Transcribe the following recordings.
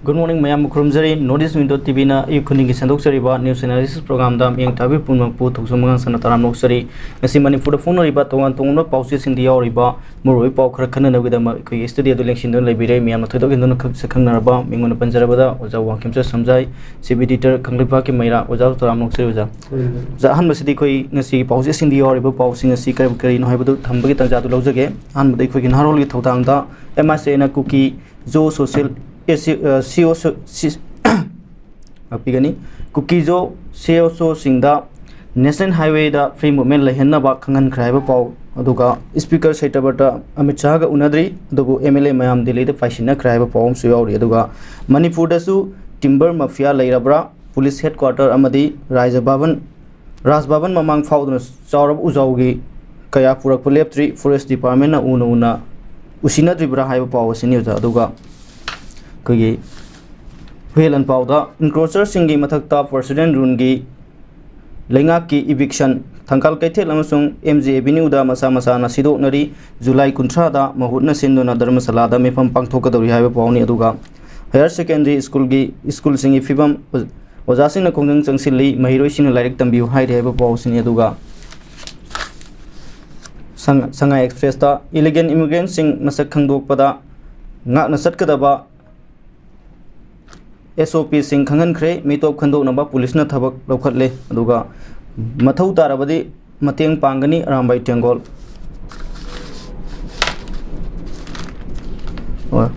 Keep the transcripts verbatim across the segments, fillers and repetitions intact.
Good morning, ꯃꯌꯥꯝꯕꯨ ꯈꯨꯔꯨꯝꯖꯔꯤ꯫ North East Window T V ꯅ ꯑꯌꯨꯛ ꯈꯨꯗꯤꯡꯒꯤ ꯁꯟꯗꯣꯛꯆꯔꯤꯕ news analysis program ꯗ ꯃꯤꯠꯌꯦꯡ ꯇꯥꯕꯤꯕ ꯄꯨꯝꯅꯃꯛꯄꯨ ꯊꯧꯖꯥꯜ ꯃꯉꯥꯡ ꯁꯅꯥ ꯇꯔꯥꯝꯅ ꯑꯣꯛꯆꯔꯤ꯫ ꯉꯁꯤ ꯃꯅꯤꯄꯨꯔꯗ ꯐꯣꯡꯅꯔꯤꯕ ꯇꯣꯉꯥꯟ ꯇꯣꯉꯥꯟꯕ ꯄꯥꯎꯆꯦꯁꯤꯡꯗ ꯌꯥꯎꯔꯤꯕ ꯃꯔꯨꯑꯣꯏꯕ ꯄꯥꯎ ꯈꯔ ꯈꯟꯅꯅꯕꯒꯤꯗꯃꯛ ꯑꯩꯈꯣꯏꯒꯤ studio ꯗ ꯂꯦꯡꯁꯤꯟꯗꯨꯅ ꯂꯩꯕꯤꯔꯦ꯫ ꯃꯤꯌꯥꯝꯅ ꯊꯣꯏꯗꯣꯛ ꯍꯦꯟꯗꯣꯛꯅ ꯈꯛ ꯁꯛꯈꯪꯅꯔꯕ ꯃꯤꯡ ꯑꯣꯏꯅ ꯄꯟꯖꯔꯕꯗ ꯑꯣꯖꯥ ꯋꯥꯡꯈꯦꯝꯆꯠ ꯁꯝꯖꯥꯏ, sub editor ꯀꯪꯂꯩꯄꯥꯛꯀꯤ ꯃꯩꯔꯥ꯫ ꯑꯣꯖꯥ ꯇꯔꯥꯝꯅ ꯑꯣꯛꯆꯔꯤ ꯑꯣꯖꯥ꯫ ꯑꯣꯖꯥ, ꯑꯍꯥꯟꯕꯁꯤꯗꯤ ꯑꯩꯈꯣꯏ ꯉꯁꯤꯒꯤ ꯄꯥꯎꯆꯦꯁꯤꯡꯗ ꯌꯥꯎꯔꯤꯕ ꯄꯥꯎꯁꯤꯡ ꯑꯁꯤ ꯀꯔꯤ ꯀꯔꯤꯅꯣ ꯍꯥꯏꯕꯗꯨ ꯊꯝꯕꯒꯤ ꯇꯥꯟꯖꯥꯗꯨ ꯂꯧꯖꯒꯦ꯫ ꯑꯍꯥꯟꯕꯗ ꯑꯩꯈꯣꯏꯒꯤ ꯅꯍꯥꯔꯣꯜꯒꯤ ꯊꯧꯗꯥꯡꯗ M I C ꯅ ꯀꯨꯀꯤ ꯖꯣ ꯁꯣꯁꯤꯌꯦꯜ, ꯑꯦ, ꯁꯤ, ꯑ, ꯁꯤ ꯑꯣ ꯁꯣ-, ꯁꯤ-, ꯉꯥꯛꯄꯤꯒꯅꯤ꯫ ꯀꯨꯀꯤ ꯖꯣ ꯁꯤ ꯑꯣ ꯁꯣꯁꯤꯡꯗ National Highway ꯗ free movement ꯂꯩꯍꯟꯅꯕ ꯈꯪꯍꯟꯈ꯭ꯔꯦ ꯍꯥꯏꯕ ꯄꯥꯎ, ꯑꯗꯨꯒ Speaker ꯁꯇ꯭ꯌꯕ꯭ꯔꯇ ꯑꯃꯤꯠ ꯁꯥꯍꯒ ꯎꯅꯗ꯭ꯔꯤ, ꯑꯗꯨꯕꯨ M L A ꯃꯌꯥꯝ ꯗꯤꯜꯂꯤꯗ ꯄꯥꯏꯁꯤꯟꯅꯈ꯭ꯔꯦ ꯍꯥꯏꯕ ꯄꯥꯎ ꯑꯃꯁꯨ ꯌꯥꯎꯔꯤ꯫ ꯑꯗꯨꯒ ꯃꯅꯤꯄꯨꯔꯗꯁꯨ timber mafia ꯂꯩꯔꯕ꯭ꯔꯥ? Police headquarter ꯑꯃꯗꯤ ꯔꯥꯖ ꯚꯕꯟ, ꯔꯥꯖ ꯚꯕꯟ ꯃꯃꯥꯡ ꯐꯥꯎꯗꯨꯅ ꯆꯥꯎꯔꯕ ꯎꯖꯥꯎꯒꯤ ꯀꯌꯥ ꯄꯨꯔꯛꯄ ꯂꯦꯞꯇ꯭ꯔꯤ꯫ Forest Department ꯅ ꯎꯅ ꯎꯅ ꯎꯁꯤꯟꯅꯗ꯭ꯔꯤꯕ꯭ꯔꯥ ꯍꯥꯏꯕ ꯄꯥꯎ ꯑꯁꯤꯅꯤ ꯑꯣꯖꯥ꯫ ꯑꯗꯨꯒ ꯑꯩꯈꯣꯏꯒꯤ ꯍꯨꯏꯌꯦꯟ ꯂꯥꯟꯄꯥꯎꯗ encroacher ꯁꯤꯡꯒꯤ ꯃꯊꯛꯇ President Rule ꯒꯤ ꯂꯩꯉꯥꯛꯀꯤ eviction, ꯊꯪꯒꯥꯜ ꯀꯩꯊꯦꯜ ꯑꯃꯁꯨꯡ M G Avenue ꯗ ꯃꯁꯥ ꯃꯁꯥꯅ ꯁꯤꯗꯣꯛꯅꯔꯤ꯫ ꯖꯨꯂꯥꯏ ꯀꯨꯟꯊ꯭ꯔꯥꯗ ꯃꯍꯨꯠꯅ ꯁꯤꯟꯗꯨꯅ ꯙꯔꯃꯁꯥꯂꯥꯗ ꯃꯤꯐꯝ ꯄꯥꯡꯊꯣꯛꯀꯗꯧꯔꯤ ꯍꯥꯏꯕ ꯄꯥꯎꯅꯤ꯫ ꯑꯗꯨꯒ higher secondary school ꯒꯤ, school ꯁꯤꯡꯒꯤ ꯐꯤꯕꯝ, ꯑꯣꯖꯥꯁꯤꯡꯅ ꯈꯣꯡꯖꯪ ꯆꯪꯁꯤꯜꯂꯤ, ꯃꯍꯩꯔꯣꯏꯁꯤꯡꯅ ꯂꯥꯏꯔꯤꯛ ꯇꯝꯕꯤꯌꯨ ꯍꯥꯏꯔꯤ ꯍꯥꯏꯕ ꯄꯥꯎꯁꯤꯅꯤ꯫ ꯑꯗꯨꯒ ꯁꯉ-, ꯁꯉꯥꯏ Express ꯇ illegal immigrant ꯁꯤꯡ ꯃꯁꯛ ꯈꯪꯗꯣꯛꯄꯗ ꯉꯥꯛꯅ ꯆꯠꯀꯗꯕ S O P ꯁꯤꯡ ꯈꯪꯍꯟꯈ꯭ꯔꯦ꯫ ꯃꯤꯇꯣꯞ ꯈꯟꯗꯣꯛꯅꯕ police ꯅ ꯊꯕꯛ ꯂꯧꯈꯠꯂꯦ꯫ ꯑꯗꯨꯒ ꯃꯊꯧ ꯇꯥꯔꯕꯗꯤ ꯃꯇꯦꯡ ꯄꯥꯡꯒꯅꯤ ꯑꯔꯥꯝꯕꯥꯏ ꯇꯦꯡꯒꯣꯜ꯫ ꯑꯣ,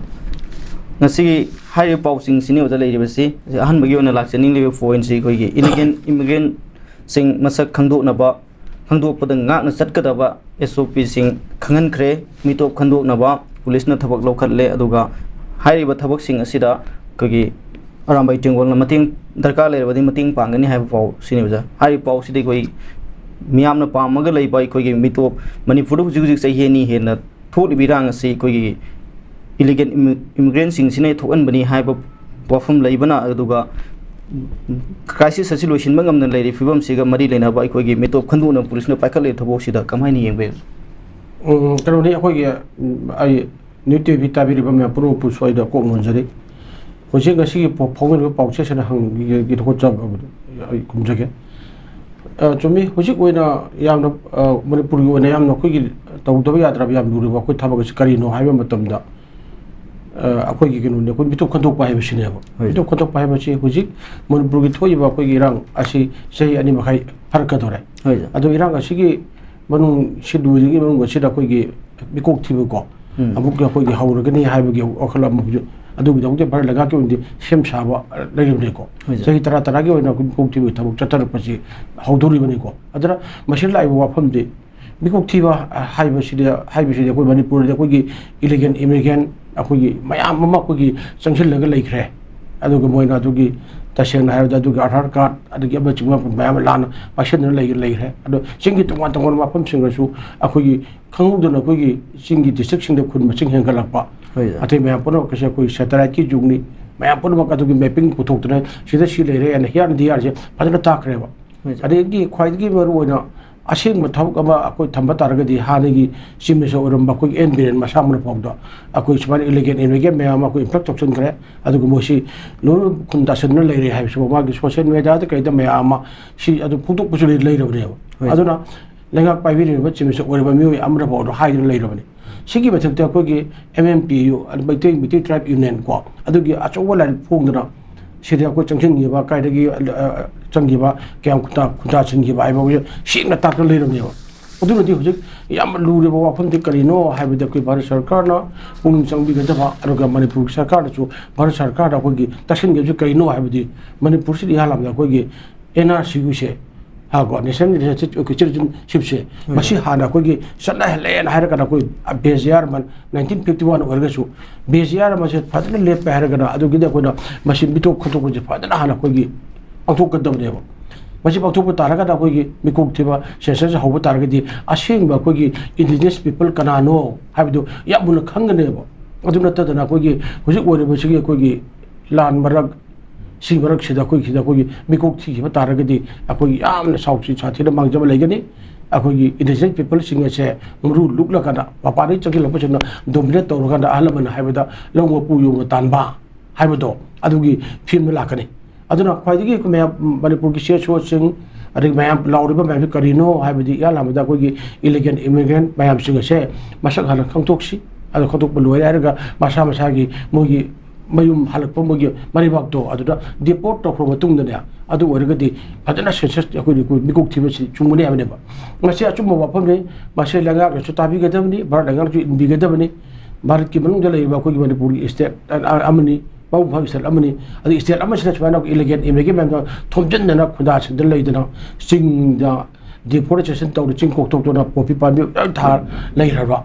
ꯉꯁꯤꯒꯤ ꯍꯥꯏꯔꯤꯕ ꯄꯥꯎꯁꯤꯡꯁꯤꯅꯤ ꯑꯣꯖꯥ ꯂꯩꯔꯤꯕꯁꯤ꯫ ꯑꯍꯥꯟꯕꯒꯤ ꯑꯣꯏꯅ ꯂꯥꯛꯆꯅꯤꯡꯂꯤꯕ point ꯁꯤ ꯑꯩꯈꯣꯏꯒꯤ illegal immigrant ꯁꯤꯡ ꯃꯁꯛ ꯈꯪꯗꯣꯛꯅꯕ, ꯈꯪꯗꯣꯛꯄꯗ ꯉꯥꯛꯅ ꯆꯠꯀꯗꯕ S O P ꯁꯤꯡ ꯈꯪꯍꯟꯈ꯭ꯔꯦ꯫ ꯃꯤꯇꯣꯞ ꯈꯟꯗꯣꯛꯅꯕ police ꯅ ꯊꯕꯛ ꯂꯧꯈꯠꯂꯦ꯫ ꯑꯗꯨꯒ ꯍꯥꯏꯔꯤꯕ ꯊꯕꯛꯁꯤꯡ ꯑꯁꯤꯗ ꯑꯩꯈꯣꯏꯒꯤ ꯑꯔꯥꯝꯕꯥꯏ ꯇꯦꯡꯒꯣꯜꯅ ꯃꯇꯦꯡ, ꯗꯔꯀꯥꯔ ꯂꯩꯔꯕꯗꯤ ꯃꯇꯦꯡ ꯄꯥꯡꯒꯅꯤ ꯍꯥꯏꯕ ꯄꯥꯎꯁꯤꯅꯤ ꯑꯣꯖꯥ꯫ ꯍꯥꯏꯔꯤꯕ ꯄꯥꯎꯁꯤꯗ ꯑꯩꯈꯣꯏ ꯃꯤꯌꯥꯝꯅ ꯄꯥꯝꯃꯒ ꯂꯩꯕ ꯑꯩꯈꯣꯏꯒꯤ ꯃꯤꯇꯣꯞ, ꯃꯅꯤꯄꯨꯔꯗ ꯍꯧꯖꯤꯛ ꯍꯧꯖꯤꯛ ꯆꯍꯤ ꯑꯅꯤ ꯍꯦꯟꯅ ꯊꯣꯛꯂꯤꯕ ꯏꯔꯥꯡ ꯑꯁꯤ ꯑꯩꯈꯣꯏꯒꯤ illegal immi-, immigrant ꯁꯤꯡꯁꯤꯅ ꯊꯣꯛꯍꯟꯕꯅꯤ ꯍꯥꯏꯕ ꯋꯥꯐꯝ ꯂꯩꯕꯅ, ꯑꯗꯨꯒ crisis ꯑꯁꯤ ꯂꯣꯏꯁꯤꯟꯕ ꯉꯝꯗꯅ ꯂꯩꯔꯤꯕ ꯐꯤꯕꯝꯁꯤꯒ ꯃꯔꯤ ꯂꯩꯅꯕ ꯑꯩꯈꯣꯏꯒꯤ ꯃꯤꯇꯣꯞ ꯈꯟꯗꯣꯛꯅꯕ police ꯅ ꯄꯥꯏꯈꯠꯂꯤꯕ ꯊꯕꯛꯁꯤꯗ ꯀꯃꯥꯏꯅ ꯌꯦꯡꯕ ꯌꯥꯏ? ꯎꯝ, ꯀꯩꯅꯣꯅꯤ, ꯑꯩꯈꯣꯏꯒꯤ, ꯎꯝ, ꯑꯩ New T V ꯄꯤ ꯇꯥꯕꯤꯔꯤꯕ ꯃꯌꯥꯝ ꯄꯨꯝꯅꯃꯛꯄꯨ ꯁ꯭ꯋꯥꯏꯗ ꯀꯣꯛ ꯅꯣꯟꯖꯔꯤ꯫ ꯍꯧꯖꯤꯛ ꯉꯁꯤꯒꯤ ꯄꯥꯎ-, ꯐꯥꯎꯅꯔꯤꯕ ꯄꯥꯎꯆꯦꯁꯤꯅ ꯍꯪꯕꯤꯒꯗꯕ ꯈꯣꯠꯆꯕ ꯑꯩ ꯈꯨꯝꯖꯒꯦ꯫ ꯑ, ꯆꯨꯝꯃꯤ꯫ ꯍꯧꯖꯤꯛ ꯑꯣꯏꯅ ꯌꯥꯝꯅ, ꯑ, ꯃꯅꯤꯄꯨꯔꯒꯤ ꯑꯣꯏꯅ ꯌꯥꯝꯅ ꯑꯩꯈꯣꯏꯒꯤ ꯇꯧꯗꯕ ꯌꯥꯗ꯭ꯔꯕ ꯌꯥꯝ ꯂꯨꯔꯤꯕ ꯑꯩꯈꯣꯏ ꯊꯕꯛ ꯑꯁꯤ ꯀꯔꯤꯅꯣ ꯍꯥꯏꯕ ꯃꯇꯝꯗ, ꯑ, ꯑꯩꯈꯣꯏꯒꯤ ꯀꯩꯅꯣꯅꯦ, ꯑꯩꯈꯣꯏ ꯃꯤꯇꯣꯞ ꯈꯟꯗꯣꯛꯄ ꯍꯥꯏꯕꯁꯤꯅꯦꯕ꯫ ꯍꯣꯏ꯫ ꯃꯤꯇꯣꯞ ꯈꯟꯗꯣꯛꯄ ꯍꯥꯏꯕꯁꯤ ꯍꯧꯖꯤꯛ ꯃꯅꯤꯄꯨꯔꯒꯤ ꯊꯣꯛꯏꯕ ꯑꯩꯈꯣꯏꯒꯤ ꯏꯔꯥꯡ ꯑꯁꯤ ꯆꯍꯤ ꯑꯅꯤ ꯃꯈꯥꯏ ꯐꯥꯔꯛꯀꯗꯧꯔꯦ꯫ ꯍꯣꯏ, ꯁꯥꯔ꯫ ꯑꯗꯣ ꯏꯔꯥꯡ ꯑꯁꯤꯒꯤ ꯃꯅꯨꯡ, ꯁꯤ ꯂꯣꯏꯗ꯭ꯔꯤꯉꯩ ꯃꯅꯨꯡ ꯑꯁꯤꯗ ꯑꯩꯈꯣꯏꯒꯤ ꯃꯤꯀꯣꯛ ꯊꯤꯕꯀꯣ, ꯎꯝ꯫ ꯑꯃꯨꯛ ꯑꯩꯈꯣꯏꯒꯤ ꯍꯧꯔꯒꯅꯤ ꯍꯥꯏꯕꯒꯤ ꯋꯥꯈꯜ ꯑꯃ ꯍꯧꯖꯤꯛ, ꯑꯗꯨꯒꯤꯗꯃꯛꯇ ꯚꯥꯔꯠ ꯂꯩꯉꯥꯛꯀꯤ ꯑꯣꯏꯅꯗꯤ ꯁꯦꯝ ꯁꯥꯕ ꯂꯩꯔꯤꯕꯅꯤꯀꯣ꯫ ꯍꯣꯏ, ꯁꯥꯔ꯫ ꯆꯍꯤ ꯇꯔꯥ ꯇꯔꯥꯒꯤ ꯑꯣꯏꯅ ꯑꯩꯈꯣꯏ ꯃꯤꯀꯣꯛ ꯊꯤꯕꯒꯤ ꯊꯕꯛ ꯆꯠꯊꯔꯛꯄꯁꯤ ꯍꯧꯗꯣꯔꯤꯕꯅꯤꯀꯣ꯫ ꯑꯗꯨꯅ ꯃꯁꯤꯗ ꯂꯥꯛꯏꯕ ꯋꯥꯐꯝꯗꯤ, ꯃꯤꯀꯣꯛ ꯊꯤꯕ ꯍꯥꯏꯕꯁꯤꯗꯤ, ꯍꯥꯏꯕꯁꯤꯗꯤ ꯑꯩꯈꯣꯏ ꯃꯅꯤꯄꯨꯔꯗ ꯑꯩꯈꯣꯏꯒꯤ ꯏꯂꯤꯒꯦꯜ ꯏꯃꯤꯒ꯭ꯔꯦꯟ ꯑꯩꯈꯣꯏꯒꯤ ꯃꯌꯥꯝ ꯑꯃ ꯑꯩꯈꯣꯏꯒꯤ ꯆꯪꯁꯤꯜꯂꯒ ꯂꯩꯈ꯭ꯔꯦ꯫ ꯑꯗꯨꯒ ꯃꯣꯏꯅ ꯑꯗꯨꯒꯤ, ꯇꯁꯦꯡꯅ ꯍꯥꯏꯔꯕꯗ, ꯑꯗꯨꯒꯤ ꯑꯙꯥꯔ ꯀꯥꯔꯗ, ꯑꯗꯒꯤ ꯑꯃꯆꯤꯡꯕ ꯃꯌꯥꯝ ꯑꯃ ꯂꯥꯟꯅ ꯄꯥꯏꯁꯤꯟꯗꯨꯅ ꯂꯩ-, ꯂꯩꯈ꯭ꯔꯦ꯫ ꯑꯗꯣ ꯆꯤꯡꯒꯤ ꯇꯣꯉꯥꯟ ꯇꯣꯉꯥꯟꯕ ꯃꯐꯝꯁꯤꯡꯗꯁꯨ ꯑꯩꯈꯣꯏꯒꯤ ꯈꯪꯍꯧꯗꯅ ꯑꯩꯈꯣꯏꯒꯤ ꯆꯤꯡꯒꯤ ꯗꯤꯁꯇ꯭ꯔꯤꯛꯁꯤꯡꯗ ꯈꯨꯟ ꯃꯁꯤꯡ ꯍꯦꯟꯒꯠꯂꯛꯄ, ꯍꯣꯏ, ꯁꯥꯔ꯫ ꯑꯇꯩ ꯃꯌꯥꯝ ꯄꯨꯝꯅꯃꯛ ꯑꯁꯤ ꯑꯩꯈꯣꯏ ꯁꯦꯇꯦꯂꯥꯏꯠꯀꯤ ꯖꯨꯒꯅꯤ, ꯃꯌꯥꯝ ꯄꯨꯝꯅꯃꯛ ꯑꯗꯨꯒꯤ ꯃꯦꯄꯤꯡ ꯄꯨꯊꯣꯛꯇꯨꯅ ꯁꯤꯗ ꯁꯤ ꯂꯩꯔꯦ ꯍꯥꯏꯅ ꯍꯤꯌꯥꯔ ꯑꯦꯟ ꯗꯤꯌꯥꯔꯁꯦ ꯐꯖꯅ ꯇꯥꯛꯈ꯭ꯔꯦꯕ꯫ ꯍꯣꯏ, ꯁꯥꯔ꯫ ꯑꯗꯒꯤ ꯈ꯭ꯋꯥꯏꯗꯒꯤ ꯃꯔꯨ ꯑꯣꯏꯅ ꯑꯁꯦꯡꯕ ꯊꯕꯛ ꯑꯃ ꯑꯩꯈꯣꯏ ꯊꯝꯕ ꯇꯥꯔꯒꯗꯤ, ꯍꯥꯟꯅꯒꯤ ꯆꯤꯐ ꯃꯤꯅꯤꯁꯇꯔ ꯑꯣꯏꯔꯝꯕ ꯑꯩꯈꯣꯏꯒꯤ ꯑꯦꯟ ꯕꯤꯔꯦꯟ ꯃꯁꯥꯃꯛꯅ ꯐꯥꯎꯗ ꯑꯩꯈꯣꯏ ꯁꯨꯃꯥꯏꯅ ꯏꯂꯤꯒꯦꯜ ꯏꯃꯤꯒ꯭ꯔꯦꯟ ꯃꯌꯥꯝ ꯑꯃ ꯑꯩꯈꯣꯏ ꯏꯝꯄꯣꯔꯠ ꯇꯧꯁꯤꯟꯈ꯭ꯔꯦ, ꯑꯗꯨꯒ ꯃꯣꯏꯁꯤ ꯂꯣꯏꯅ ꯈꯨꯟ ꯇꯥꯁꯤꯟꯗꯨꯅ ꯂꯩꯔꯦ ꯍꯥꯏꯕꯁꯤꯕꯨ ꯃꯥꯒꯤ ꯁꯣꯁꯤꯌꯦꯜ ꯃꯦꯗꯤꯌꯥꯗ ꯀꯩꯗ ꯃꯌꯥꯝ ꯑꯃ ꯁꯤ ꯑꯗꯨꯝ ꯐꯣꯡꯗꯣꯛꯄꯁꯨ ꯂꯩ-, ꯂꯩꯔꯕꯅꯦꯕ꯫ ꯍꯣꯏ, ꯁꯥꯔ꯫ ꯑꯗꯨꯅ ꯂꯩꯉꯥꯛ ꯄꯥꯏꯕꯤꯔꯤꯕ ꯆꯤꯐ ꯃꯤꯅꯤꯁꯇꯔ ꯑꯣꯏꯔꯤꯕ ꯃꯤꯑꯣꯏ ꯑꯃꯅ ꯐꯥꯎꯗ ꯍꯥꯏꯗꯨꯅ ꯂꯩꯔꯕꯅꯤ꯫ ꯁꯤꯒꯤ ꯃꯊꯛꯇ ꯑꯩꯈꯣꯏꯒꯤ M M P U, Meitei, Meitei tribe union ꯀꯣ, ꯑꯗꯨꯒꯤ ꯑꯆꯧꯕ ꯂꯥꯏꯔꯤꯛ ꯐꯣꯡꯗꯅ ꯁꯤꯗ ꯑꯩꯈꯣꯏ ꯆꯪꯁꯤꯟꯈꯤꯕ, ꯀꯥꯏꯗꯒꯤ, ꯑ, ꯆꯪꯈꯤꯕ, ꯀꯌꯥꯝ ꯈꯨꯟꯇꯥ, ꯈꯨꯟꯇꯥꯁꯤꯟꯈꯤꯕ ꯍꯥꯏꯕ ꯁꯦꯡꯅ ꯇꯥꯛꯇꯅ ꯂꯩꯔꯕꯅꯦꯕ꯫ ꯑꯗꯨꯅꯗꯤ ꯍꯧꯖꯤꯛ ꯌꯥꯝ ꯂꯨꯔꯤꯕ ꯋꯥꯐꯝꯗꯤ ꯀꯔꯤꯅꯣ ꯍꯥꯏꯕꯗ, ꯑꯩꯈꯣꯏ ꯚꯥꯔꯠ ꯁꯔꯀꯥꯔꯅ ꯄꯨꯛꯅꯤꯡ ꯆꯪꯕꯤꯒꯗꯕ, ꯑꯗꯨꯒ ꯃꯅꯤꯄꯨꯔ ꯁꯔꯀꯥꯔꯅꯁꯨ, ꯚꯥꯔꯠ ꯁꯔꯀꯥꯔꯗ ꯑꯩꯈꯣꯏꯒꯤ ꯇꯛꯁꯤꯟꯒꯗꯕꯁꯤ ꯀꯔꯤꯅꯣ ꯍꯥꯏꯕꯗꯤ, ꯃꯅꯤꯄꯨꯔꯁꯤꯗ ꯏꯍꯥꯟ ꯍꯥꯟꯕꯗ ꯑꯩꯈꯣꯏꯒꯤ ꯑꯦꯟ ꯑꯥꯔ ꯁꯤ ꯌꯨꯁꯦ, ꯍꯥ, ꯀꯣ, ꯅꯦꯁꯅꯦꯜ ꯁꯤꯇꯤꯖꯦꯟꯁꯤꯞꯁꯦ, ꯎꯝ꯫ ꯃꯁꯤ ꯍꯥꯟꯅ ꯑꯩꯈꯣꯏꯒꯤ ꯆꯠꯅꯍꯜꯂꯦꯅ ꯍꯥꯏꯔꯒꯅ ꯑꯩꯈꯣꯏ ꯕꯦꯖꯤꯌꯥꯔ ꯑꯃ, ꯅꯥꯏꯟꯇꯤꯟ ꯐꯤꯐꯇꯤ ꯋꯥꯟ ꯑꯣꯏꯔꯒꯁꯨ ꯕꯦꯖꯤꯌꯥꯔ ꯑꯃꯁꯦ ꯐꯖꯅ ꯂꯦꯞꯄꯦ ꯍꯥꯏꯔꯒꯅ, ꯑꯗꯨꯒꯤꯗꯤ ꯑꯩꯈꯣꯏꯅ ꯃꯁꯤ ꯃꯤꯇꯣꯞ ꯈꯟꯗꯣꯛꯄꯁꯦ ꯐꯖꯅ ꯍꯥꯟꯅ ꯑꯩꯈꯣꯏꯒꯤ ꯄꯥꯡꯊꯣꯛꯀꯗꯕꯅꯦꯕ꯫ ꯃꯁꯤ ꯄꯥꯡꯊꯣꯛꯄ ꯇꯥꯔꯒꯗꯤ ꯑꯩꯈꯣꯏꯒꯤ ꯃꯤꯀꯣꯛ ꯊꯤꯕ ꯁꯦꯟꯁꯁ ꯍꯧꯕ ꯇꯥꯔꯒꯗꯤ ꯑꯁꯦꯡꯕ ꯑꯩꯈꯣꯏꯒꯤ ꯏꯟꯗꯤꯖꯤꯅꯁ ꯄꯤꯄꯜ ꯀꯅꯥꯅꯣ ꯍꯥꯏꯕꯗꯨ ꯌꯥꯝ ꯃꯨꯟꯅ ꯈꯪꯒꯅꯦꯕ꯫ ꯑꯗꯨ ꯅꯠꯇꯗꯅ ꯑꯩꯈꯣꯏꯒꯤ ꯍꯧꯖꯤꯛ ꯑꯣꯏꯔꯤꯕꯁꯤꯒꯤ ꯑꯩꯈꯣꯏꯒꯤ ꯂꯥꯟ ꯃꯔꯛ, ꯁꯤ ꯃꯔꯛꯁꯤꯗ ꯑꯩꯈꯣꯏ ꯁꯤꯗ ꯑꯩꯈꯣꯏꯒꯤ ꯃꯤꯀꯣꯛ ꯊꯤꯈꯤꯕ ꯇꯥꯔꯒꯗꯤ ꯑꯩꯈꯣꯏꯒꯤ ꯌꯥꯝꯅ ꯁꯥꯎꯊꯤ ꯁꯥꯊꯤꯅ ꯃꯥꯡꯖꯕ ꯂꯩꯒꯅꯤ꯫ ꯑꯩꯈꯣꯏꯒꯤ ꯏꯟꯗꯤꯖꯤꯅꯁ ꯄꯤꯄꯜꯁꯤꯡ ꯑꯁꯦ ꯃꯔꯨ ꯂꯨꯛꯂꯀꯥꯟꯗ, ꯃꯄꯥꯟꯗꯒꯤ ꯆꯪꯁꯤꯜꯂꯛꯄꯁꯤꯡꯅ ꯗꯣꯃꯤꯅꯦꯠ ꯇꯧꯔꯀꯥꯟꯗ, ꯑꯍꯜ ꯂꯃꯟꯅ ꯍꯥꯏꯕꯗ ꯂꯧ ꯃꯄꯨ ꯌꯣꯡꯅ ꯇꯥꯟꯕ ꯍꯥꯏꯕꯗꯣ ꯑꯗꯨꯒꯤ ꯐꯤꯕꯝꯗ ꯂꯥꯛꯀꯅꯤ꯫ ꯑꯗꯨꯅ ꯈ꯭ꯋꯥꯏꯗꯒꯤ ꯑꯩꯈꯣꯏ ꯃꯌꯥꯝ ꯃꯅꯤꯄꯨꯔꯒꯤ ꯁꯤ ꯑꯦꯁ ꯑꯣꯁꯤꯡ, ꯑꯗꯒꯤ ꯃꯌꯥꯝ ꯂꯥꯎꯔꯤꯕ ꯃꯌꯥꯝꯁꯤ ꯀꯔꯤꯅꯣ ꯍꯥꯏꯕꯗꯤ, ꯏꯍꯥꯟ ꯍꯥꯟꯕꯗ ꯑꯩꯈꯣꯏꯒꯤ ꯏꯂꯤꯒꯦꯜ ꯏꯃꯤꯒ꯭ꯔꯦꯟ ꯃꯌꯥꯝꯁꯤꯡ ꯑꯁꯦ ꯃꯁꯛ ꯍꯥꯟꯅ ꯈꯪꯗꯣꯛꯁꯤ꯫ ꯑꯗꯨ ꯈꯪꯗꯣꯛꯄ ꯂꯣꯏꯔꯦ ꯍꯥꯏꯔꯒ ꯃꯁꯥ ꯃꯁꯥꯒꯤ ꯃꯣꯏꯒꯤ ꯃꯌꯨꯝ ꯍꯜꯂꯛꯄ, ꯃꯣꯏꯒꯤ ꯃꯔꯩꯕꯥꯛꯇꯣ ꯑꯗꯨꯗ ꯗꯤꯄꯣꯔꯠ ꯇꯧꯈ꯭ꯔꯕ ꯃꯇꯨꯡꯗꯅꯦ, ꯑꯗꯨ ꯑꯣꯏꯔꯒꯗꯤ ꯐꯖꯅ ꯁꯦꯟꯁꯁ ꯑꯩꯈꯣꯏ ꯃꯤꯀꯨꯞ ꯊꯤꯕꯁꯤ ꯆꯨꯝꯒꯅꯤ ꯍꯥꯏꯕꯅꯦꯕ꯫ ꯃꯁꯤ ꯑꯆꯨꯝꯕ ꯋꯥꯐꯝꯅꯤ꯫ ꯃꯁꯤ ꯂꯩꯉꯥꯛꯅꯁꯨ ꯇꯥꯕꯤꯒꯗꯕꯅꯤ, ꯚꯥꯔꯠ ꯂꯩꯉꯥꯛꯅꯁꯨ ꯏꯟꯕꯤꯒꯗꯕꯅꯤ꯫ ꯚꯥꯔꯠꯀꯤ ꯃꯅꯨꯡꯗ ꯂꯩꯔꯤꯕ ꯑꯩꯈꯣꯏꯒꯤ ꯃꯅꯤꯄꯨꯔꯒꯤ ꯁ꯭ꯇꯦꯠ ꯑꯃꯅꯤ, ꯃꯄꯨꯡ ꯐꯥꯕ ꯁ꯭ꯇꯦꯠ ꯑꯃꯅꯤ꯫ ꯑꯗꯨ ꯁ꯭ꯇꯦꯠ ꯑꯃꯁꯤꯗ ꯁꯨꯃꯥꯏꯅ ꯏꯂꯤꯒꯦꯜ ꯏꯃꯤꯒ꯭ꯔꯦꯟ ꯃꯌꯥꯝꯗꯣ ꯊꯣꯝꯖꯤꯟꯗꯅ, ꯈꯨꯟꯗꯥꯁꯤꯟꯗꯅ ꯂꯩꯗꯅ, ꯆꯤꯡꯗ ꯗꯤꯐꯣꯔꯦꯁꯇꯦꯁꯟ ꯇꯧꯗꯅ, ꯆꯤꯡ ꯀꯣꯛꯊꯣꯛꯇꯨꯅ ꯄꯣꯄꯤ ꯄꯥꯝꯕꯤ ꯂꯣꯏ ꯊꯥ ꯂꯩꯈ꯭ꯔꯕ,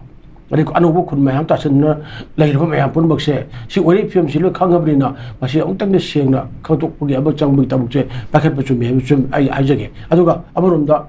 ꯑꯗꯩ ꯑꯅꯧꯕ ꯈꯨꯟ ꯃꯌꯥꯝ ꯇꯥꯁꯤꯟꯗꯨꯅ ꯂꯩꯔꯕ ꯃꯌꯥꯝ ꯄꯨꯝꯅꯃꯛꯁꯦ, ꯁꯤ ꯑꯣꯏꯔꯤꯕ ꯐꯤꯕꯝꯁꯤ ꯂꯣꯏ ꯈꯪꯉꯕꯅꯤꯅ, ꯃꯁꯤ ꯑꯃꯨꯛꯇꯪꯗꯤ ꯁꯦꯡꯅ ꯈꯪꯗꯣꯛꯄꯒꯤ ꯑꯃ ꯆꯪꯕꯒꯤ ꯊꯕꯛꯁꯦ ꯄꯥꯏꯈꯠꯄ ꯆꯨꯝꯃꯤ ꯍꯥꯏꯕ ꯆꯨꯝ-, ꯑꯩ ꯍꯥꯏꯖꯒꯦ꯫ ꯑꯗꯨꯒ ꯑꯃꯔꯣꯝꯗ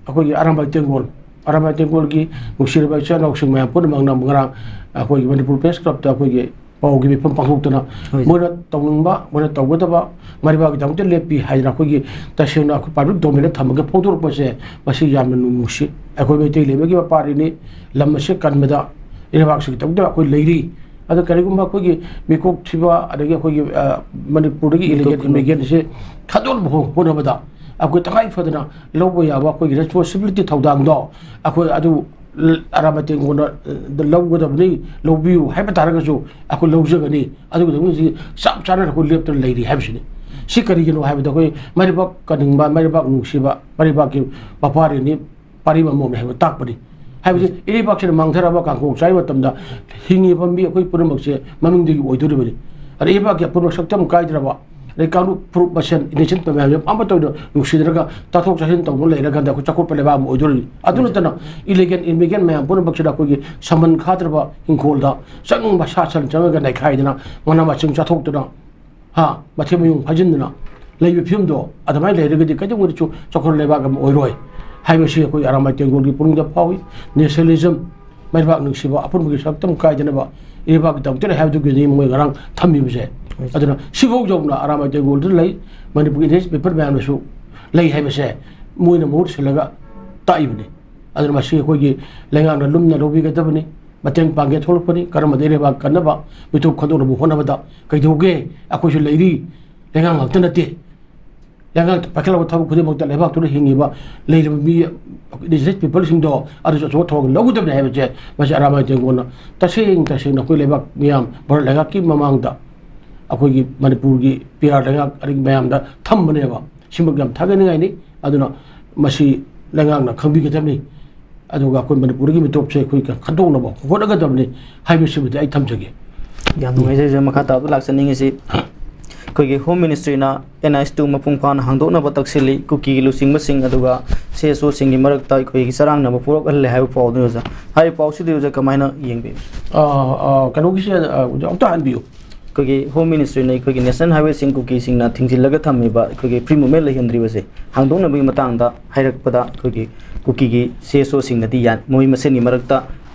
ꯑꯩꯈꯣꯏꯒꯤ ꯑꯔꯥꯝꯕꯥꯏ ꯇꯦꯡꯒꯣꯜ, ꯑꯔꯥꯝꯕꯥꯏ ꯇꯦꯡꯒꯣꯜꯒꯤ ꯅꯨꯡꯁꯤꯔꯕ ꯏꯆꯤꯜ ꯏꯅꯥꯎꯁꯤꯡ ꯃꯌꯥꯝ ꯄꯨꯝꯅꯃꯛꯅ ꯉꯔꯥꯡ ꯑꯩꯈꯣꯏꯒꯤ ꯃꯅꯤꯄꯨꯔ ꯄ꯭ꯔꯦꯁ ꯀ꯭ꯂꯕꯇ ꯑꯩꯈꯣꯏꯒꯤ ꯄꯥꯎꯒꯤ ꯃꯤꯐꯝ ꯄꯥꯡꯊꯣꯛꯇꯨꯅ, ꯍꯣꯏ꯫ ꯃꯣꯏꯅ ꯇꯧꯅꯤꯡꯕ, ꯃꯣꯏꯅ ꯇꯧꯒꯗꯕ, ꯃꯔꯩꯕꯥꯛꯀꯤꯗꯃꯛꯇ ꯂꯦꯞꯄꯤ ꯍꯥꯏꯗꯅ ꯑꯩꯈꯣꯏꯒꯤ ꯇꯁꯦꯡꯅ ꯑꯩꯈꯣꯏ ꯄꯕ꯭ꯂꯤꯛ ꯗꯣꯃꯦꯟꯗ ꯊꯝꯃꯒ ꯐꯣꯡꯗꯣꯔꯛꯄꯁꯦ, ꯃꯁꯤ ꯌꯥꯝꯅ ꯅꯨꯡ-, ꯅꯨꯡꯁꯤ꯫ ꯑꯩꯈꯣꯏ ꯃꯩꯇꯩ ꯂꯩꯕꯒꯤ ꯃꯄꯥꯔꯤꯅꯤ, ꯂꯝ ꯑꯁꯤ ꯀꯟꯕꯗ ꯏꯔꯩꯕꯥꯛꯁꯤꯒꯤꯗꯃꯛꯇ ꯑꯩꯈꯣꯏ ꯂꯩꯔꯤ꯫ ꯑꯗꯣ ꯀꯔꯤꯒꯨꯝꯕ ꯑꯩꯈꯣꯏꯒꯤ ꯃꯤꯀꯣꯛ ꯊꯤꯕ, ꯑꯗꯒꯤ ꯑꯩꯈꯣꯏꯒꯤ, ꯑ, ꯃꯅꯤꯄꯨꯔꯗꯒꯤ ꯃꯤꯀꯣꯛ ꯏꯂꯤꯒꯦꯜ ꯊꯤꯕ꯫ ꯏꯃꯤꯒ꯭ꯔꯦꯟꯁꯦ ꯊꯥꯗꯣꯛꯅꯕ ꯍꯣꯠꯅꯕꯗ ꯑꯩꯈꯣꯏ ꯇꯉꯥꯏ ꯐꯗꯅ ꯂꯧꯕ ꯌꯥꯕ ꯑꯩꯈꯣꯏꯒꯤ ꯔꯦꯁꯄꯣꯟꯁꯤꯕꯤꯂꯤꯇꯤ, ꯊꯧꯗꯥꯡꯗꯣ ꯑꯩꯈꯣꯏ ꯑꯗꯨ ꯂ-, ꯑꯔꯥꯝꯕꯥꯏ ꯇꯦꯡꯒꯣꯜꯅ, ꯑ, ꯂꯧꯒꯗꯕꯅꯤ, ꯂꯧꯕꯤꯌꯨ ꯍꯥꯏꯕ ꯇꯥꯔꯒꯁꯨ ꯑꯩꯈꯣꯏ ꯂꯧꯖꯒꯅꯤ꯫ ꯑꯗꯨꯒꯤꯗꯃꯛꯇ ꯆꯞ ꯆꯥꯅ ꯑꯩꯈꯣꯏ ꯂꯦꯞꯇꯨꯅ ꯂꯩꯔꯤ ꯍꯥꯏꯕꯁꯤꯅꯤ꯫ ꯁꯤ ꯀꯔꯤꯒꯤꯅꯣ ꯍꯥꯏꯕꯗ ꯑꯩꯈꯣꯏ ꯃꯔꯩꯕꯥꯛ ꯀꯟꯅꯤꯡꯕ, ꯃꯔꯩꯕꯥꯛ ꯅꯨꯡꯁꯤꯕ, ꯃꯔꯩꯕꯥꯛꯀꯤ ꯃꯄꯥꯔꯤꯅꯤ, ꯄꯥꯔꯤ ꯃꯃꯣꯝꯅꯤ ꯍꯥꯏꯕ ꯇꯥꯛꯄꯅꯤ꯫ ꯍꯥꯏꯕꯗꯤ ꯏꯔꯩꯕꯥꯛꯁꯤꯅ ꯃꯥꯡꯊꯔꯛꯑꯕ ꯀꯥꯡꯈꯣꯡ ꯆꯥꯏꯕ ꯃꯇꯝꯗ ꯍꯤꯡꯉꯤꯕ ꯃꯤ ꯑꯩꯈꯣꯏ ꯄꯨꯝꯅꯃꯛꯁꯦ ꯃꯃꯤꯡꯗꯒꯤ ꯑꯣꯏꯗꯣꯔꯤꯕꯅꯤ꯫ ꯑꯗ ꯏꯔꯩꯕꯥꯛꯀꯤ ꯑꯄꯨꯟꯕ ꯁꯛꯇꯝ ꯀꯥꯏꯗ꯭ꯔꯕ, ꯑꯗꯩ ꯀꯥꯡꯂꯨꯞ ꯐꯨꯔꯨꯞ ꯃꯁꯦꯟ, ꯏꯅꯦꯁꯟ ꯃꯌꯥꯝꯁꯦ ꯑꯃꯠꯇ ꯑꯣꯏꯅ ꯅꯨꯡꯁꯤꯅꯔꯒ ꯆꯥꯊꯣꯛ ꯆꯥꯁꯤꯟ ꯇꯧꯗꯨꯅ ꯂꯩꯔꯀꯥꯟꯗ ꯑꯩꯈꯣꯏ ꯆꯥꯎꯈꯠꯄ ꯂꯩꯕꯥꯛ ꯑꯃ ꯑꯣꯏꯗꯣꯔꯤꯅꯤ꯫ ꯑꯗꯨ ꯅꯠꯇꯅ ꯏꯂꯤꯒꯦꯜ ꯏꯃꯤꯒ꯭ꯔꯦꯟ ꯃꯌꯥꯝ ꯄꯨꯝꯅꯃꯛꯁꯤꯗ ꯑꯩꯈꯣꯏꯒꯤ ꯁꯝꯕꯟ ꯈꯥꯗ꯭ꯔꯕ ꯏꯪꯈꯣꯜꯗ ꯆꯪꯅꯤꯡꯕ ꯁꯥ ꯁꯟ ꯆꯪꯉꯒ ꯅꯩꯈꯥꯏꯗꯅ ꯃꯅꯥ ꯃꯁꯤꯡ ꯆꯥꯊꯣꯛꯇꯨꯅ, ꯍꯥ, ꯃꯊꯤ ꯃꯌꯨꯡ ꯐꯥꯏꯖꯤꯟꯗꯅ ꯂꯩꯕ ꯐꯤꯕꯝꯗꯣ ꯑꯗꯨꯃꯥꯏꯅ ꯂꯩꯔꯒꯗꯤ ꯀꯩꯗꯧꯉꯩꯗꯁꯨ ꯆꯥꯎꯈꯠ ꯂꯩꯕꯥꯛ ꯑꯃ ꯑꯣꯏꯔꯣꯏ ꯍꯥꯏꯕꯁꯤ ꯑꯩꯈꯣꯏ ꯑꯔꯥꯝꯕꯥꯏ ꯇꯦꯡꯒꯣꯜꯒꯤ ꯄꯨꯛꯅꯤꯡꯗ ꯐꯥꯎꯏ꯫ ꯅꯦꯁꯅꯦꯂꯤꯖꯝ, ꯃꯩꯕꯥꯛ ꯅꯨꯡꯁꯤꯕ, ꯑꯄꯨꯟꯕꯒꯤ ꯁꯛꯇꯝ ꯀꯥꯏꯗꯅꯕ ꯏꯔꯩꯕꯥꯛꯀꯤꯗꯃꯛꯇꯅꯤ ꯍꯥꯏꯕꯗꯨꯒꯤꯅꯤ ꯃꯣꯏ ꯉꯔꯥꯡ ꯊꯝꯃꯤꯕꯁꯦ꯫ ꯍꯣꯏ꯫ ꯑꯗꯨꯅ ꯁꯤꯐꯥꯎ ꯌꯧꯅ ꯑꯔꯥꯝꯕꯥꯏ ꯇꯦꯡꯒꯣꯜꯗ ꯂꯩ, ꯃꯅꯤꯄꯨꯔꯒꯤ ꯏꯟꯗꯤꯖꯤꯅꯁ ꯄꯤꯄꯜ ꯃꯌꯥꯝꯅꯁꯨ ꯂꯩ ꯍꯥꯏꯕꯁꯦ ꯃꯣꯏꯅ ꯃꯍꯨꯠ ꯁꯤꯜꯂꯒ ꯇꯥꯛꯏꯕꯅꯤ꯫ ꯑꯗꯨꯅ ꯃꯁꯤ ꯑꯩꯈꯣꯏꯒꯤ ꯂꯩꯉꯥꯛꯅ ꯂꯨꯝꯅ ꯂꯧꯕꯤꯒꯗꯕꯅꯤ꯫ ꯃꯇꯦꯡ ꯄꯥꯡꯒꯦ ꯊꯣꯛꯂꯛꯄꯅꯤ꯫ ꯀꯔꯝꯕꯗꯒꯤ ꯂꯩꯕꯥꯛ ꯀꯟꯅꯕ, ꯃꯤꯇꯣꯞ ꯈꯟꯗꯣꯛꯅꯕ ꯍꯣꯠꯅꯕꯗ ꯀꯩꯗꯧꯒꯦ? ꯑꯩꯈꯣꯏꯁꯨ ꯂꯩꯔꯤ, ꯂꯩꯉꯥꯛ ꯉꯥꯛꯇ ꯅꯠꯇꯦ꯫ ꯂꯩꯉꯥꯛꯇ ꯄꯥꯏꯈꯠꯂꯕ ꯊꯕꯛ ꯈꯨꯗꯤꯡꯃꯛꯇ ꯂꯩꯕꯥꯛꯇꯨꯗ ꯍꯤꯡꯉꯤꯕ, ꯂꯩꯔꯤꯕ ꯃꯤ, indigenous peopleꯁꯤꯡꯗꯣ ꯑꯗꯨꯁꯨ ꯑꯆꯧꯕ ꯊꯧꯗꯥꯡ ꯂꯧꯒꯗꯕꯅꯤ ꯍꯥꯏꯕꯁꯦ ꯃꯁꯤ ꯑꯔꯥꯃꯥꯏ ꯇꯦꯡꯒꯣꯟꯅ ꯇꯁꯦꯡ ꯇꯁꯦꯡꯅ ꯑꯩꯈꯣꯏ ꯂꯩꯕꯥꯛ ꯃꯤꯌꯥꯝ, ꯚꯥꯔꯠ ꯂꯩꯉꯥꯛꯀꯤ ꯃꯃꯥꯡꯗ, ꯑꯩꯈꯣꯏꯒꯤ ꯃꯅꯤꯄꯨꯔꯒꯤ ꯄꯤꯌꯥꯔ ꯂꯩꯉꯥꯛ ꯑꯗꯒꯤ ꯃꯌꯥꯝꯗ ꯊꯝꯕꯅꯦꯕ꯫ ꯁꯤꯃꯛ ꯌꯥꯝ ꯊꯥꯒꯠꯅꯤꯡꯉꯥꯏꯅꯤ꯫ ꯑꯗꯨꯅ ꯃꯁꯤ ꯂꯩꯉꯥꯛꯅ ꯈꯪꯕꯤꯒꯗꯕꯅꯤ꯫ ꯑꯗꯨꯒ ꯑꯩꯈꯣꯏ ꯃꯅꯤꯄꯨꯔꯒꯤ ꯃꯤꯇꯣꯞꯁꯦ ꯑꯩꯈꯣꯏ ꯈꯟꯗꯣꯛꯅꯕ ꯍꯣꯠꯅꯒꯗꯕꯅꯤ ꯍꯥꯏꯕꯁꯤꯃꯗꯤ ꯑꯩ ꯊꯝꯖꯒꯦ꯫ ꯌꯥꯝ ꯅꯨꯡꯉꯥꯏꯖꯩ, ꯃꯈꯥ ꯇꯥꯕꯗ ꯂꯥꯛꯆꯅꯤꯡꯉꯤꯁꯤ ꯑꯩꯈꯣꯏꯒꯤ Home Ministryꯅ NIS two ꯃꯄꯨꯡ ꯐꯥꯅ ꯍꯥꯡꯗꯣꯛꯅꯕ ꯇꯛꯁꯤꯜꯂꯤ꯫ ꯀꯨꯀꯤꯒꯤ ꯂꯨꯆꯤꯡꯕꯁꯤꯡ ꯑꯗꯨꯒ CSOꯁꯤꯡꯒꯤ ꯃꯔꯛꯇ ꯑꯩꯈꯣꯏꯒꯤ ꯆꯔꯥꯡꯅꯕ ꯄꯣꯛꯂꯛꯍꯜꯂꯦ ꯍꯥꯏꯕ ꯄꯥꯎꯗꯨ ꯑꯣꯖꯥ, ꯍꯥꯏꯔꯤꯕ ꯄꯥꯎꯁꯤꯗꯤ ꯑꯣꯖꯥ ꯀꯃꯥꯏꯅ ꯌꯦꯡꯕꯤ? ꯑ, ꯑ, ꯀꯩꯅꯣꯒꯤꯁꯦ, ꯑ, ꯑꯣꯖꯥ, ꯑꯝꯇ ꯍꯟꯕꯤꯌꯨ꯫ ꯑꯩꯈꯣꯏꯒꯤ Home Ministryꯅ ꯑꯩꯈꯣꯏꯒꯤ National Highwayꯁꯤꯡ ꯀꯨꯀꯤꯁꯤꯡꯅ ꯊꯤꯡꯖꯤꯜꯂꯒ ꯊꯝꯃꯤꯕ ꯑꯩꯈꯣꯏꯒꯤ free movement ꯂꯩꯍꯟꯗ꯭ꯔꯤꯕꯁꯦ ꯍꯥꯡꯗꯣꯛꯅꯕꯒꯤ ꯃꯇꯥꯡꯗ ꯍꯥꯏꯔꯛꯄꯗ, ꯑꯩꯈꯣꯏꯒꯤ ꯀꯨꯀꯤꯒꯤ CSOꯁꯤꯡꯅꯗꯤ ꯌꯥ-, ꯃꯣꯏ ꯃꯁꯦꯟꯒꯤ ꯃꯔꯛꯇ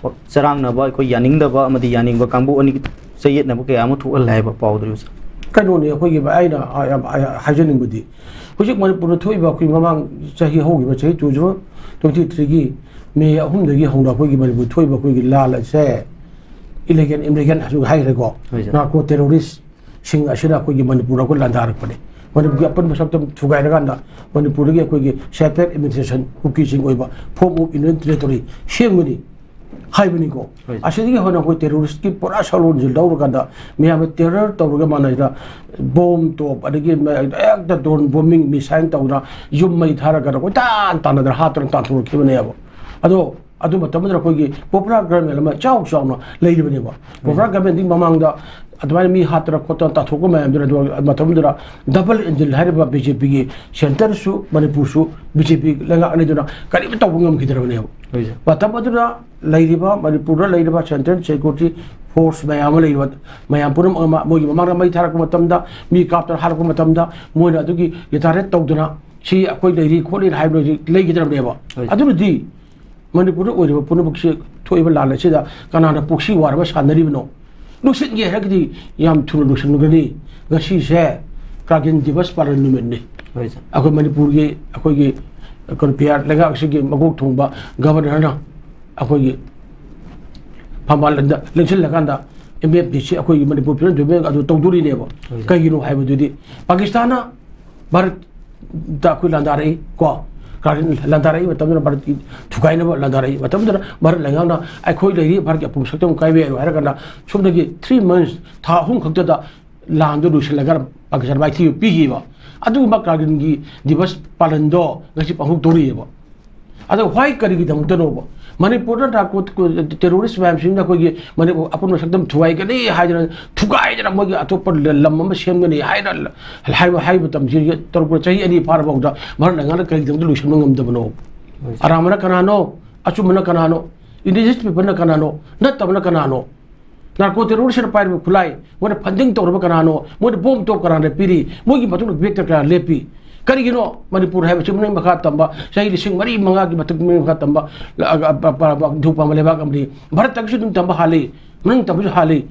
ꯆꯔꯥꯡꯅꯕ, ꯑꯩꯈꯣꯏ ꯌꯥꯅꯤꯡꯗꯕ ꯑꯃꯗꯤ ꯌꯥꯅꯤꯡꯕ ꯀꯥꯡꯕꯨ ꯑꯅꯤ ꯆꯌꯦꯠꯅꯕ ꯀꯌꯥ ꯑꯃ ꯊꯣꯛꯍꯜꯂꯦ ꯍꯥꯏꯕ ꯄꯥꯎꯗꯨ ꯑꯣꯖꯥ꯫ ꯀꯩꯅꯣꯅꯤ, ꯑꯩꯈꯣꯏꯒꯤ ꯑꯩꯅ, ꯑ, ꯌꯥꯝ, ꯑ, ꯍꯥꯏꯖꯅꯤꯡꯕꯗꯤ, ꯍꯧꯖꯤꯛ ꯃꯅꯤꯄꯨꯔꯗ ꯊꯣꯛꯏꯕ ꯑꯩꯈꯣꯏ ꯃꯃꯥꯡ ꯆꯍꯤ ꯍꯧꯈꯤꯕ ꯆꯍꯤ two thousand twenty threeꯒꯤ May ꯑꯍꯨꯝꯗꯒꯤ ꯍꯧꯅ ꯑꯩꯈꯣꯏꯒꯤ ꯃꯅꯤꯄꯨꯔ ꯊꯣꯛꯏꯕ ꯑꯩꯈꯣꯏꯒꯤ ꯂꯥꯜ ꯑꯁꯦ illegal immigrant ꯍꯥꯏꯁꯨ ꯍꯥꯏꯈ꯭ꯔꯦꯀꯣ, ꯍꯣꯏ, ꯁꯥꯔ꯫ Narco terrorist ꯁꯤꯡ ꯑꯁꯤꯅ ꯑꯩꯈꯣꯏꯒꯤ ꯃꯅꯤꯄꯨꯔꯗ ꯑꯩꯈꯣꯏ ꯂꯥꯟꯗꯥꯔꯛꯄꯅꯦ꯫ ꯃꯅꯤꯄꯨꯔꯒꯤ ꯑꯄꯨꯟꯕ ꯁꯛꯇꯝ ꯊꯨꯒꯥꯏꯔꯀꯥꯟꯗ ꯃꯅꯤꯄꯨꯔꯗꯒꯤ ꯑꯩꯈꯣꯏꯒꯤ separate administration, ꯀꯨꯀꯤꯁꯤꯡ ꯑꯣꯏꯕ form of Union Territory ꯁꯦꯝꯒꯅꯤ ꯍꯥꯏꯕꯅꯤꯀꯣ꯫ ꯍꯣꯏ꯫ ꯑꯁꯤꯗꯒꯤ ꯍꯧꯅ ꯑꯩꯈꯣꯏ terroristꯀꯤ ꯄꯨꯔꯥ ꯁꯛꯂꯣꯟꯁꯤ ꯂꯧꯔꯀꯥꯟꯗ ꯃꯌꯥꯝꯅ terror ꯇꯧꯔꯒ ꯃꯥꯅ ꯁꯤꯗ bomb ꯇꯣꯞ ꯑꯗꯒꯤ ꯃ-, ꯍꯦꯛꯇ drone bombing, missile ꯇꯧꯗꯅ ꯌꯨꯝ ꯃꯩ ꯊꯥꯔꯒ ꯀꯣꯏꯇꯥꯟ ꯇꯥꯟꯅꯗꯅ ꯍꯥꯠꯇꯅ ꯇꯥꯟꯊꯣꯔꯛꯈꯤꯕꯅꯦꯕ꯫ ꯑꯗꯣ ꯑꯗꯨ ꯃꯇꯝꯗꯨꯗ ꯑꯩꯈꯣꯏꯒꯤ popular government ꯑꯃ ꯆꯥꯎ ꯆꯥꯎꯅ ꯂꯩꯔꯤꯕꯅꯦꯕ꯫ Popular governmentꯗꯤ ꯃꯃꯥꯡꯗ ꯑꯗꯨꯃꯥꯏꯅ ꯃꯤ ꯍꯥꯠꯇꯅ ꯈꯣꯠꯇꯅ ꯇꯥꯟꯊꯣꯛꯄ ꯃꯌꯥꯝꯗꯨꯅ ꯑꯗꯨ ꯃꯇꯝꯗꯨꯗ double engine ꯍꯥꯏꯔꯤꯕ BJPꯒꯤ centreꯁꯨ ꯃꯅꯤꯄꯨꯔꯁꯨ BJP ꯂꯩꯉꯥꯛ ꯑꯅꯤꯗꯨꯅ ꯀꯔꯤꯝꯇ ꯇꯧꯕ ꯉꯝꯈꯤꯗ꯭ꯔꯕꯅꯦꯕ꯫ ꯍꯣꯏ, ꯁꯥꯔ꯫ ꯃꯇꯝ ꯑꯗꯨꯗ ꯂꯩꯔꯤꯕ ꯃꯅꯤꯄꯨꯔꯗ ꯂꯩꯔꯤꯕ central security force ꯃꯌꯥꯝ ꯑꯃ ꯂꯩꯔꯤꯕ ꯃꯌꯥꯝ ꯄꯨꯝꯅꯃꯛ ꯑꯃ ꯃꯣꯏꯒꯤ ꯃꯃꯥꯡꯗ ꯃꯩ ꯊꯥꯔꯛꯄ ꯃꯇꯝꯗ, ꯃꯤ ꯀꯥꯞꯇꯅ ꯍꯥꯠꯂꯛꯄ ꯃꯇꯝꯗ ꯃꯣꯏꯅ ꯑꯗꯨꯒꯤ retaliate ꯇꯧꯗꯅ ꯁꯤ ꯑꯩꯈꯣꯏ ꯂꯩꯔꯤ ꯈꯣꯠꯂꯤ ꯍꯥꯏꯕꯗꯨ ꯂꯩꯈꯤꯗ꯭ꯔꯕꯅꯦꯕ꯫ ꯍꯣꯏ꯫ ꯑꯗꯨꯅꯗꯤ ꯃꯅꯤꯄꯨꯔꯗ ꯑꯣꯏꯔꯤꯕ ꯄꯨꯝꯅꯃꯛꯁꯦ ꯊꯣꯛꯏꯕ ꯂꯥꯟ ꯑꯁꯤꯗ ꯀꯅꯥꯅ proxy war ꯑꯃ ꯁꯥꯟꯅꯔꯤꯕꯅꯣ? ꯂꯣꯏꯁꯤꯟꯒꯦ ꯍꯥꯏꯔꯒꯗꯤ ꯌꯥꯝ ꯊꯨꯅ ꯂꯣꯏꯁꯤꯟꯒꯅꯤ꯫ ꯉꯁꯤꯁꯦ ꯀꯥꯔꯒꯤꯜ ꯗꯤꯕꯁ ꯄꯥꯂꯟ ꯅꯨꯃꯤꯠꯅꯤ꯫ ꯍꯣꯏ, ꯁꯥꯔ꯫ ꯑꯩꯈꯣꯏ ꯃꯅꯤꯄꯨꯔꯒꯤ, ꯑꯩꯈꯣꯏꯒꯤ ꯀꯩꯅꯣ, ꯄꯤꯌꯥꯔ ꯂꯩꯉꯥꯛ ꯑꯁꯤꯒꯤ ꯃꯀꯣꯛ ꯊꯣꯡꯕ governorꯅ ꯑꯩꯈꯣꯏꯒꯤ ꯐꯝꯕꯥꯜꯗ ꯂꯦꯡꯁꯤꯜꯂꯀꯥꯟꯗ ꯑꯦꯝ ꯑꯦꯐ ꯗꯤ ꯁꯤ ꯑꯩꯈꯣꯏꯒꯤ ꯃꯅꯤꯄꯨꯔ ꯐꯤꯗꯝ ꯗꯤꯄꯥꯔꯠꯃꯦꯟ ꯑꯗꯨ ꯇꯧꯗꯣꯔꯤꯅꯦꯕ꯫ ꯍꯣꯏ꯫ ꯀꯩꯒꯤꯅꯣ ꯍꯥꯏꯕꯗꯨꯗꯤ ꯄꯥꯀꯤꯁꯇꯥꯟꯅ ꯚꯥꯔꯠꯇ ꯑꯩꯈꯣꯏ ꯂꯥꯟꯗꯥꯔꯛꯏ ꯀꯣ, ꯀꯥꯔꯒꯤꯜ ꯂꯥꯟꯗꯥꯔꯛꯏ ꯃꯇꯝꯗꯨꯗ ꯚꯥꯔꯠꯀꯤ ꯊꯨꯒꯥꯏꯅꯕ ꯂꯥꯟꯗꯥꯔꯛꯏ ꯃꯇꯝꯗꯨꯗ ꯚꯥꯔꯠ ꯂꯩꯉꯥꯛꯅ ꯑꯩꯈꯣꯏ ꯂꯩꯔꯤ ꯚꯥꯔꯠꯀꯤ ꯑꯄꯨꯟꯕ ꯁꯛꯇꯝ ꯀꯥꯏꯕ ꯌꯥꯔꯣꯏ ꯍꯥꯏꯔ ꯀꯥꯟꯗ ꯁꯣꯝꯗꯒꯤ three months, ꯊꯥ ꯑꯍꯨꯝ ꯈꯛꯇꯗ ꯂꯥꯟꯗꯨ ꯂꯣꯏꯁꯤꯜꯂꯒ ꯄꯥꯀꯤꯁꯇꯥꯟ ꯃꯥꯏꯊꯤꯕ ꯄꯤꯈꯤꯕ꯫ ꯑꯗꯨꯒꯨꯝꯕ ꯀꯥꯔꯒꯤꯜꯒꯤ ꯗꯤꯕꯁ ꯄꯥꯂꯟꯗꯣ ꯉꯁꯤ ꯄꯥꯡꯊꯣꯛꯇꯧꯔꯤꯑꯕ꯫ ꯑꯗꯣ why, ꯀꯔꯤꯒꯤꯗꯃꯛꯇꯅꯣꯕ? ꯃꯅꯤꯄꯨꯔꯗ ꯅꯥꯔꯀꯣ ꯇꯦꯔꯣꯔꯤꯁ ꯃꯌꯥꯝꯁꯤꯡꯅ ꯑꯩꯈꯣꯏꯒꯤ ꯃꯅꯤꯄꯨꯔ ꯑꯄꯨꯟꯕ ꯁꯛꯇꯝ ꯊꯨꯒꯥꯏꯒꯅꯤ ꯍꯥꯏꯗꯅ, ꯊꯨꯒꯥꯏꯗꯅ ꯃꯣꯏꯒꯤ ꯑꯇꯣꯞꯄ ꯂꯝ ꯑꯃ ꯁꯦꯝꯒꯅꯤ ꯍꯥꯏꯅ ꯍꯥꯏꯕ, ꯍꯥꯏꯕ ꯃꯇꯝꯁꯤꯗ ꯇꯧꯔꯛꯄ ꯆꯍꯤ ꯑꯅꯤ ꯐꯥꯔꯐꯥꯎꯗ ꯚꯥꯔꯠ ꯂꯩꯉꯥꯛꯅ ꯀꯔꯤꯒꯤꯗꯃꯛꯇ ꯂꯣꯏꯁꯤꯟꯕ ꯉꯝꯗꯕꯅꯣ? ꯑꯔꯥꯟꯕꯅ ꯀꯅꯥꯅꯣ? ꯑꯆꯨꯝꯕꯅ ꯀꯅꯥꯅꯣ? Indigenous peopleꯅ ꯀꯅꯥꯅꯣ? ꯅꯠꯇꯕꯅ ꯀꯅꯥꯅꯣ? ꯅꯥꯔꯀꯣ ꯇꯦꯔꯣꯔꯤꯁꯅ ꯄꯥꯏꯔꯤꯕ ꯈꯨꯠꯂꯥꯏ, ꯃꯣꯏꯅ ꯐꯟꯗꯤꯡ ꯇꯧꯔꯕ ꯀꯅꯥꯅꯣ? ꯃꯣꯏꯅ ꯕꯣꯝ ꯇꯣꯞ ꯀꯅꯥꯅ ꯄꯤꯔꯤ? ꯃꯣꯏꯒꯤ ꯃꯇꯨꯡꯗ ꯕꯦꯛꯇ ꯀꯅꯥ ꯂꯦꯞꯄꯤ? ꯀꯔꯤꯒꯤꯅꯣ ꯃꯅꯤꯄꯨꯔ ꯍꯥꯏꯕꯁꯤ ꯃꯅꯤꯡ ꯃꯈꯥ ꯇꯝꯕ, ꯆꯍꯤ ꯂꯤꯁꯤꯡ ꯃꯔꯤ ꯃꯉꯥꯒꯤ ꯃꯇꯨꯡ ꯃꯅꯤꯡ ꯃꯈꯥ ꯇꯝꯕ, ꯑ, ꯑ, ꯑ, ꯑ, ꯅꯤꯡꯊꯧ ꯄꯥꯟꯕ ꯂꯩꯕꯥꯛ ꯑꯃꯅꯤ꯫ ꯚꯥꯔꯠꯇꯒꯤꯁꯨ ꯑꯗꯨꯝ ꯇꯝꯕ ꯍꯥꯜꯂꯤ, ꯃꯅꯤꯡ ꯇꯝꯕꯁꯨ ꯍꯥꯜꯂꯤ꯫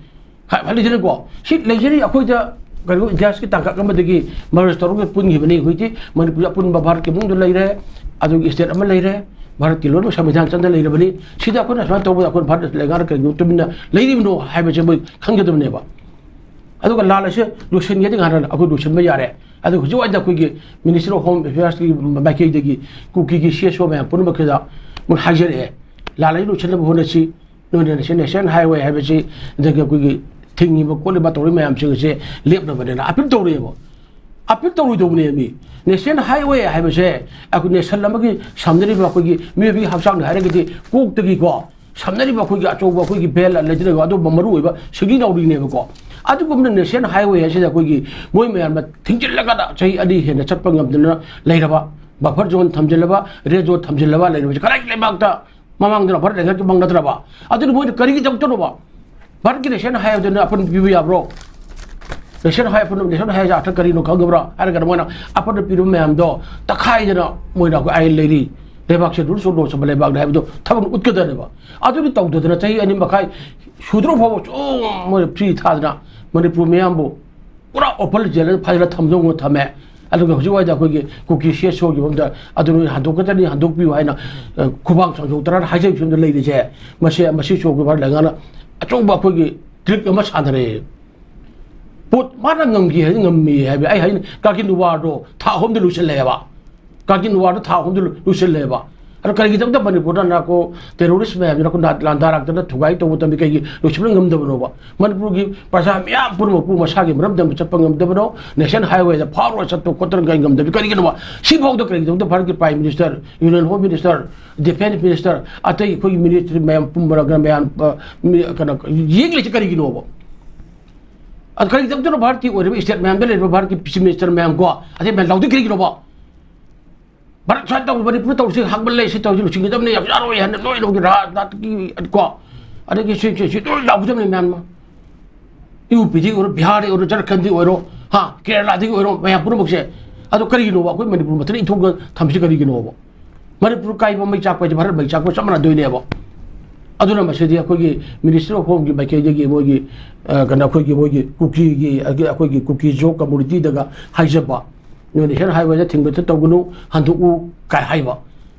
ꯍꯥ, ꯍꯥꯏꯂꯤꯗꯅꯀꯣ, ꯁꯤ ꯂꯩꯖꯔꯤ ꯑꯩꯈꯣꯏꯗ ꯀꯩꯅꯣ ꯏꯇꯤꯍꯥꯁꯀꯤ ꯇꯥꯡꯀꯛ ꯑꯃꯗꯒꯤ merge ꯇꯧꯔꯒ ꯄꯨꯟꯈꯤꯕꯅꯤ꯫ ꯍꯧꯖꯤꯛꯇꯤ ꯃꯅꯤꯄꯨꯔ ꯑꯄꯨꯟꯕ ꯚꯥꯔꯠꯀꯤ ꯃꯅꯨꯡꯗ ꯂꯩꯔꯦ, ꯑꯗꯨꯒꯤ state ꯑꯃ ꯂꯩꯔꯦ, ꯚꯥꯔꯠꯀꯤ ꯂꯣꯏꯅꯃꯛ ꯁꯪꯕꯤꯙꯥꯟ ꯆꯟꯗ ꯂꯩꯔꯕꯅꯤ꯫ ꯁꯤꯗ ꯑꯩꯈꯣꯏꯅ ꯁꯨꯃꯥꯏꯅ ꯇꯧꯕꯗ ꯑꯩꯈꯣꯏ ꯚꯥꯔꯠ ꯂꯩꯉꯥꯛꯅ ꯀꯔꯤꯒꯤꯅꯣ ꯇꯨꯃꯤꯟꯅ ꯂꯩꯔꯤꯕꯅꯣ ꯍꯥꯏꯕꯁꯦ ꯃꯣꯏ ꯈꯪꯒꯗꯕꯅꯦꯕ꯫ ꯑꯗꯨꯒ ꯂꯥꯟ ꯑꯁꯤ ꯂꯣꯏꯁꯤꯟꯒꯦꯗꯤ ꯉꯥꯏꯔ ꯑꯩꯈꯣꯏ ꯂꯣꯏꯁꯤꯟꯕ ꯌꯥꯔꯦ꯫ ꯑꯗꯨ ꯍꯧꯖꯤꯛ ꯋꯥꯏꯗ ꯑꯩꯈꯣꯏꯒꯤ Ministry of Home Affairsꯀꯤ ꯃꯥꯏꯀꯩꯗꯒꯤ ꯀꯨꯀꯤꯒꯤ C S O ꯃꯌꯥꯝ ꯄꯨꯝꯅꯃꯛꯁꯤꯗ ꯃꯣꯏ ꯍꯥꯏꯖꯔꯛꯑꯦ, ꯂꯥꯟ ꯑꯁꯤ ꯂꯣꯏꯁꯤꯟꯅꯕ ꯍꯣꯠꯅꯁꯤ, ꯅꯣꯏꯅ ꯅꯦꯁ-, National Highway ꯍꯥꯏꯕꯁꯤ, ꯑꯗꯒꯤ ꯑꯩꯈꯣꯏꯒꯤ ꯊꯤꯡꯉꯤꯕ ꯈꯣꯠꯂꯤꯕ ꯇꯧꯔꯤ ꯃꯌꯥꯝꯁꯤꯡ ꯑꯁꯦ ꯂꯦꯞꯅꯕꯅꯦꯅ appeal ꯇꯧꯔꯛꯑꯦꯕ꯫ Appeal ꯇꯧꯔꯣꯏꯗꯧꯕꯅꯦ ꯃꯤ꯫ National Highway ꯍꯥꯏꯕꯁꯦ ꯑꯩꯈꯣꯏ nation ꯑꯃꯒꯤ ꯁꯝꯅꯔꯤꯕ ꯑꯩꯈꯣꯏꯒꯤ ꯃꯤꯑꯣꯏꯕꯒꯤ ꯍꯛꯆꯥꯡꯗ ꯍꯥꯏꯔꯒꯗꯤ ꯀꯣꯛꯇꯒꯤꯀꯣ ꯁꯝꯅꯔꯤꯕ ꯑꯩꯈꯣꯏꯒꯤ ꯑꯆꯧꯕ ꯑꯩꯈꯣꯏꯒꯤ vein ꯂꯩꯗꯅꯀꯣ, ꯑꯗꯨꯒꯨꯝꯕ ꯃꯔꯨ ꯑꯣꯏꯕ ꯁꯤꯡꯂꯤ ꯅꯥꯎꯔꯤꯅꯦꯕꯀꯣ꯫ ꯑꯗꯨꯒꯨꯝꯕ National Highway ꯍꯥꯏꯁꯤꯗ ꯑꯩꯈꯣꯏꯒꯤ ꯃꯣꯏ ꯃꯌꯥꯝꯅ ꯊꯤꯡꯖꯤꯜꯂꯒ ꯆꯍꯤ ꯑꯅꯤ ꯍꯦꯟꯅ ꯆꯠꯄ ꯉꯝꯗꯅ ꯂꯩꯔꯕ, buffer zone ꯊꯝꯖꯤꯜꯂꯕ, red zone ꯊꯝꯖꯤꯜꯂꯕ ꯂꯩꯔꯕꯁꯦ ꯀꯗꯥꯏꯒꯤ ꯂꯩꯕꯥꯛꯇ? ꯃꯃꯥꯡꯗꯅ ꯚꯥꯔꯠ ꯂꯩꯉꯥꯛꯀꯤ ꯃꯥꯡꯅꯗ꯭ꯔꯕ? ꯑꯗꯨꯅ ꯃꯣꯏꯅ ꯀꯔꯤꯒꯤꯗꯃꯛꯇꯅꯣꯕ? ꯚꯥꯔꯠꯀꯤ ration ꯍꯥꯏꯕꯗꯨꯅ ꯑꯄꯟ ꯄꯤꯕ ꯌꯥꯕ꯭ꯔꯣ? Ration ꯍꯥꯏ ꯑꯄꯟ, ration ꯍꯥꯏꯁꯦ ꯑꯥꯔꯊ ꯀꯔꯤꯅꯣ ꯈꯪꯗꯕ꯭ꯔꯥ? ꯍꯥꯏꯔꯒꯅ ꯃꯣꯏꯅ ꯑꯄꯟ ꯄꯤꯔꯕ ꯃꯌꯥꯝꯗꯣ ꯇꯛꯈꯥꯏꯗꯅ ꯃꯣꯏꯅ ꯑꯩꯈꯣꯏ ꯑꯥꯏꯟ ꯂꯩꯔꯤ, ꯂꯩꯕꯥꯛꯁꯦ rules of law ꯆꯠꯄ ꯂꯩꯕꯥꯛꯅꯤ ꯍꯥꯏꯕꯗꯣ ꯊꯕꯛ ꯎꯠꯀꯗꯕꯅꯦꯕ꯫ ꯑꯗꯨꯗꯤ ꯇꯧꯗꯗꯅ ꯆꯍꯤ ꯑꯅꯤ ꯃꯈꯥꯏ ꯁꯨꯗ꯭ꯔꯣ ꯐꯥꯎꯕ ꯁꯨꯝ ꯃꯣꯏꯅ free ꯊꯥꯗꯅ ꯃꯅꯤꯄꯨꯔ ꯃꯤꯌꯥꯝꯕꯨ ꯄꯨꯔꯥ open jail ꯐꯥꯖꯤꯜꯂ ꯊꯝꯗꯧꯅ ꯊꯝꯃꯦ꯫ ꯑꯗꯨꯒ ꯍꯧꯖꯤꯛ ꯋꯥꯏꯗ ꯑꯩꯈꯣꯏꯒꯤ ꯀꯨꯀꯤ ꯁꯤ ꯑꯦꯁ ꯑꯣꯒꯤ ꯃꯐꯝꯗ ꯑꯗꯨ ꯅꯣꯏ ꯍꯟꯗꯣꯛꯀꯗꯅꯤ, ꯍꯟꯗꯣꯛꯄꯤꯌꯨ ꯍꯥꯏꯅ, ꯑ, ꯈꯨꯕꯥꯡ ꯆꯥꯎꯊꯣꯛ ꯇꯔꯥ ꯍꯥꯏꯖꯔꯤꯕ ꯐꯤꯕꯝꯗ ꯂꯩꯔꯤꯁꯦ꯫ ꯃꯁꯤ, ꯃꯁꯤ ꯆꯣꯛꯀꯤ ꯚꯥꯔꯠ ꯂꯩꯉꯥꯛꯅ ꯑꯆꯧꯕ ꯑꯩꯈꯣꯏꯒꯤ ꯇ꯭ꯔꯤꯛ ꯑꯃ ꯁꯥꯟꯅꯔꯦ꯫ ꯄꯣꯠ ꯃꯥꯅ ꯉꯝꯈꯤ ꯍꯥꯏꯗꯤ ꯉꯝꯃꯤ ꯍꯥꯏꯕ, ꯑꯩ ꯍꯥꯏꯅ ꯀꯥꯔꯒꯤꯜ ꯋꯥꯔꯗꯣ ꯊꯥ ꯑꯍꯨꯝꯗ ꯂꯣꯏꯁꯤꯜꯂꯦꯕ꯫ ꯀꯥꯔꯒꯤꯜ ꯋꯥꯔꯗꯣ ꯊꯥ ꯑꯍꯨꯝꯗ ꯂꯣꯏꯁꯤꯜꯂꯦꯕ꯫ ꯑꯗꯣ ꯀꯔꯤꯒꯤꯗꯃꯛꯇ ꯃꯅꯤꯄꯨꯔꯗ ꯅꯥꯔꯀꯣ ꯇꯦꯔꯣꯔꯤꯁ ꯃꯌꯥꯝꯁꯤꯅ ꯑꯩꯈꯣꯏ ꯂꯥꯟꯗꯥꯔꯛꯇꯅ ꯊꯨꯒꯥꯏ ꯇꯧꯕ ꯃꯇꯝꯗ ꯀꯩꯒꯤ ꯂꯣꯏꯁꯤꯟꯕ ꯉꯝꯗꯕꯅꯣꯕ? ꯃꯅꯤꯄꯨꯔꯒꯤ ꯄ꯭ꯔꯖꯥ ꯃꯤꯌꯥꯝ ꯄꯨꯝꯅꯃꯛꯄꯨ ꯃꯁꯥꯒꯤ ꯃꯔꯝꯗꯝꯗ ꯆꯠꯄ ꯉꯝꯗꯕꯅꯣ? ꯅꯦꯁꯅꯦꯜ ꯍꯥꯏꯋꯦꯗ ꯐꯥꯎꯔꯒ ꯆꯠꯄ ꯈꯣꯠꯇꯅ ꯀꯔꯤ ꯉꯝꯗꯕꯅꯤ? ꯀꯔꯤꯒꯤꯅꯣꯕ? ꯁꯤꯐꯥꯎꯗ ꯀꯔꯤꯒꯤꯗꯃꯛꯇ ꯚꯥꯔꯠꯀꯤ prime minister, union home minister, defence minister, ꯑꯇꯩ ꯑꯩꯈꯣꯏꯒꯤ ꯃꯤꯅꯤꯁꯇ꯭ꯔꯤ ꯃꯌꯥꯝ ꯄꯨꯝꯕꯔꯒ ꯃꯌꯥꯝ, ꯑ, ꯃꯤ-, ꯀꯩꯅꯣ, ꯌꯦꯡꯂꯤꯁꯤ ꯀꯔꯤꯒꯤꯅꯣꯕ? ꯑꯗꯨ ꯀꯔꯤꯒꯤꯗꯃꯛꯇꯅꯣ ꯚꯥꯔꯠꯀꯤ ꯑꯣꯏꯔꯤꯕ ꯁ꯭ꯇꯦꯠ ꯃꯌꯥꯝꯗ ꯂꯩꯔꯤꯕ ꯚꯥꯔꯠꯀꯤ ꯆꯤꯐ ꯃꯤꯅꯤꯁꯇꯔ ꯃꯌꯥꯝ ꯀꯣ, ꯑꯇꯩ ꯃꯌꯥꯝ ꯂꯥꯎꯗꯣꯏ ꯀꯔꯤꯒꯤꯅꯣꯕ? ꯚꯥꯔꯠ ꯁ꯭ꯋꯥꯏꯗ ꯇꯧꯔꯤ, ꯃꯅꯤꯄꯨꯔ ꯇꯧꯔꯤꯁꯤ ꯍꯥꯡꯕ ꯂꯩ, ꯁꯤ ꯇꯧꯔꯤꯁꯤ ꯂꯣꯏꯁꯤꯟꯒꯗꯕꯅꯤ, ꯌꯥꯝ ꯌꯥꯔꯣꯏ ꯍꯥꯏꯅ ꯂꯣꯏ ꯂꯧꯒꯤ ꯔꯥꯖꯅꯥꯠꯀꯤ ꯀꯣ, ꯑꯗꯒꯤ ꯁꯤ, ꯁꯤ, ꯁꯤ ꯂꯣꯏ ꯂꯥꯎꯒꯗꯕꯅꯤ ꯃꯌꯥꯝ ꯑꯃ꯫ ꯌꯨ ꯄꯤꯗꯒꯤ ꯑꯣꯏꯔꯣ, ꯕꯤꯍꯥꯔꯗꯒꯤ ꯑꯣꯏꯔꯣ, ꯖꯔꯈꯟꯗꯒꯤ ꯑꯣꯏꯔꯣ, ꯍꯥ, ꯀꯦꯔꯂꯥꯗꯒꯤ ꯑꯣꯏꯔꯣ, ꯃꯌꯥꯝ ꯄꯨꯝꯅꯃꯛꯁꯦ꯫ ꯑꯗꯣ ꯀꯔꯤꯒꯤꯅꯣꯕ ꯑꯩꯈꯣꯏ ꯃꯅꯤꯄꯨꯔ ꯃꯊꯟꯇ ꯏꯟꯊꯣꯛꯑꯒ ꯊꯝꯃꯤꯁꯤ ꯀꯔꯤꯒꯤꯅꯣꯕ? ꯃꯅꯤꯄꯨꯔ ꯀꯥꯏꯕ ꯃꯩ ꯆꯥꯛꯄ ꯍꯥꯏꯁꯦ ꯚꯥꯔꯠ ꯃꯩ ꯆꯥꯛꯄ ꯆꯞ ꯃꯥꯟꯅꯗꯣꯏꯅꯦꯕ꯫ ꯑꯗꯨꯅ ꯃꯁꯤꯗꯤ ꯑꯩꯈꯣꯏꯒꯤ ꯃꯤꯅꯤꯁꯇ꯭ꯔꯤ ꯑꯣꯐ ꯍꯣꯝꯒꯤ ꯃꯥꯏꯀꯩꯗꯒꯤ ꯃꯣꯏꯒꯤ, ꯑ, ꯀꯩꯅꯣ, ꯑꯩꯈꯣꯏꯒꯤ ꯃꯣꯏꯒꯤ ꯀꯨꯀꯤꯒꯤ, ꯑꯩꯈꯣꯏꯒꯤ ꯀꯨꯀꯤ ꯖꯣ ꯀꯝꯃꯨꯅꯤꯇꯤꯗꯒ ꯍꯥꯏꯖꯕ, ꯅꯣꯏꯅ ꯍꯦꯟꯅ ꯍꯥꯏꯕꯗ ꯊꯤꯡꯕ ꯊ-, ꯇꯧꯒꯅꯨ, ꯍꯟꯗꯣꯛꯎ ꯀꯥꯏ ꯍꯥꯏꯕ꯫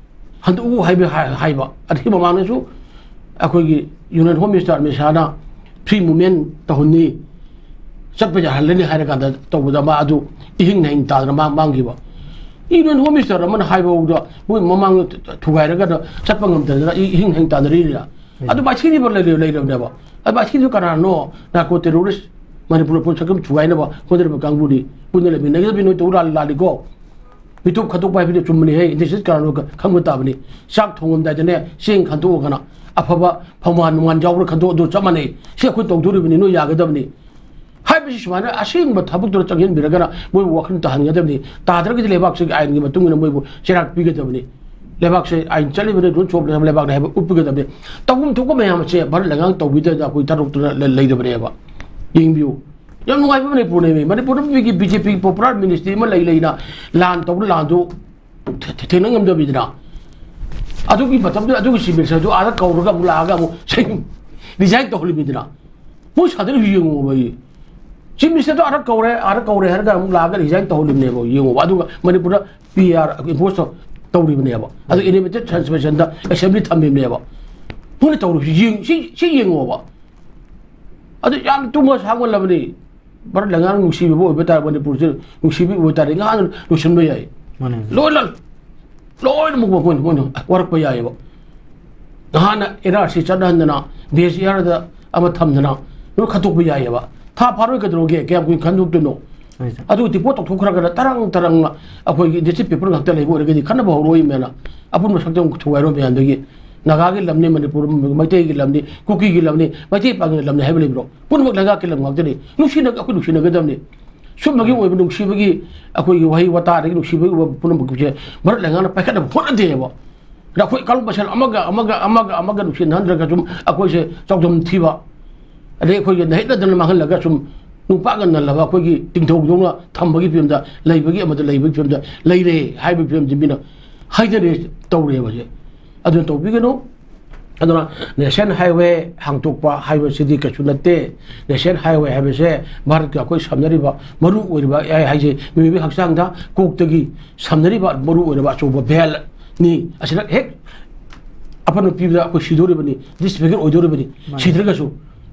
ꯍꯟꯗꯣꯛꯎ ꯍꯥꯏꯕ ꯍꯥꯏ-, ꯍꯥꯏꯕ꯫ ꯑꯗꯒꯤ ꯃꯃꯥꯡꯗꯁꯨ ꯑꯩꯈꯣꯏꯒꯤ ꯌꯨꯅꯤꯌꯟ ꯍꯣꯝ ꯃꯤꯅꯤꯁꯇꯔ ꯑꯃꯤꯠ ꯁꯥꯍꯅ ꯐ꯭ꯔꯤ ꯃꯨꯚꯃꯦꯟ ꯇꯧꯍꯟꯅꯤ, ꯆꯠꯄ ꯌꯥꯍꯜꯂꯅꯤ ꯍꯥꯏꯔ ꯀꯥꯟꯗ ꯇꯧꯕꯗ ꯃꯥ ꯑꯗꯨ ꯏꯍꯤꯡ ꯅꯍꯤꯡ ꯇꯥꯗꯅ ꯃꯥ ꯃꯥꯡꯈꯤꯕ꯫ ꯌꯨꯅꯤꯌꯟ ꯍꯣꯝ ꯃꯤꯅꯤꯁꯇꯔ ꯑꯃꯅ ꯍꯥꯏꯕꯐꯥꯎꯗ ꯃꯣꯏ ꯃꯃꯥꯡꯗ ꯊꯨꯒꯥꯏꯔꯒ ꯆꯠꯄ ꯉꯝꯗꯅ ꯏꯍꯤꯡ ꯅꯍꯤꯡ ꯇꯥꯅꯔꯤꯅꯤꯅ꯫ ꯎꯝ꯫ ꯑꯗꯨ ꯃꯥꯏꯊꯤꯔꯤꯕ ꯂꯩꯔ-, ꯂꯩꯔꯕꯅꯦꯕ꯫ ꯑꯗꯨ ꯃꯥꯏꯊꯤꯔꯤꯕ ꯀꯅꯥꯅꯣ? ꯅꯥꯔꯀꯣ ꯇꯦꯔꯣꯔꯤꯁ, ꯃꯅꯤꯄꯨꯔ ꯄꯣꯠ ꯁꯛꯇꯝ ꯊꯨꯒꯥꯏꯅꯕ ꯍꯣꯠꯅꯔꯤꯕ ꯀꯥꯡꯕꯨꯅꯤ꯫ ꯄꯨꯟꯅ ꯂꯩꯃꯤꯟꯅꯒꯗꯕꯅꯤ, ꯅꯣꯏ ꯇꯧ ꯂꯥꯜ-, ꯂꯥꯜꯂꯤꯀꯣ꯫ ꯃꯤꯇꯣꯞ ꯈꯠꯇꯣꯛꯄ ꯍꯥꯏꯕꯗꯤ ꯑꯆꯨꯝꯕꯅꯤ ꯍꯦ, injustice ꯀꯅꯥꯅꯣ ꯈ-, ꯈꯪꯕ ꯇꯥꯕꯅꯤ꯫ ꯆꯥꯛ ꯊꯣꯡꯉꯝꯗꯥꯏꯗꯅꯦ ꯆꯦꯡ ꯈꯟꯗꯣꯛꯑꯒꯅ ꯑꯐꯕ ꯐꯧꯃꯥꯟ ꯅꯨꯡꯃꯥꯟ ꯌꯥꯎꯕ꯭ꯔꯥ ꯈꯟꯗꯣꯛ, ꯑꯗꯨ ꯆꯞ ꯃꯥꯟꯅꯩ꯫ ꯁꯤ ꯑꯩꯈꯣꯏ ꯇꯧꯗꯣꯔꯤꯕꯅꯤ, ꯅꯣꯏ ꯌꯥꯒꯗꯕꯅꯤ꯫ ꯍꯥꯏꯕꯁꯤ ꯁꯨꯃꯥꯏꯅ ꯑꯁꯦꯡꯕ ꯊꯕꯛꯇꯨꯗ ꯆꯪꯁꯤꯟꯕꯤꯔꯒꯅ ꯃꯣꯏꯕꯨ ꯋꯥꯈꯜ ꯇꯥꯍꯟꯒꯗꯕꯅꯤ꯫ ꯇꯥꯗ꯭ꯔꯒꯗꯤ ꯂꯩꯕꯥꯛꯁꯤꯒꯤ ꯑꯥꯏꯟꯒꯤ ꯃꯇꯨꯡ ꯏꯟꯅ ꯃꯣꯏꯕꯨ ꯆꯩꯔꯥꯛ ꯄꯤꯒꯗꯕꯅꯤ꯫ ꯂꯩꯕꯥꯛꯁꯦ ꯑꯥꯏꯟ ꯆꯠꯂꯤꯕꯅꯤ, ꯔꯨꯜꯁ ꯑꯣꯐ ꯂꯩꯕꯥꯛꯅꯤ ꯍꯥꯏꯕ ꯎꯠꯄꯤꯒꯗꯕꯅꯤ꯫ ꯇꯧꯐꯝ ꯊꯣꯛꯄ ꯃꯌꯥꯝ ꯑꯁꯦ ꯚꯥꯔꯠ ꯂꯩꯉꯥꯛ ꯇꯧꯕꯤꯗꯅ ꯑꯩꯈꯣꯏ ꯊꯥꯗꯣꯛꯇꯨꯅ ꯂꯩ-, ꯂꯩꯔꯕꯅꯦꯕ꯫ ꯌꯦꯡꯕꯤꯌꯨ꯫ ꯌꯥꯝ ꯅꯨꯡꯉꯥꯏꯕ ꯃꯅꯤꯄꯨꯔꯅꯦꯃꯤ꯫ ꯃꯅꯤꯄꯨꯔꯗ ꯃꯤꯒꯤ ꯕꯤ ꯖꯦ ꯄꯤ ꯄꯣꯄꯨꯂꯔ ꯃꯤꯅꯤꯁꯇ꯭ꯔꯤ ꯑꯃ ꯂꯩ ꯂꯩꯅ ꯂꯥꯟ ꯇꯧꯕ ꯂꯥꯟꯗꯨ ꯊꯦ-, ꯊꯦ-, ꯊꯦꯡꯅ ꯉꯝꯗꯕꯤꯗꯅ꯫ ꯑꯗꯨꯒꯤ ꯃꯇꯝꯗꯨꯗ ꯑꯗꯨꯒꯤ ꯆꯤꯐ ꯃꯤꯅꯤꯁꯇꯔꯗꯨ ꯑꯥꯗ ꯀꯧꯔꯒ ꯑꯃꯨꯛ ꯂꯥꯛꯑꯒ ꯑꯃꯨꯛ ꯔꯤꯖꯥꯏꯟ ꯇꯧꯍꯜꯂꯤꯃꯤꯗꯅ꯫ ꯃꯣꯏ ꯁꯥꯗꯅ ꯌꯦꯡꯉꯣꯕ ꯑꯩ꯫ ꯆꯤꯐ ꯃꯤꯅꯤꯁꯇꯔꯗꯣ ꯑꯥꯗ ꯀꯧꯔꯦ, ꯑꯥꯗ ꯀꯧꯔꯦ ꯍꯥꯏꯔꯒ ꯑꯃꯨꯛ ꯂꯥꯛꯑꯒ ꯔꯤꯖꯥꯏꯟ ꯇꯧꯍꯜꯂꯤꯕꯅꯦꯕ, ꯌꯦꯡꯉꯣꯕ꯫ ꯑꯗꯨꯒ ꯃꯅꯤꯄꯨꯔꯗ ꯄꯤ ꯑꯥꯔ ꯏꯝꯄꯣꯁ ꯇꯧꯔꯤꯕꯅꯦꯕ꯫ ꯑꯗꯨ ꯏꯟꯂꯤꯃꯤꯇꯦꯠ ꯁꯁꯄꯦꯟꯁꯟꯗ ꯑꯦꯁꯦꯝꯕ꯭ꯂꯤ ꯊꯝꯃꯤꯕꯅꯦꯕ꯫ ꯃꯣꯏꯅ ꯇꯧꯔꯤꯕꯁꯤ ꯌꯦꯡ-, ꯁꯤ, ꯁꯤ ꯌꯦꯡꯉꯣꯕ꯫ ꯑꯗꯨ ꯌꯥꯝ ꯇꯨꯝꯕ ꯁꯥꯡꯃꯜꯂꯕꯅꯤ꯫ ꯚꯥꯔꯠ ꯂꯩꯉꯥꯛꯅ ꯅꯨꯡꯁꯤꯕꯤꯕ ꯑꯣꯏꯕ ꯇꯥꯔꯦ, ꯃꯅꯤꯄꯨꯔꯁꯦ ꯅꯨꯡꯁꯤꯕꯤꯕ ꯑꯣꯏꯕ ꯇꯥꯔꯦ, ꯉꯍꯥꯟꯅ ꯂꯣꯏꯁꯤꯟꯕ ꯌꯥꯏ꯫ ꯃꯥꯅꯦ꯫ ꯂꯣꯏꯅ, ꯂꯣꯏꯅꯃꯛ ꯃꯈꯣꯏꯅ, ꯃꯣꯏꯅ ꯋꯥꯔꯛꯄ ꯌꯥꯏꯑꯕ꯫ ꯉꯍꯥꯟꯅ and R C ꯆꯠꯅꯍꯟꯗꯅ, B S E ꯑꯥꯔꯗ ꯑꯃ ꯊꯝꯗꯅ ꯂꯣꯏ ꯈꯠꯇꯣꯛꯄ ꯌꯥꯏꯑꯕ꯫ ꯊꯥ ꯐꯥꯔꯣꯏ ꯀꯩꯗꯧꯔꯒꯦ? ꯀꯌꯥꯝ ꯀꯨꯏꯅ ꯈꯟꯗꯣꯛꯇꯣꯏꯅꯣ? ꯍꯣꯏ, ꯁꯥꯔ꯫ ꯑꯗꯨ ꯗꯤꯄꯣꯔꯠ ꯇꯧꯊꯣꯛꯈ꯭ꯔꯒꯅ ꯇꯔꯪ ꯇꯔꯪ ꯑꯩꯈꯣꯏꯒꯤ ꯗꯤꯁꯇ꯭ꯔꯤꯛ ꯄꯦꯄꯔ ꯉꯥꯛꯇ ꯂꯩꯕ ꯑꯣꯏꯔꯒꯗꯤ ꯈꯟꯅꯕ ꯍꯧꯔꯛꯑꯣꯏ ꯃꯦꯅ꯫ ꯑꯄꯨꯟꯕ ꯁꯛꯇꯝ ꯊꯨꯒꯥꯏꯔꯣꯏ ꯃꯌꯥꯝꯗꯒꯤ꯫ ꯅꯥꯒꯥꯒꯤ ꯂꯝꯅꯤ ꯃꯅꯤꯄꯨꯔ, ꯃꯩꯇꯩꯒꯤ ꯂꯝꯅꯤ, ꯀꯨꯀꯤꯒꯤ ꯂꯝꯅꯤ, ꯃꯩꯇꯩ ꯄꯥꯉꯜꯒꯤ ꯂꯝꯅꯤ ꯍꯥꯏꯕ ꯂꯩꯕ꯭ꯔꯣ? ꯄꯨꯝꯅꯃꯛ ꯂꯩꯉꯥꯛꯀꯤ ꯂꯝ ꯉꯥꯛꯇꯅꯤ꯫ ꯅꯨꯡꯁꯤꯅ, ꯑꯩꯈꯣꯏ ꯅꯨꯡꯁꯤꯅꯒꯗꯕꯅꯤ꯫ ꯁꯨꯝꯕꯒꯤ ꯑꯣꯏꯕ ꯅꯨꯡꯁꯤꯕꯒꯤ, ꯑꯩꯈꯣꯏꯒꯤ ꯋꯥꯍꯩ ꯋꯥꯇꯥꯗꯒꯤ ꯅꯨꯡꯁꯤꯕꯒꯤ ꯑꯣꯏꯕ ꯄꯨꯝꯅꯃꯛꯁꯦ ꯚꯥꯔꯠ ꯂꯩꯉꯥꯛꯅ ꯄꯥꯏꯈꯠꯅꯕ ꯍꯣꯠꯅꯗꯦꯕ꯫ ꯑꯗ ꯑꯩꯈꯣꯏ ꯀꯥꯡꯂꯨꯞ ꯃꯁꯦꯜ ꯑꯃꯒ ꯑꯃꯒ, ꯑꯃꯒ ꯑꯃꯒ ꯅꯨꯡꯁꯤꯅꯍꯟꯗ꯭ꯔꯒ ꯁꯨꯝ ꯑꯩꯈꯣꯏꯁꯦ ꯆꯥꯎꯗꯝ ꯊꯤꯕ, ꯑꯗꯩ ꯑꯩꯈꯣꯏꯒꯤ ꯅꯍꯦꯠꯅꯗꯅ ꯃꯥꯡꯍꯜꯂꯒ ꯁꯨꯝ ꯅꯨꯄꯥꯒ ꯅꯜꯂꯕ ꯑꯩꯈꯣꯏꯒꯤ ꯇꯤꯡꯊꯧꯗꯧꯅ ꯊꯝꯕꯒꯤ ꯐꯤꯕꯝꯗ ꯂꯩꯕꯒꯤ, ꯑꯃꯗ ꯂꯩꯕꯒꯤ ꯐꯤꯕꯝꯗ ꯂꯩꯔꯦ ꯍꯥꯏꯕꯒꯤ ꯐꯤꯕꯝꯁꯤ ꯃꯤꯅ ꯍꯥꯏꯅꯔꯦ, ꯇꯧꯔꯦꯕ ꯍꯧꯖꯤꯛ꯫ ꯑꯗꯨꯅ ꯇꯧꯕꯤꯒꯅꯨ꯫ ꯑꯗꯨꯅ ꯅꯦꯁꯅꯦꯜ ꯍꯥꯏꯋꯦ ꯍꯥꯡꯇꯣꯛꯄ ꯍꯥꯏꯕꯁꯤꯗꯤ ꯀꯩꯁꯨ ꯅꯠꯇꯦ꯫ ꯅꯦꯁꯅꯦꯜ ꯍꯥꯏꯋꯦ ꯍꯥꯏꯕꯁꯦ ꯚꯥꯔꯠꯀꯤ ꯑꯩꯈꯣꯏ ꯁꯝꯅꯔꯤꯕ ꯃꯔꯨ ꯑꯣꯏꯔꯤꯕ, ꯑꯩ ꯍꯥꯏꯁꯦ ꯃꯤꯑꯣꯏꯕꯒꯤ ꯍꯛꯆꯥꯡꯗ ꯀꯣꯛꯇꯒꯤ ꯁꯝꯅꯔꯤꯕ ꯃꯔꯨ ꯑꯣꯏꯔꯕ ꯑꯆꯧꯕ ꯚꯦꯜꯅꯤ꯫ ꯑꯁꯤꯗ ꯍꯦꯛ ꯑꯄꯟꯕ ꯄꯤꯕꯗ ꯑꯩꯈꯣꯏ ꯁꯤꯗꯣꯔꯤꯕꯅꯤ, ꯗꯤꯁꯐꯤꯒꯔ ꯑꯣꯏꯗꯣꯔꯤꯕꯅꯤ꯫ ꯃꯥꯅꯤ꯫ ꯁꯤꯗ꯭ꯔꯒꯁꯨ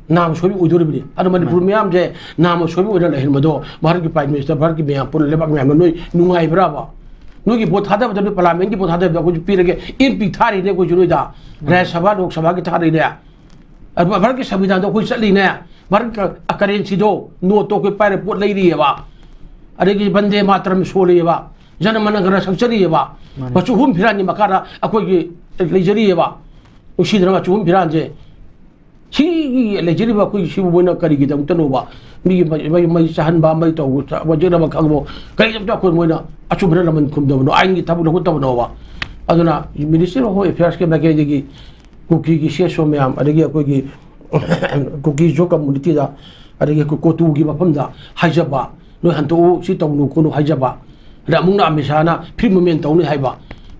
ꯅꯥꯝ ꯁꯣꯏꯕ ꯑꯣꯏꯗꯣꯔꯤꯕꯅꯤ꯫ ꯑꯗꯣ ꯃꯅꯤꯄꯨꯔ ꯃꯥꯅꯤ꯫ ꯃꯤꯌꯥꯝꯁꯦ ꯅꯥꯝ ꯁꯣꯏꯕ ꯑꯣꯏꯅ ꯂꯩꯍꯟꯕꯗꯣ ꯚꯥꯔꯠꯀꯤ ꯄ꯭ꯔꯥꯏꯝ ꯃꯤꯅꯤꯁꯇꯔ, ꯚꯥꯔꯠꯀꯤ ꯃꯌꯥꯝ ꯄꯨꯟꯅ ꯂꯩꯕꯥꯛ ꯃꯌꯥꯝꯅ ꯅꯣꯏ ꯅꯨꯡꯉꯥꯏꯕ꯭ꯔꯥꯕ? ꯅꯣꯏꯒꯤ ꯚꯣꯠ ꯊꯥꯗꯕꯗ, ꯅꯣꯏ ꯄꯥꯔꯂꯥꯃꯦꯟꯒꯤ ꯚꯣꯠ ꯊꯥꯗꯕꯗ ꯑꯩꯈꯣꯏꯁꯨ ꯄꯤꯔꯒꯦ, ꯑꯦꯝ ꯄꯤ ꯊꯥꯔꯤꯅꯦ ꯑꯩꯈꯣꯏꯁꯨ ꯅꯣꯏꯗ, ꯔꯥꯖ꯭ꯌ ꯁꯚꯥ, ꯂꯣꯛ ꯁꯚꯥꯒꯤ ꯊꯥꯔꯤꯅꯦ꯫ ꯑꯗꯨ ꯚꯥꯔꯠꯀꯤ ꯁꯪꯕꯤꯙꯥꯟꯗꯣ ꯑꯩꯈꯣꯏ ꯆꯠꯂꯤꯅꯦ, ꯚꯥꯔꯠꯀꯤ ꯀꯔꯦꯟꯁꯤꯗꯣ, ꯅꯣꯠꯇꯣ ꯑꯩꯈꯣꯏ ꯄꯥꯏꯔ ꯄꯣꯠ ꯂꯩꯔꯤꯑꯕ, ꯑꯗꯒꯤ ꯕꯟꯗꯦ ꯃꯥꯇꯔꯝ ꯁꯣꯜꯂꯤꯑꯕ, ꯖꯅ ꯃꯅ ꯒꯅ ꯁꯛꯆꯔꯤꯑꯕ, ꯃꯥꯅꯤ꯫ ꯃꯆꯨ ꯑꯍꯨꯝ ꯐꯤꯔꯥꯟꯒꯤ ꯃꯈꯥꯗ ꯑꯩꯈꯣꯏꯒꯤ ꯂꯩꯖꯔꯤꯑꯕ, ꯅꯨꯡꯁꯤꯗꯅ ꯃꯆꯨ ꯑꯍꯨꯝ ꯐꯤꯔꯥꯟꯁꯦ꯫ ꯁꯤꯒꯤ ꯂꯩꯖꯔꯤꯕ ꯑꯩꯈꯣꯏꯒꯤ ꯁꯤꯕꯨ ꯃꯣꯏꯅ ꯀꯔꯤꯒꯤꯗꯃꯛꯇꯅꯣꯕ? ꯃꯤꯒꯤ ꯃꯩ, ꯃꯩ, ꯃꯩ ꯆꯥꯍꯟꯕ, ꯃꯩ ꯇꯧꯕ, ꯋꯥꯖꯅꯕ ꯈꯪꯕ, ꯀꯔꯤꯗꯃꯛꯇ ꯑꯩꯈꯣꯏ ꯃꯣꯏꯅ ꯑꯆꯨꯝꯕꯅ ꯂꯃꯟ ꯈꯨꯝꯗꯕꯅꯣ, ꯑꯥꯏꯟꯒꯤ ꯊꯕꯛ ꯂꯧꯈꯠꯇꯕꯅꯣꯕ? ꯑꯗꯨꯅ Ministry of Home Affairs ꯀꯤ ꯃꯥꯏꯀꯩꯗꯒꯤ ꯀꯨꯀꯤꯒꯤ ꯁꯤ ꯑꯦꯁ ꯑꯣ ꯃꯌꯥꯝ, ꯑꯗꯒꯤ ꯑꯩꯈꯣꯏꯒꯤ ꯀꯨꯀꯤ ꯖꯣ ꯀꯝꯃꯨꯅꯤꯇꯤꯗ, ꯑꯗꯒꯤ ꯑꯩꯈꯣꯏ ꯀꯣꯇꯨꯒꯤ ꯃꯐꯝꯗ ꯍꯥꯏꯖꯕ, ꯅꯣꯏ ꯍꯟꯇꯣꯛꯎ, ꯁꯤ ꯇꯧꯅꯨ ꯈꯣꯠꯅꯨ ꯍꯥꯏꯖꯕ, ꯑꯗ ꯑꯃꯨꯛꯅ ꯑꯃꯤꯠ ꯁꯥꯍꯅ free movement ꯇꯧꯅꯤ ꯍꯥꯏꯕ,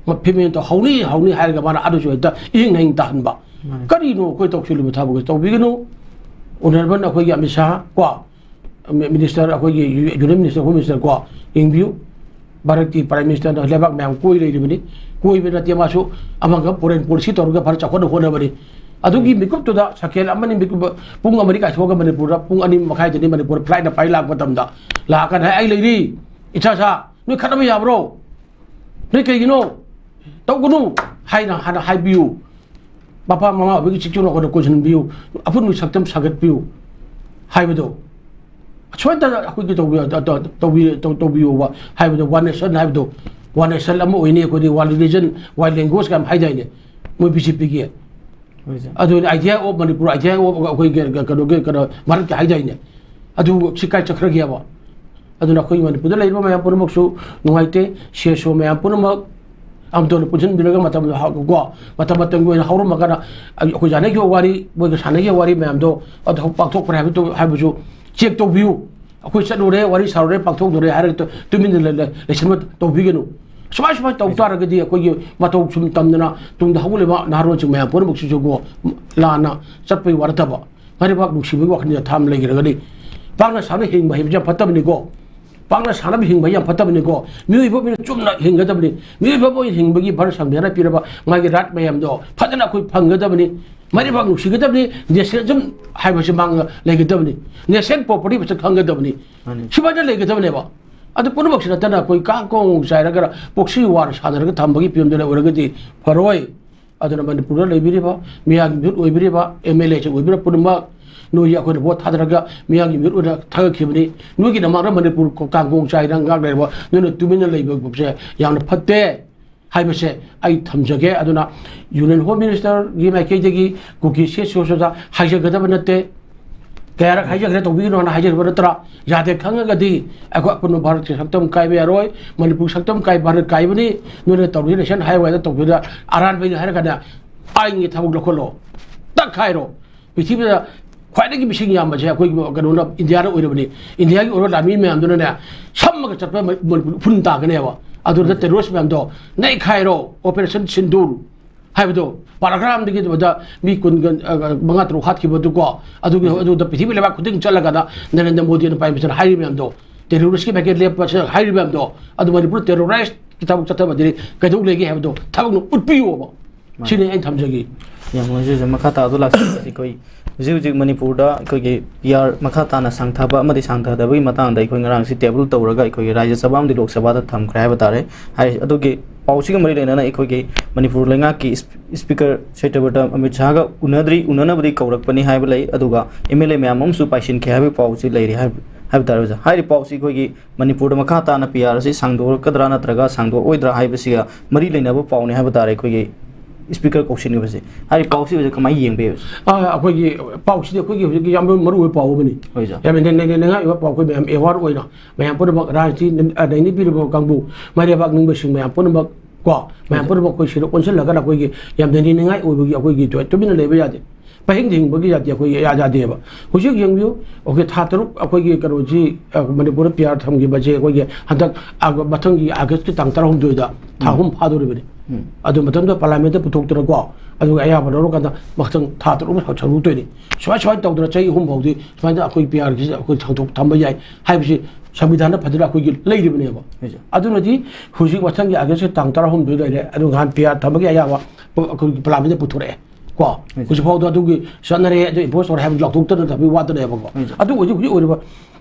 ꯃ-, free movement ꯇꯧ-, ꯍꯧꯅꯤ, ꯍꯧꯅꯤ ꯍꯥꯏꯔꯒ ꯃꯥꯅ ꯑꯗꯨꯁꯨ ꯍꯦꯛꯇ ꯏꯍꯤꯡ ꯍꯤꯡ ꯇꯥꯍꯟꯕ꯫ ꯃꯥꯅꯤ꯫ ꯀꯔꯤꯅꯣ ꯑꯩꯈꯣꯏ ꯇꯧꯁꯤꯜꯂꯤꯕ ꯊꯕꯛꯁꯦ? ꯇꯧꯕꯤꯒꯅꯨ꯫ Honourable ꯑꯩꯈꯣꯏꯒꯤ ꯑꯃꯤꯠ ꯁꯥꯍ ꯀꯣ, ꯃꯤꯅꯤꯁꯇꯔ, ꯑꯩꯈꯣꯏꯒꯤ ꯌꯨꯅꯤꯌꯟ ꯃꯤꯅꯤꯁꯇꯔ, ꯍꯣꯝ ꯃꯤꯅꯤꯁꯇꯔ ꯀꯣ, ꯌꯦꯡꯕꯤꯌꯨ꯫ ꯚꯥꯔꯠꯀꯤ ꯄ꯭ꯔꯥꯏꯝ ꯃꯤꯅꯤꯁꯇꯔꯅ ꯂꯩꯕꯥꯛ ꯃꯌꯥꯝ ꯀꯣꯏ ꯂꯩꯔꯤꯕꯅꯤ꯫ ꯀꯣꯏꯕ ꯅꯠꯇꯦ, ꯃꯥꯁꯨ ꯑꯃꯒ ꯐꯣꯔꯦꯟ ꯄꯣꯂꯤꯁꯤ ꯇꯧꯔꯒ ꯚꯥꯔꯠ ꯆꯥꯎꯈꯠꯅ ꯍꯣꯠꯅꯕꯅꯤ꯫ ꯑꯗꯨꯒꯤ ꯃꯤꯀꯨꯞꯇꯨꯗ ꯁꯦꯀꯦꯟ ꯑꯃꯅꯤ, ꯃꯤꯀꯨꯞ ꯄꯨꯡ ꯑꯃꯅꯤ ꯀꯥꯏꯊꯣꯛꯑꯒ ꯃꯅꯤꯄꯨꯔꯗ ꯄꯨꯡ ꯑꯅꯤ ꯃꯈꯥꯏꯗꯅꯤ ꯃꯅꯤꯄꯨꯔꯗ ꯐ꯭ꯂꯥꯏꯠꯅ ꯄꯥꯏ ꯂꯥꯛꯄ ꯃꯇꯝꯗ, ꯂꯥꯛꯑꯀꯥꯟꯗ, "ꯑꯩ ꯂꯩꯔꯤ, ꯏꯆꯥ ꯁꯥ, ꯅꯣꯏ ꯈꯠꯅꯕ ꯌꯥꯕ꯭ꯔꯣ? ꯅꯣꯏ ꯀꯩꯒꯤꯅꯣ? ꯇꯧꯒꯅꯨ" ꯍꯥꯏꯅ ꯍꯥꯟꯅ ꯍꯥꯏꯕꯤꯌꯨ꯫ ꯃꯄꯥ ꯃꯃꯥ ꯑꯣꯏꯕꯒꯤ ꯆꯤꯛꯆꯨꯅ ꯑꯩꯈꯣꯏꯅ ꯀꯣꯏꯁꯤꯟꯕꯤꯌꯨ, ꯑꯄꯨꯟꯕꯒꯤ ꯁꯛꯇꯝ ꯁꯥꯒꯠꯄꯤꯌꯨ ꯍꯥꯏꯕꯗꯣ꯫ ꯁꯣꯏꯗꯅ ꯑꯩꯈꯣꯏꯒꯤ ꯇꯧꯕꯤ-, ꯇꯧꯕꯤ-, ꯇꯧ-, ꯇꯧꯕꯤꯌꯣꯕ ꯍꯥꯏꯕꯗꯣ, ꯋꯥꯟ ꯅꯦꯁꯟ ꯍꯥꯏꯕꯗꯣ, ꯋꯥꯟ ꯅꯦꯁꯟ ꯑꯃ ꯑꯣꯏꯅꯤ ꯑꯩꯈꯣꯏꯗꯤ, ꯋꯥꯟ ꯔꯤꯂꯤꯖꯟ, ꯋꯥꯟ ꯂꯦꯡꯒ꯭ꯋꯦꯖ ꯀꯥꯏꯅ ꯍꯥꯏꯗꯥꯏꯅꯦ ꯃꯣꯏ ꯕꯤ ꯖꯦ ꯄꯤꯒꯤ꯫ ꯑꯗꯨꯅ idea of Manipur, idea of ꯑꯩꯈꯣꯏꯒꯤ ꯀꯩꯅꯣꯒꯤ, ꯀꯩꯅꯣ, ꯚꯥꯔꯠꯀꯤ ꯍꯥꯏꯗꯥꯏꯅꯦ, ꯑꯗꯨ ꯁꯤ ꯀꯥꯏ ꯆꯠꯈ꯭ꯔꯒꯦꯕ? ꯑꯗꯨꯅ ꯑꯩꯈꯣꯏ ꯃꯅꯤꯄꯨꯔꯗ ꯂꯩꯔꯤꯕ ꯃꯌꯥꯝ ꯄꯨꯝꯅꯃꯛꯁꯨ ꯅꯨꯡꯉꯥꯏꯇꯦ, ꯁꯤ ꯑꯦꯁ ꯑꯣ ꯃꯌꯥꯝ ꯄꯨꯝꯅꯃꯛ ꯑꯃꯇꯣꯟꯗ ꯄꯨꯟꯁꯤꯟꯕꯤꯔꯒ ꯃꯇꯝꯗ ꯍ-, ꯀꯣ, ꯃꯇꯝ ꯃꯇꯝꯒꯤ ꯑꯣꯏꯅ ꯍꯧꯔꯝꯃꯒꯅ ꯑꯩꯈꯣꯏ ꯌꯥꯅꯈꯤꯕ ꯋꯥꯔꯤ, ꯃꯣꯏꯒ ꯁꯥꯟꯅꯈꯤꯕ ꯋꯥꯔꯤ ꯃꯌꯥꯝꯗꯣ ꯑꯗꯨ ꯍꯧ-, ꯄꯥꯡꯊꯣꯛꯄ꯭ꯔꯦ ꯍꯥꯏꯕꯗꯨ, ꯍꯥꯏꯕꯁꯨ ꯆꯦꯛ ꯇꯧꯕꯤꯌꯨ꯫ ꯑꯩꯈꯣꯏ ꯆꯠꯂꯨꯔꯦ, ꯋꯥꯔꯤ ꯁꯥꯔꯨꯔꯦ, ꯄꯥꯡꯊꯣꯛꯂꯨꯔꯦ ꯍꯥꯏꯔꯒ ꯇꯨ-, ꯇꯨꯃꯤꯟꯅ ꯂꯩ-, ꯂꯩ-, ꯂꯩꯁꯟꯕ ꯇꯧꯕꯤꯒꯅꯨ꯫ ꯁꯨꯃꯥꯏ, ꯁꯨꯃꯥꯏꯅ ꯇꯧ ꯇꯥꯔꯒꯗꯤ ꯑꯩꯈꯣꯏꯒꯤ ꯃꯇꯧ ꯁꯨꯝ ꯇꯝꯗꯅ ꯇꯨꯡꯗ ꯍꯧꯒꯠꯂꯤꯕ ꯅꯍꯥꯔꯣꯜꯁꯤꯡꯁꯨꯀꯣ ꯂꯥꯟꯅ ꯆꯠꯄꯒꯤ ꯋꯥ ꯅꯠꯇꯕ, ꯃꯔꯩꯕꯥꯛ ꯅꯨꯡꯁꯤꯕꯒꯤ ꯋꯥꯈꯜꯗ ꯊꯥꯝ ꯂꯩꯈ꯭ꯔꯒꯗꯤ, ꯄꯥꯛꯅ ꯁꯥꯟꯅ ꯍꯤꯡꯕ ꯍꯥꯏꯕꯁꯤ ꯌꯥꯝ ꯐꯠꯇꯕꯅꯤꯀꯣ꯫ ꯄꯥꯛꯅ ꯁꯥꯟꯅꯕ ꯍꯤꯡꯕ ꯌꯥꯝ ꯐꯠꯇꯕꯅꯤꯀꯣ꯫ ꯃꯤꯑꯣꯏꯕ ꯑꯣꯏꯅ ꯆꯨꯝꯅ ꯍꯤꯡꯒꯗꯕꯅꯤ꯫ ꯃꯤꯑꯣꯏꯕ ꯑꯃ ꯑꯣꯏꯅ ꯍꯤꯡꯕꯒꯤ ꯚꯥꯔꯠ ꯁꯪꯕꯤꯙꯥꯟꯅ ꯄꯤꯔꯕ ꯃꯥꯒꯤ ꯔꯥꯏꯠ ꯃꯌꯥꯝꯗꯣ ꯐꯖꯅ ꯑꯩꯈꯣꯏ ꯐꯪꯒꯗꯕꯅꯤ꯫ ꯃꯔꯩꯕꯥꯛ ꯅꯨꯡꯁꯤꯒꯗꯕꯅꯤ꯫ ꯅꯦꯁꯅꯦꯂꯤꯖꯝ ꯍꯥꯏꯕꯁꯤ ꯃꯥꯡ ꯂꯩꯒꯗꯕꯅꯤ꯫ ꯅꯦꯁꯅꯦꯜ ꯄ꯭ꯔꯣꯄꯔꯇꯤ ꯃꯁꯛ ꯈꯪꯒꯗꯕꯅꯤ꯫ ꯃꯥꯅꯤ꯫ ꯁꯨꯃꯥꯏꯅ ꯂꯩꯒꯗꯕꯅꯦꯕ꯫ ꯑꯗꯨ ꯄꯨꯝꯅꯃꯛꯁꯤ ꯅꯠꯇꯅ ꯑꯩꯈꯣꯏ ꯀꯥꯡ ꯀꯣꯡ ꯆꯥꯏꯔꯒ ꯄꯣꯛꯁꯤ ꯋꯥꯔ ꯁꯥꯟꯅꯔꯒ ꯊꯝꯕꯒꯤ ꯐꯤꯕꯝꯗ ꯑꯣꯏꯔꯒꯗꯤ ꯐꯔꯣꯏ꯫ ꯑꯗꯨꯅ ꯃꯅꯤꯄꯨꯔꯗ ꯂꯩꯕꯤꯔꯤꯕ ꯃꯤꯌꯥꯝꯒꯤ ꯃꯤꯍꯨꯠ ꯑꯣꯏꯕꯤꯔꯤꯕ ꯑꯦꯝ ꯑꯦꯜ ꯑꯦꯁꯤꯡ ꯑꯣꯏꯕꯤꯔꯤꯕ ꯄꯨꯝꯅꯃꯛ, ꯅꯣꯏꯁꯤ ꯑꯩꯈꯣꯏꯅ ꯚꯣꯠ ꯊꯥꯗꯔꯒ ꯃꯤꯌꯥꯝꯒꯤ ꯃꯤꯍꯨꯠ ꯑꯣꯏꯅ ꯊꯥꯒꯠꯈꯤꯕꯅꯤ꯫ ꯅꯣꯏꯒꯤ ꯅꯃꯥꯡꯗ ꯃꯅꯤꯄꯨꯔ ꯀꯥꯡꯒꯣꯡ ꯆꯥꯏꯅ ꯉꯥꯛ ꯂꯩꯔꯕ ꯅꯣꯏꯅ ꯇꯨꯃꯤꯟꯅ ꯂꯩꯕ ꯄꯣꯠꯁꯦ ꯌꯥꯝꯅ ꯐꯠꯇꯦ ꯍꯥꯏꯕꯁꯦ ꯑꯩ ꯊꯝꯖꯒꯦ꯫ ꯑꯗꯨꯅ ꯌꯨꯅꯤꯌꯟ ꯍꯣꯝ ꯃꯤꯅꯤꯁꯇꯔꯒꯤ ꯃꯥꯏꯀꯩꯗꯒꯤ ꯀꯨꯀꯤ ꯁꯤ ꯑꯦꯁ ꯑꯣꯁꯤꯗ ꯍꯥꯏꯖꯒꯗꯕ ꯅꯠꯇꯦ꯫ ꯀꯌꯥꯔꯛ ꯍꯥꯏꯖꯈ꯭ꯔꯦ, ꯇꯧꯕꯤꯒꯅꯨ ꯍꯥꯏꯅ ꯍꯥꯏꯖꯈꯤꯕ ꯅꯠꯇ꯭ꯔꯥ? ꯌꯥꯗꯦ ꯈꯪꯉꯒꯗꯤ ꯑꯩꯈꯣꯏ ꯑꯄꯨꯟꯕ ꯚꯥꯔꯠꯀꯤ ꯁꯛꯇꯝ ꯀꯥꯏꯕ ꯌꯥꯔꯣꯏ꯫ ꯃꯅꯤꯄꯨꯔ ꯁꯛꯇꯝ ꯀꯥꯏ ꯚꯥꯔꯠ ꯀꯥꯏꯕꯅꯤ꯫ ꯅꯣꯏꯅ ꯇꯧꯔꯤꯁꯤ ꯅꯦꯁꯟ ꯍꯥꯏꯋꯦꯗ ꯇꯧꯕꯤꯗ ꯑꯔꯥꯟꯕꯅꯤ ꯍꯥꯏꯔꯒꯅ ꯑꯥꯏꯟꯒꯤ ꯊꯕꯛ ꯂꯧꯈꯠꯂꯣ꯫ ꯇꯛ ꯍꯥꯏꯔꯣ꯫ ꯄ꯭ꯔꯤꯊꯤꯕꯤꯗ ꯈ꯭ꯋꯥꯏꯗꯒꯤ ꯃꯤꯁꯤꯡ ꯌꯥꯝꯕꯁꯦ ꯑꯩꯈꯣꯏꯒꯤ ꯀꯩꯅꯣꯅ, ꯏꯟꯗꯤꯌꯥꯗ ꯑꯣꯏꯔꯕꯅꯤ꯫ ꯏꯟꯗꯤꯌꯥꯒꯤ ꯑꯣꯏꯕ ꯂꯥꯟꯃꯤ ꯃꯌꯥꯝꯗꯨꯅꯅꯦ ꯁꯝꯃꯒ ꯆꯠꯄ ꯃ-, ꯃꯅꯤꯄꯨꯔ ꯎꯐꯨꯟ ꯇꯥꯒꯅꯦꯕ꯫ ꯑꯗꯨꯗ ꯇꯦꯔꯣꯔꯤꯁ ꯃꯌꯥꯝꯗꯣ ꯅꯩꯈꯥꯏꯔꯣ, ꯑꯣꯄꯔꯦꯁꯟ ꯁꯤꯟꯗꯨꯔ꯫ ꯍꯥꯏꯕꯗꯣ, ꯄꯥꯔꯥꯒ꯭ꯔꯥꯐ ꯑꯃꯗꯒꯤ ꯑꯗꯨꯗ ꯃꯤ ꯀꯨꯟꯒ, ꯑ, ꯃꯉꯥ ꯇꯔꯨꯛ ꯍꯥꯠꯈꯤꯕꯗꯨꯀꯣ, ꯑꯗꯨꯒꯤ, ꯑꯗꯨꯗ ꯄ꯭ꯔꯤꯊꯤꯕꯤ ꯂꯩꯕꯥꯛ ꯈꯨꯗꯤꯡ ꯆꯠꯂꯒꯅ ꯅꯔꯦꯟꯗ꯭ꯔ ꯃꯣꯗꯤꯅ ꯄ꯭ꯔꯥꯏꯝ ꯃꯤꯅꯤꯁꯇꯔ ꯍꯥꯏꯔꯤꯕ ꯃꯌꯥꯝꯗꯣ, ꯇꯦꯔꯣꯔꯤꯁꯀꯤ ꯕꯦꯀꯦꯠ ꯂꯦꯞꯄ ꯍꯥꯏꯔꯤꯕ ꯃꯌꯥꯝꯗꯣ, ꯑꯗꯨ ꯃꯅꯤꯄꯨꯔ ꯇꯦꯔꯣꯔꯥꯏꯁꯀꯤ ꯊꯕꯛ ꯆꯠꯊꯕꯗꯤ ꯀꯩꯗꯧ ꯂꯩꯒꯦ ꯍꯥꯏꯕꯗꯣ ꯊꯕꯛꯅ ꯎꯠꯄꯤꯌꯣꯕ꯫ ꯃꯥꯅꯤ꯫ ꯁꯤꯅꯤ ꯑꯩꯅ ꯊꯝꯖꯒꯦ꯫ ꯌꯥꯝ ꯅꯨꯡꯉꯥꯏꯖꯩ꯫ ꯃꯈꯥ ꯇꯥꯕꯗ ꯂꯥꯛꯆꯔꯤꯁꯤ ꯑꯩꯈꯣꯏ ꯍꯧꯖꯤꯛ ꯍꯧꯖꯤꯛ ꯃꯅꯤꯄꯨꯔꯗ ꯑꯩꯈꯣꯏꯒꯤ ꯄꯤ ꯑꯥꯔ ꯃꯈꯥ ꯇꯥꯅ ꯁꯥꯡꯊꯕ ꯑꯃꯗꯤ ꯁꯥꯡꯊꯗꯕꯒꯤ ꯃꯇꯥꯡꯗ ꯑꯩꯈꯣꯏ ꯉꯔꯥꯡꯁꯤ ꯇꯦꯕꯜ ꯇꯧꯔꯒ ꯑꯩꯈꯣꯏꯒꯤ ꯔꯥꯖ꯭ꯌ ꯁꯚꯥ ꯑꯃꯗꯤ ꯂꯣꯛ ꯁꯚꯥꯗ ꯊꯝꯈ꯭ꯔꯦ ꯍꯥꯏꯕ ꯇꯥꯔꯦ꯫ ꯍꯥꯏ-, ꯑꯗꯨꯒꯤ ꯄꯥꯎꯁꯤꯒ ꯃꯔꯤ ꯂꯩꯅꯅ ꯑꯩꯈꯣꯏꯒꯤ ꯃꯅꯤꯄꯨꯔ ꯂꯩꯉꯥꯛꯀꯤ ꯏꯁ-, ꯏꯁꯄꯤꯀꯔ ꯁꯇ꯭ꯌꯕ꯭ꯔꯇ ꯑꯃꯤꯠ ꯁꯍꯥꯒ ꯎꯅꯗ꯭ꯔꯤ, ꯎꯅꯅꯕꯗꯤ ꯀꯧꯔꯛꯄꯅꯤ ꯍꯥꯏꯕ ꯂꯩ, ꯑꯗꯨꯒ ꯑꯦꯝ ꯑꯦꯜ ꯑꯦ ꯃꯌꯥꯝ ꯑꯃꯁꯨ ꯄꯥꯏꯁꯤꯟꯈꯤ ꯍꯥꯏꯕꯒꯤ ꯄꯥꯎꯁꯤ ꯂꯩꯔꯤ ꯍꯥꯏꯕ, ꯍꯥꯏꯕ ꯇꯥꯔꯦ ꯑꯣꯖꯥ꯫ ꯍꯥꯏꯔꯤꯕ ꯄꯥꯎꯁꯤ ꯑꯩꯈꯣꯏꯒꯤ ꯃꯅꯤꯄꯨꯔꯗ ꯃꯈꯥ ꯇꯥꯅ ꯄꯤ ꯑꯥꯔ ꯑꯁꯤ ꯁꯥꯡꯗꯣꯛꯂꯛꯀꯗ꯭ꯔꯥ ꯅꯠꯇ꯭ꯔꯒ ꯁꯥꯡꯗꯣꯛꯑꯣꯏꯗ꯭ꯔꯥ ꯍꯥꯏꯕꯁꯤꯒ ꯃꯔꯤ ꯂꯩꯅꯕ ꯄꯥꯎꯅꯤ ꯍꯥꯏꯕ ꯇꯥꯔꯦ꯫ ꯑꯩꯈꯣꯏꯒꯤ ꯏꯁꯄꯤꯀꯔ ꯀꯧꯁꯤꯟꯈꯤꯕꯁꯦ, ꯍꯥꯏꯔꯤꯕ ꯄꯥꯎꯁꯤ ꯑꯣꯖꯥ ꯀꯃꯥꯏꯅ ꯌꯦꯡꯕ ꯌꯥꯏ? ꯑꯥ, ꯑꯩꯈꯣꯏꯒꯤ ꯄꯥꯎꯁꯤꯗꯤ ꯑꯩꯈꯣꯏꯒꯤ ꯍꯧꯖꯤꯛꯀꯤ ꯌꯥꯝꯅ ꯃꯔꯨ ꯑꯣꯏꯕ ꯄꯥꯎ ꯑꯃꯅꯤ꯫ ꯍꯣꯏ, ꯑꯣꯖꯥ꯫ ꯌꯥꯝꯅ ꯅꯩ-, ꯅꯩ-, ꯅꯩꯅꯉꯥꯏ ꯑꯣꯏꯕ ꯄꯥꯎ, ꯑꯩꯈꯣꯏ ꯃꯌꯥꯝ ꯑꯦꯋꯥꯔ ꯑꯣꯏꯅ ꯃꯌꯥꯝ ꯄꯨꯝꯅꯃꯛ ꯔꯥꯖꯅꯤꯇꯤ ꯅ-, ꯑ, ꯅꯩꯅꯕꯤꯔꯤꯕ ꯀꯥꯡꯕꯨ, ꯃꯥꯏꯔꯩꯕꯥꯛ ꯅꯤꯡꯕꯁꯤꯡ ꯃꯌꯥꯝ ꯄꯨꯝꯅꯃꯛ ꯀꯣ, ꯃꯌꯥꯝ ꯍꯣꯏ, ꯄꯨꯝꯅꯃꯛ ꯑꯩꯈꯣꯏ ꯁꯤꯗ ꯑꯣꯟꯁꯤꯜꯂꯒꯅ ꯑꯩꯈꯣꯏꯒꯤ ꯌꯥꯝ ꯅꯩꯅꯅꯤꯡꯉꯥꯏ ꯑꯣꯏꯕꯒꯤ ꯑꯩꯈꯣꯏꯒꯤ ꯇꯨ-, ꯇꯨꯃꯤꯟꯅ ꯂꯩꯕ ꯌꯥꯗꯦ꯫ ꯄꯪꯍꯤꯡꯗ ꯍꯤꯡꯕꯒꯤ ꯌꯥꯗꯦ, ꯑꯩꯈꯣꯏ ꯌꯥ-, ꯌꯥꯗꯦꯕ꯫ ꯍꯧꯖꯤꯛ ꯌꯦꯡꯕꯤꯌꯨ, ꯑꯩꯈꯣꯏ ꯊꯥ ꯇꯔꯨꯛ ꯑꯩꯈꯣꯏꯒꯤ ꯀꯩꯅꯣꯁꯤ, ꯑ, ꯃꯅꯤꯄꯨꯔꯗ ꯄꯤ ꯑꯥꯔ ꯊꯝꯈꯤꯕꯁꯦ ꯑꯩꯈꯣꯏꯒꯤ ꯍꯟꯗꯛ ꯑꯥꯒ-, ꯃꯊꯪꯒꯤ ꯑꯥꯒꯁꯀꯤ ꯇꯥꯡ ꯇꯔꯥꯍꯨꯝꯗꯣꯏꯗ ꯊꯥ ꯎꯝ꯫ ꯑꯍꯨꯝ ꯐꯥꯗꯧꯔꯤꯕꯅꯤ꯫ ꯎꯝ꯫ ꯑꯗꯨ ꯃꯇꯝꯗ ꯄꯥꯔꯂꯤꯌꯥꯃꯦꯟꯠꯇ ꯄꯨꯊꯣꯛꯇꯅꯀꯣ, ꯑꯗꯨꯒ ꯑꯌꯥꯕ ꯂꯧꯔꯀꯥꯟꯗ ꯃꯊꯪ ꯊꯥ ꯇꯔꯨꯛ ꯑꯃ ꯁꯧ-, ꯁꯧꯗꯣꯛꯇꯣꯏꯅꯤ꯫ ꯁꯨꯃꯥꯏ ꯁꯨꯃꯥꯏꯅ ꯇꯧꯗꯅ ꯆꯍꯤ ꯑꯍꯨꯝ ꯐꯥꯎꯗꯤ ꯁꯨꯃꯥꯏꯅ ꯑꯩꯈꯣꯏ ꯄꯤ ꯑꯥꯔꯒꯤꯁꯤ ꯑꯩꯈꯣꯏ ꯁꯥꯡꯗꯣꯛ ꯊꯝꯕ ꯌꯥꯏ ꯍꯥꯏꯕꯁꯤ ꯁꯪꯕꯤꯙꯥꯟꯗ ꯐꯖꯅ ꯑꯩꯈꯣꯏꯒꯤ ꯂꯩꯔꯤꯕꯅꯦꯕ꯫ ꯍꯣꯏ, ꯁꯥꯔ꯫ ꯑꯗꯨꯅꯗꯤ ꯍꯧꯖꯤꯛ ꯃꯊꯪꯒꯤ ꯑꯥꯒꯁꯀꯤ ꯇꯥꯡ ꯇꯔꯥꯍꯨꯝꯗꯣꯏ ꯂꯩꯔꯦ, ꯑꯗꯨ ꯅꯍꯥꯟ ꯄꯤ ꯑꯥꯔ ꯊꯝꯕꯒꯤ ꯑꯌꯥꯕ ꯑꯩꯈꯣꯏꯒꯤ ꯄꯥꯔꯂꯤꯌꯥꯃꯦꯟꯠꯇ ꯄꯨꯊꯣꯔꯛꯑꯦ꯫ ꯀꯣ, ꯍꯣꯏ, ꯁꯥꯔ꯫ ꯍꯧꯖꯤꯛꯐꯥꯎꯗ ꯑꯗꯨꯒꯤ ꯆꯠꯅꯔꯦ, ꯑꯗꯨ ꯏꯝꯄꯣꯁ ꯇꯧꯔꯦ ꯍꯥꯏꯕꯗꯨ ꯂꯥꯎꯊꯣꯛꯇꯅ ꯊꯝꯕꯒꯤ ꯋꯥꯗꯅꯦꯕꯀꯣ꯫ ꯍꯣꯏ, ꯁꯥꯔ꯫ ꯑꯗꯨ ꯍꯧꯖꯤꯛ, ꯍꯧꯖꯤꯛ ꯑꯣꯏꯔꯤꯕ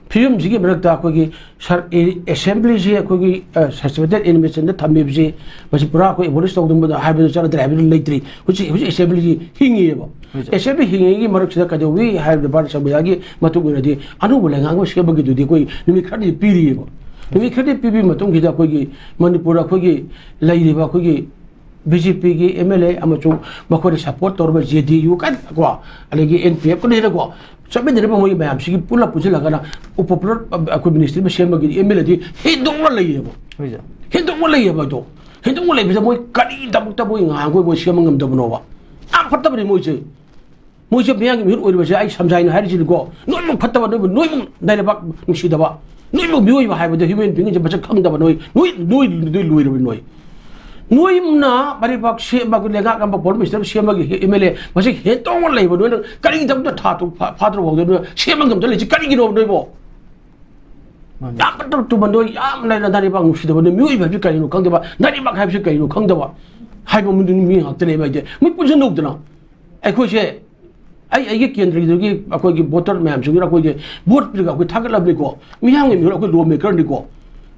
ꯐꯤꯕꯝꯁꯤꯒꯤ ꯃꯔꯛꯇ ꯑꯩꯈꯣꯏꯒꯤ ꯁꯔ-, ꯑꯦ-, ꯑꯦꯁꯦꯝꯕ꯭ꯂꯤꯁꯤ ꯑꯩꯈꯣꯏꯒꯤ, ꯑ, ꯁꯁꯄꯦꯟꯗꯦꯗ ꯑꯦꯅꯤꯃꯦꯁꯟꯗ ꯊꯝꯃꯤꯕꯁꯤ, ꯃꯁꯤ ꯄꯨꯔꯥ ꯑꯩꯈꯣꯏ ꯑꯦꯕꯣꯂꯤꯁ ꯇꯧꯗꯕ ꯍꯥꯏꯕꯗꯨ ꯆꯠꯅꯗ꯭ꯔꯦ ꯍꯥꯏꯕꯗꯨ ꯂꯩꯇ꯭ꯔꯤ꯫ ꯍꯧꯖꯤꯛ, ꯍꯧꯖꯤꯛ ꯑꯦꯁꯦꯝꯕ꯭ꯂꯤꯁꯤ ꯍꯤꯡꯉꯤꯑꯕ꯫ ꯍꯣꯏ, ꯁꯥꯔ꯫ ꯑꯦꯁꯦꯝꯕ꯭ꯂꯤ ꯍꯤꯡꯉꯤꯉꯩꯒꯤ ꯃꯔꯛꯁꯤꯗ ꯀꯩꯗꯧꯋꯤ ꯍꯥꯏꯕꯗ ꯚꯥꯔꯠ ꯁꯪꯕꯤꯙꯥꯟꯒꯤ ꯃꯇꯨꯡ ꯏꯟꯅꯗꯤ ꯑꯅꯧꯕ ꯂꯩꯉꯥꯛ ꯑꯃ ꯁꯦꯝꯕꯒꯤꯗꯨꯗꯤ ꯑꯩꯈꯣꯏ ꯅꯨꯃꯤꯠ ꯈꯔꯗꯤ ꯄꯤꯔꯤꯑꯕ꯫ ꯅꯨꯃꯤꯠ ꯈꯔꯗꯤ ꯄꯤꯕꯒꯤ ꯃꯇꯨꯡꯁꯤꯗ ꯑꯩꯈꯣꯏꯒꯤ ꯃꯅꯤꯄꯨꯔꯗ ꯑꯩꯈꯣꯏꯒꯤ ꯂꯩꯔꯤꯕ ꯑꯩꯈꯣꯏꯒꯤ ꯕꯤ ꯖꯦ ꯄꯤꯒꯤ ꯑꯦꯝ ꯑꯦꯜ ꯑꯦ ꯑꯃꯁꯨꯡ ꯃꯈꯣꯏꯅ ꯁꯄꯣꯔꯠ ꯇꯧꯔꯕ ꯖꯦ ꯗꯤ ꯌꯨ ꯀꯥꯏꯅ ꯀꯣ, ꯑꯗꯒꯤ ꯑꯦꯟ ꯄꯤ ꯑꯦꯐ ꯀꯅ ꯍꯦꯟꯅ ꯀꯣ, ꯆꯠꯃꯤꯟꯅꯔꯤꯕ ꯃꯣꯏ ꯃꯌꯥꯝꯁꯤꯒꯤ ꯄꯨꯂꯞ ꯄꯨꯟꯁꯤꯜꯂꯒꯅ unpopular ꯑꯩꯈꯣꯏ ꯃꯤꯅꯤꯁꯇ꯭ꯔꯤ ꯑꯃ ꯁꯦꯝꯕꯒꯤꯗꯤ ꯑꯦꯝ ꯑꯦꯜ ꯑꯦꯗꯤ ꯍꯦꯟꯗꯣꯛꯅ ꯂꯩꯌꯦꯕ꯫ ꯍꯣꯏ, ꯁꯥꯔ꯫ ꯍꯦꯟꯗꯣꯛꯅ ꯂꯩꯌꯦꯕ ꯑꯗꯣ꯫ ꯍꯦꯟꯗꯣꯛꯅ ꯂꯩꯕꯁꯦ ꯃꯣꯏ ꯀꯔꯤꯗꯃꯛꯇ ꯃꯣꯏ ꯉꯍꯥꯟꯈꯣꯏ ꯃꯣꯏ ꯁꯦꯝꯕ ꯉꯝꯗꯕꯅꯣꯕ? ꯌꯥꯝ ꯐꯠꯇꯕꯅꯤ ꯃꯣꯏꯁꯦ꯫ ꯃꯣꯏꯁꯦ ꯃꯤꯌꯥꯝꯒꯤ ꯃꯤꯍꯨꯠ ꯑꯣꯏꯔꯤꯕꯁꯦ ꯑꯩ ꯁꯝꯖꯥꯏꯅ ꯍꯥꯏꯔꯤꯁꯤꯅꯤꯀꯣ, ꯅꯣꯏꯃꯨꯛ ꯐꯠꯇꯕ, ꯅꯣꯏꯕꯨ, ꯅꯣꯏꯃꯨꯛ ꯅꯥꯏ ꯂꯩꯕꯥꯛ ꯅꯨꯡꯁꯤꯗꯕ, ꯅꯣꯏꯃꯨꯛ ꯃꯤꯑꯣꯏꯕ ꯍꯥꯏꯕꯗꯣ, ꯍ꯭ꯌꯨꯃꯦꯟ ꯕꯤꯡꯁꯦ ꯃꯁꯛ ꯈꯪꯗꯕ ꯅꯣꯏ, ꯅꯣꯏ, ꯅꯣꯏ, ꯅꯣꯏ ꯂꯣꯏꯔꯕꯅꯤ ꯅꯣꯏ꯫ ꯅꯣꯏꯅ ꯃꯔꯤꯕꯥꯛ ꯁꯦꯝꯕ, ꯂꯩꯉꯥꯛ ꯑꯃ ꯕꯣꯔꯗ ꯃꯤꯅꯤꯁꯇꯔ ꯁꯦꯝꯕꯒꯤ ꯑꯦꯝ ꯑꯦꯜ ꯑꯦ ꯃꯁꯤꯡ ꯍꯦꯟꯇꯣꯛꯅ ꯂꯩꯕ, ꯅꯣꯏꯅ ꯀꯔꯤꯒꯤꯗꯃꯛꯇ ꯊꯥ ꯇꯔꯨꯛ ꯐꯥ-, ꯐꯥꯗ꯭ꯔꯐꯥꯎꯗ ꯅꯣꯏ ꯁꯦꯝꯕ ꯉꯝꯗ ꯂꯩꯁꯤ ꯀꯔꯤꯒꯤꯅꯣ ꯅꯣꯏꯕꯣ? ꯃꯥꯅꯤ꯫ ꯌꯥꯝ ꯐꯠꯇꯕ ꯇꯨꯝꯕ ꯅꯣꯏ, ꯌꯥꯝ ꯂꯩꯅ ꯅꯥꯔꯤꯕꯥꯛ ꯅꯨꯡꯁꯤꯗꯕ ꯅꯣꯏ, ꯃꯤꯑꯣꯏꯕ ꯍꯥꯏꯕꯁꯤ ꯀꯔꯤꯅꯣ ꯈꯪꯗꯕ, ꯅꯥꯔꯤꯕꯥꯛ ꯍꯥꯏꯕꯁꯤ ꯀꯔꯤꯅꯣ ꯈꯪꯗꯕ ꯍꯥꯏꯕ ꯃꯤ ꯉꯥꯛꯇꯅꯦꯕ꯫ ꯑꯩꯗꯤ ꯃꯤ ꯄꯨꯟꯁꯤꯟꯍꯧꯗꯅ ꯑꯩꯈꯣꯏꯁꯦ, ꯑꯩ ꯑꯩꯒꯤ ꯀꯦꯟꯗ꯭ꯔꯒꯤꯗꯒꯤ ꯑꯩꯈꯣꯏꯒꯤ ꯚꯣꯇꯔ ꯃꯌꯥꯝꯁꯤꯡꯗꯨꯅ ꯑꯩꯈꯣꯏꯒꯤ ꯚꯣꯠ ꯄꯤꯔꯒ ꯑꯩꯈꯣꯏ ꯊꯥꯒꯠꯂꯕꯅꯤꯀꯣ, ꯃꯤꯌꯥꯝꯒꯤ ꯃꯤꯍꯨꯠ ꯑꯩꯈꯣꯏ ꯂꯣ ꯃꯦꯀꯔꯅꯤꯀꯣ꯫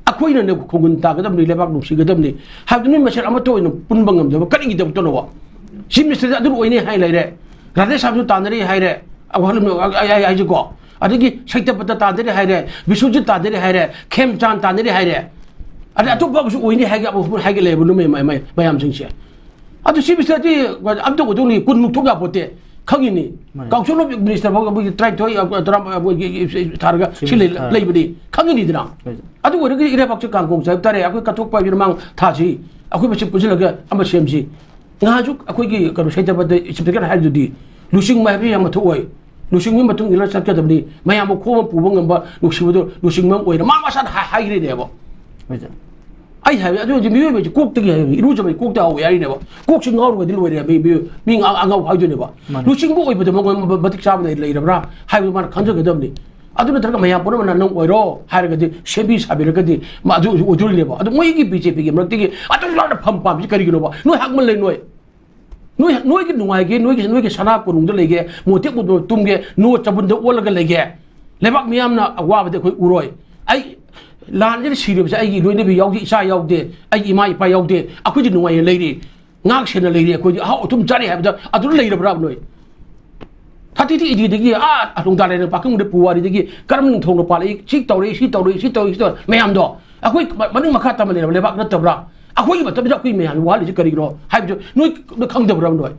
ꯑꯩꯈꯣꯏꯅꯅꯦ ꯈꯣꯡꯒꯨꯟ ꯇꯥꯒꯗꯕꯅꯤ, ꯂꯩꯕꯥꯛ ꯅꯨꯡꯁꯤꯒꯗꯕꯅꯤ ꯍꯥꯏꯕꯗꯨ ꯅꯣꯏ ꯃꯁꯦꯜ ꯑꯃꯠꯇ ꯑꯣꯏꯅ ꯄꯨꯟꯕ ꯉꯝꯗꯕ ꯀꯔꯤꯒꯤꯗꯃꯛꯇꯅꯣꯕ? ꯆꯤꯐ ꯃꯤꯅꯤꯁꯇꯔꯁꯦ ꯑꯗꯨ ꯑꯣꯏꯅꯤ ꯍꯥꯏ ꯂꯩꯔꯦ, ꯔꯥꯙꯦ ꯁꯥꯝꯁꯨ ꯇꯥꯟꯅꯔꯤ ꯍꯥꯏꯔꯦ, ꯑꯩ, ꯑꯩ, ꯑꯩ ꯍꯥꯏꯁꯤꯀꯣ, ꯑꯗꯒꯤ ꯁꯩꯇꯄꯇ ꯇꯥꯟꯅꯔꯤ ꯍꯥꯏꯔꯦ, ꯕꯤꯁ꯭ꯋꯖꯤꯠ ꯇꯥꯟꯅꯔꯤ ꯍꯥꯏꯔꯦ, ꯈꯦꯝꯆꯥꯟ ꯇꯥꯟꯅꯔꯤ ꯍꯥꯏꯔꯦ, ꯑꯗꯩ ꯑꯇꯣꯞꯄ ꯑꯃꯁꯨ ꯑꯣꯏꯅꯤ ꯍꯥꯏꯒꯦ, ꯑꯃꯨꯛ ꯍꯥꯏꯒꯦ ꯂꯩꯕ ꯅꯣꯏ ꯃꯌꯥꯝ-, ꯃꯌꯥꯝ-, ꯃꯌꯥꯝꯁꯤꯡꯁꯦ꯫ ꯑꯗꯨ ꯆꯤꯐ ꯃꯤꯅꯤꯁꯇꯔꯗꯤ ꯑꯝꯇ ꯑꯣꯏꯊꯣꯛꯅꯤ, ꯀꯨꯟꯃꯨꯛ ꯊꯣꯛ ꯌꯥꯄꯣꯠꯇꯦ, ꯈꯪꯉꯤꯅꯤ꯫ ꯃꯥꯅꯤ꯫ ꯀꯥꯎꯟꯁꯤꯜ ꯑꯣꯐ ꯃꯤꯅꯤꯁꯇꯔ ꯐꯥꯎ ꯑꯩꯈꯣꯏꯒꯤ ꯇꯔꯥꯃꯥꯊꯣꯏ, ꯇꯔꯥ, ꯑꯩꯈꯣꯏꯒꯤ ꯊꯥꯔꯒ ꯁꯤ ꯂꯩ-, ꯆꯤꯐ ꯃꯤꯅꯤꯁꯇꯔ ꯂꯩꯕꯅꯤ, ꯈꯪꯉꯤꯅꯤꯗꯅ꯫ ꯍꯣꯏ꯫ ꯑꯗꯨ ꯑꯣꯏꯔꯒꯗꯤ ꯏꯔꯩꯕꯥꯛꯁꯦ ꯀꯥꯡ ꯀꯣꯡ ꯆꯥꯏꯕ ꯇꯥꯔꯦ꯫ ꯑꯩꯈꯣꯏ ꯀꯠꯊꯣꯛꯄ ꯍꯥꯏꯕꯁꯤ ꯃꯃꯥꯡ ꯊꯥꯁꯤ ꯑꯩꯈꯣꯏ ꯃꯁꯦꯜ ꯄꯨꯟꯁꯤꯜꯂꯒ ꯑꯃ ꯁꯦꯝꯁꯤ꯫ ꯉꯍꯥꯟꯁꯨ ꯑꯩꯈꯣꯏꯒꯤ ꯀꯩꯅꯣ ꯁꯩꯇꯄꯇ ꯏꯁꯄꯤꯀꯔ ꯍꯥꯏꯗꯨꯗꯤ ꯂꯨꯆꯤꯡꯕ ꯍꯥꯏꯕꯁꯤ ꯌꯥꯝ ꯃꯊꯧ ꯑꯣꯏ꯫ ꯂꯨꯆꯤꯡꯕꯒꯤ ꯃꯇꯨꯡ ꯏꯟꯅ ꯆꯠꯀꯗꯕꯅꯤ꯫ ꯃꯌꯥꯝ ꯃꯈꯣꯡ ꯑꯃ ꯄꯨꯕ ꯉꯝꯕ ꯂꯨꯆꯤꯡꯕꯗꯣ ꯂꯨꯆꯤꯡꯕ ꯑꯃ ꯑꯣꯏꯅ ꯃꯥ ꯃꯁꯥꯅ ꯍꯥꯏ-, ꯍꯥꯏꯈ꯭ꯔꯤꯅꯦꯕ꯫ ꯍꯣꯏ ꯁꯥꯔ꯫ ꯑꯩ ꯍꯥꯏꯕꯗꯤ ꯑꯗꯨ ꯑꯣꯏꯔꯗꯤ ꯃꯤꯑꯣꯏꯕꯁꯤ ꯀꯣꯛꯇꯒꯤ ꯍꯥꯏꯕꯅꯤ, ꯏꯔꯨꯖꯕꯒꯤ ꯀꯣꯛꯇ ꯍꯧꯋꯦ ꯍꯥꯏꯔꯤꯅꯦꯕ꯫ ꯀꯣꯛꯁꯤ ꯉꯥꯎꯔꯒꯗꯤ ꯂꯣꯏꯔꯦ, ꯃꯤ, ꯃꯤ, ꯃꯤ ꯉꯥ-, ꯑꯉꯥꯎ ꯍꯥꯏꯗꯣꯏꯅꯦꯕ꯫ ꯃꯥꯅꯦ꯫ ꯂꯨꯆꯤꯡꯕ ꯑꯣꯏꯕꯗ ꯃꯉꯣꯟꯗ ꯃꯇꯤꯛ ꯆꯥꯕ ꯂꯩ-, ꯂꯩꯔꯕ꯭ꯔꯥ ꯍꯥꯏꯕꯗꯨ ꯃꯥꯅ ꯈꯟꯖꯒꯗꯕꯅꯤ꯫ ꯑꯗꯨ ꯅꯠꯇ꯭ꯔꯒ ꯃꯌꯥꯝ ꯄꯨꯝꯅꯃꯛꯅ ꯅꯪ ꯑꯣꯏꯔꯣ ꯍꯥꯏꯔꯒꯗꯤ, ꯁꯦꯝꯕꯤ ꯁꯥꯕꯤꯔꯒꯗꯤ ꯃꯥ ꯑꯗꯨ ꯑꯣꯏꯗꯣꯔꯤꯅꯦꯕ꯫ ꯑꯗꯨ ꯃꯣꯏꯒꯤ ꯕꯤ ꯖꯦ ꯄꯤꯒꯤ ꯃꯔꯛꯇꯒꯤ ꯑꯗꯨ ꯌꯥꯝꯅ ꯐꯝ ꯄꯥꯝꯃꯤꯁꯤ ꯀꯔꯤꯒꯤꯅꯣꯕ? ꯅꯣꯏ ꯍꯥꯛꯃꯜꯂꯦ ꯅꯣꯏ꯫ ꯅꯣꯏ, ꯅꯣꯏꯒꯤ ꯅꯨꯡꯉꯥꯏꯒꯦ, ꯅꯣꯏꯒꯤ, ꯅꯣꯏꯒꯤ ꯁꯅꯥ ꯀꯣꯅꯨꯡꯗ ꯂꯩꯒꯦ, ꯃꯣꯇꯦꯛ ꯃꯣꯇꯣꯛ ꯇꯨꯝꯒꯦ, ꯅꯣ ꯆꯕꯨꯟꯗ ꯑꯣꯜꯂꯒ ꯂꯩꯒꯦ꯫ ꯂꯩꯕꯥꯛ ꯃꯤꯌꯥꯝꯅ ꯑꯋꯥꯕꯗꯤ ꯑꯩꯈꯣꯏ ꯎꯔꯣꯏ꯫ ꯑꯩ ꯂꯥꯟꯁꯤꯗ ꯁꯤꯔꯤꯕꯁꯦ ꯑꯩꯒꯤ ꯂꯣꯏꯅꯕꯤ ꯌꯥꯎꯗꯦ, ꯏꯆꯥ ꯌꯥꯎꯗꯦ, ꯑꯩꯒꯤ ꯏꯃꯥ ꯏꯄꯥ ꯌꯥꯎꯗꯦ, ꯑꯩꯈꯣꯏꯗꯤ ꯅꯨꯡꯉꯥꯏꯅ ꯂꯩꯔꯤ, ꯉꯥꯛ ꯁꯦꯟꯅ ꯂꯩꯔꯤ, ꯑꯩꯈꯣꯏꯗꯤ ꯑꯍꯥꯎ ꯑꯊꯨꯝ ꯆꯥꯔꯤ ꯍꯥꯏꯕꯗ ꯑꯗꯨꯗ ꯂꯩꯔꯕ꯭ꯔꯥꯕ ꯅꯣꯏ? ꯊꯥꯔꯇꯤ ꯊ꯭ꯔꯤ ꯑꯦ ꯗꯤꯗꯒꯤ ꯑꯥ ꯂꯣꯡꯗꯥ ꯂꯩꯔꯛ ꯄꯥꯀꯪꯕꯗ ꯄꯨꯋꯥꯔꯤꯗꯒꯤ ꯀꯔꯝꯕ ꯅꯤꯡꯊꯧꯅ ꯄꯥꯜꯂꯛꯏ, ꯁꯤ ꯇꯧꯔꯛꯏ, ꯁꯤ ꯇꯧꯔꯛꯏ, ꯁꯤ ꯇꯧꯔꯛꯏ, ꯁꯤ ꯇꯧꯔꯛꯏ ꯃꯌꯥꯝꯗꯣ ꯑꯩꯈꯣꯏ ꯃ-, ꯃꯅꯤꯡ ꯃꯈꯥ ꯇꯝꯕ ꯂꯩꯔꯕ ꯂꯩꯕꯥꯛ ꯅꯠꯇꯕ꯭ꯔꯥ? ꯑꯩꯈꯣꯏꯒꯤ ꯃꯇꯝꯁꯤꯗ ꯑꯩꯈꯣꯏ ꯃꯌꯥꯝꯒꯤ ꯋꯥꯍꯜꯂꯤꯁꯤ ꯀꯔꯤꯒꯤꯅꯣ ꯍꯥꯏꯕꯗꯨ ꯅꯣꯏ, ꯅꯣꯏ ꯈꯪꯗꯕ꯭ꯔꯥ ꯅꯣꯏ?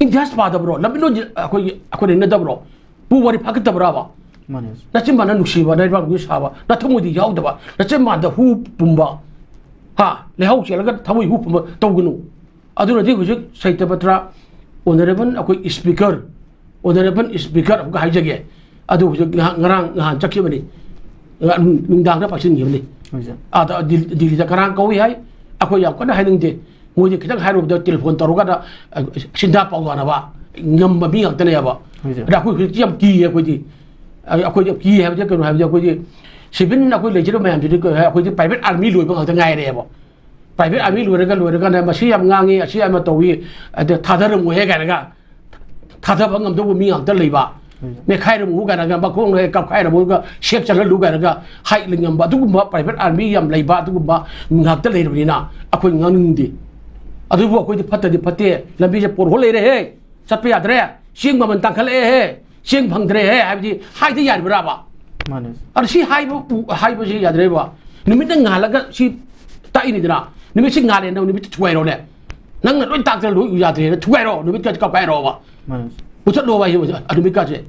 ꯏꯇꯤꯍꯥꯁ ꯄꯥꯗꯕ꯭ꯔꯣ? ꯂꯝꯃꯤꯠꯂꯣꯟꯁꯤ ꯑꯩꯈꯣꯏꯒꯤ, ꯑꯩꯈꯣꯏꯅ ꯅꯠꯇꯕ꯭ꯔꯣ? ꯄꯨ ꯋꯥꯔꯤ ꯐꯥꯒꯠꯇꯕ꯭ꯔꯥꯕ? ꯃꯥꯅꯦ꯫ ꯅꯆꯤꯟ ꯃꯥꯟꯅ ꯅꯨꯡꯁꯤꯕ ꯅꯥꯏꯕꯥꯛ ꯁꯥꯕ, ꯅꯊꯃꯣꯏꯗꯤ ꯌꯥꯎꯗꯕ, ꯅꯆꯤꯟ ꯃꯥꯟꯗ ꯍꯨ ꯄꯨꯝꯕ, ꯍꯥ, ꯂꯩꯍꯥꯎ ꯆꯦꯜꯂꯒ ꯊꯃꯣꯏ ꯍꯨ ꯄꯨꯝꯕ ꯇꯧꯒꯅꯨ꯫ ꯑꯗꯨꯅꯗꯤ ꯍꯧꯖꯤꯛ ꯁꯍꯤꯇ꯭ꯌ ꯄꯇ꯭ꯔ, ꯑꯣꯅꯔꯦꯕꯜ ꯑꯩꯈꯣꯏ ꯁ꯭ꯄꯤꯀꯔ, ꯑꯣꯅꯔꯦꯕꯜ ꯁ꯭ꯄꯤꯀꯔ ꯑꯃꯨꯛꯀ ꯍꯥꯏꯖꯒꯦ꯫ ꯑꯗꯨ ꯍꯧꯖꯤꯛ ꯉꯍꯥꯛ, ꯉꯔꯥꯡ ꯅꯍꯥꯟ ꯆꯠꯈꯤꯕꯅꯤ꯫ ꯉ-, ꯅꯨꯡꯗꯥꯡꯗ ꯄꯥꯏꯁꯤꯟꯈꯤꯕꯅꯤ꯫ ꯍꯣꯏ ꯁꯥꯔ꯫ ꯑꯥꯗ ꯗꯤꯜ-, ꯗꯤꯜꯂꯤꯗ ꯀꯔꯥꯡ ꯀꯧꯏ ꯍꯥꯏ, ꯑꯩꯈꯣꯏ ꯌꯥꯝ ꯀꯟꯅ ꯍꯥꯏꯅꯤꯡꯗꯦ꯫ ꯃꯣꯏꯗꯤ ꯈꯤꯇꯪ ꯍꯥꯏꯔꯨꯕꯗ ꯇꯦꯂꯤꯐꯣꯟ ꯇꯧꯔꯒ ꯁꯤꯟꯊꯥ ꯄꯥꯎ ꯌꯥꯅꯕ ꯉꯝꯕ ꯃꯤ ꯉꯥꯛꯇꯅꯦꯕ꯫ ꯍꯣꯏ ꯁꯥꯔ꯫ ꯑꯗ ꯑꯩꯈꯣꯏ ꯍꯧꯖꯤꯛꯇꯤ ꯌꯥꯝ ꯀꯤꯌꯦ ꯑꯩꯈꯣꯏꯗꯤ꯫ ꯑꯩꯈꯣꯏꯗꯤ ꯀꯤ ꯍꯥꯏꯕꯗꯤ ꯀꯩꯅꯣ ꯍꯥꯏꯕꯗꯤ ꯑꯩꯈꯣꯏꯗꯤ civil ꯑꯩꯈꯣꯏ ꯂꯩꯖꯔꯤꯕ ꯃꯌꯥꯝꯁꯤꯗꯤ ꯀꯩ ꯍꯥꯏ, ꯑꯩꯈꯣꯏꯗꯤ private army ꯂꯣꯏꯕ ꯉꯥꯛꯇ ꯉꯥꯏꯔꯦꯕ꯫ Private army ꯂꯣꯏꯔꯒ ꯂꯣꯏꯔꯀꯥꯟꯗ ꯃꯁꯤ ꯌꯥꯝ ꯉꯥꯡꯉꯤ, ꯑꯁꯤ ꯌꯥꯝꯅ ꯇꯧꯏ, ꯑꯗ ꯊꯥꯗꯔꯝꯃꯣꯏꯍꯦ ꯀꯥꯏꯅꯒ ꯊꯥꯗꯕ ꯉꯝꯗꯧꯕ ꯃꯤ ꯉꯥꯛꯇ ꯂꯩꯕ꯫ ꯅꯦꯈꯥꯏꯔꯝꯃꯨ ꯀꯥꯏꯅꯒ ꯃꯈꯣꯡꯅ ꯍꯦꯛ ꯀꯥꯞꯈꯥꯏꯔꯝꯃꯨꯒ ꯁꯦꯛ ꯆꯜꯍꯜꯂꯨ ꯀꯥꯏꯅꯒ ꯍꯥꯏ ꯉꯝꯕ ꯑꯗꯨꯒꯨꯝꯕ private army ꯌꯥꯝ ꯂꯩꯕ ꯑꯗꯨꯒꯨꯝꯕ ꯉꯥꯛꯇ ꯂꯩꯔꯕꯅꯤꯅ ꯑꯩꯈꯣꯏ ꯉꯥꯡꯅꯤꯡꯗꯦ꯫ ꯑꯗꯨꯕꯨ ꯑꯩꯈꯣꯏꯗꯤ ꯐꯠꯇꯗꯤ ꯐꯠꯇꯦ, ꯂꯝꯕꯤꯁꯦ ꯄꯣꯠꯍꯣꯜ ꯂꯩꯔꯦꯍꯦ, ꯆꯠꯄ ꯌꯥꯗ꯭ꯔꯦ, ꯆꯦꯡ ꯃꯃꯜ ꯇꯥꯡꯈꯠꯂꯛꯑꯦꯍꯦ, ꯆꯦꯡ ꯐꯪꯗ꯭ꯔꯦꯍꯦ ꯍꯥꯏꯕꯗꯤ ꯍꯥꯏꯗ ꯌꯥꯔꯤꯕ꯭ꯔꯥꯕ? ꯃꯥꯅꯦ꯫ ꯑꯗꯣ ꯁꯤ ꯍꯥꯏꯕ ꯎ-, ꯍꯥꯏꯕꯁꯤ ꯌꯥꯗ꯭ꯔꯦꯕ꯫ ꯅꯨꯃꯤꯠꯅ ꯉꯥꯜꯂꯒ ꯁꯤ ꯇꯥꯛꯏꯅꯤꯗꯅ, ꯅꯨꯃꯤꯠꯁꯤ ꯉꯥꯜꯂꯦ, ꯅꯪ ꯅꯨꯃꯤꯠꯇ ꯊꯨꯒꯥꯏꯔꯣꯅꯦ꯫ ꯅꯪꯅ ꯂꯣꯏ ꯇꯥꯛꯇꯅ ꯂꯣꯏ ꯎ ꯌꯥꯗ꯭ꯔꯦꯅ ꯊꯨꯒꯥꯏꯔꯣ, ꯅꯨꯃꯤꯠꯀ ꯀꯥꯞꯈꯥꯏꯔꯣꯕ꯫ ꯃꯥꯅꯦ꯫ ꯃꯨꯊꯠꯂꯣꯕ ꯍꯥꯏꯁꯦ, ꯑꯗꯨꯃꯤꯠꯀꯥꯁꯦ꯫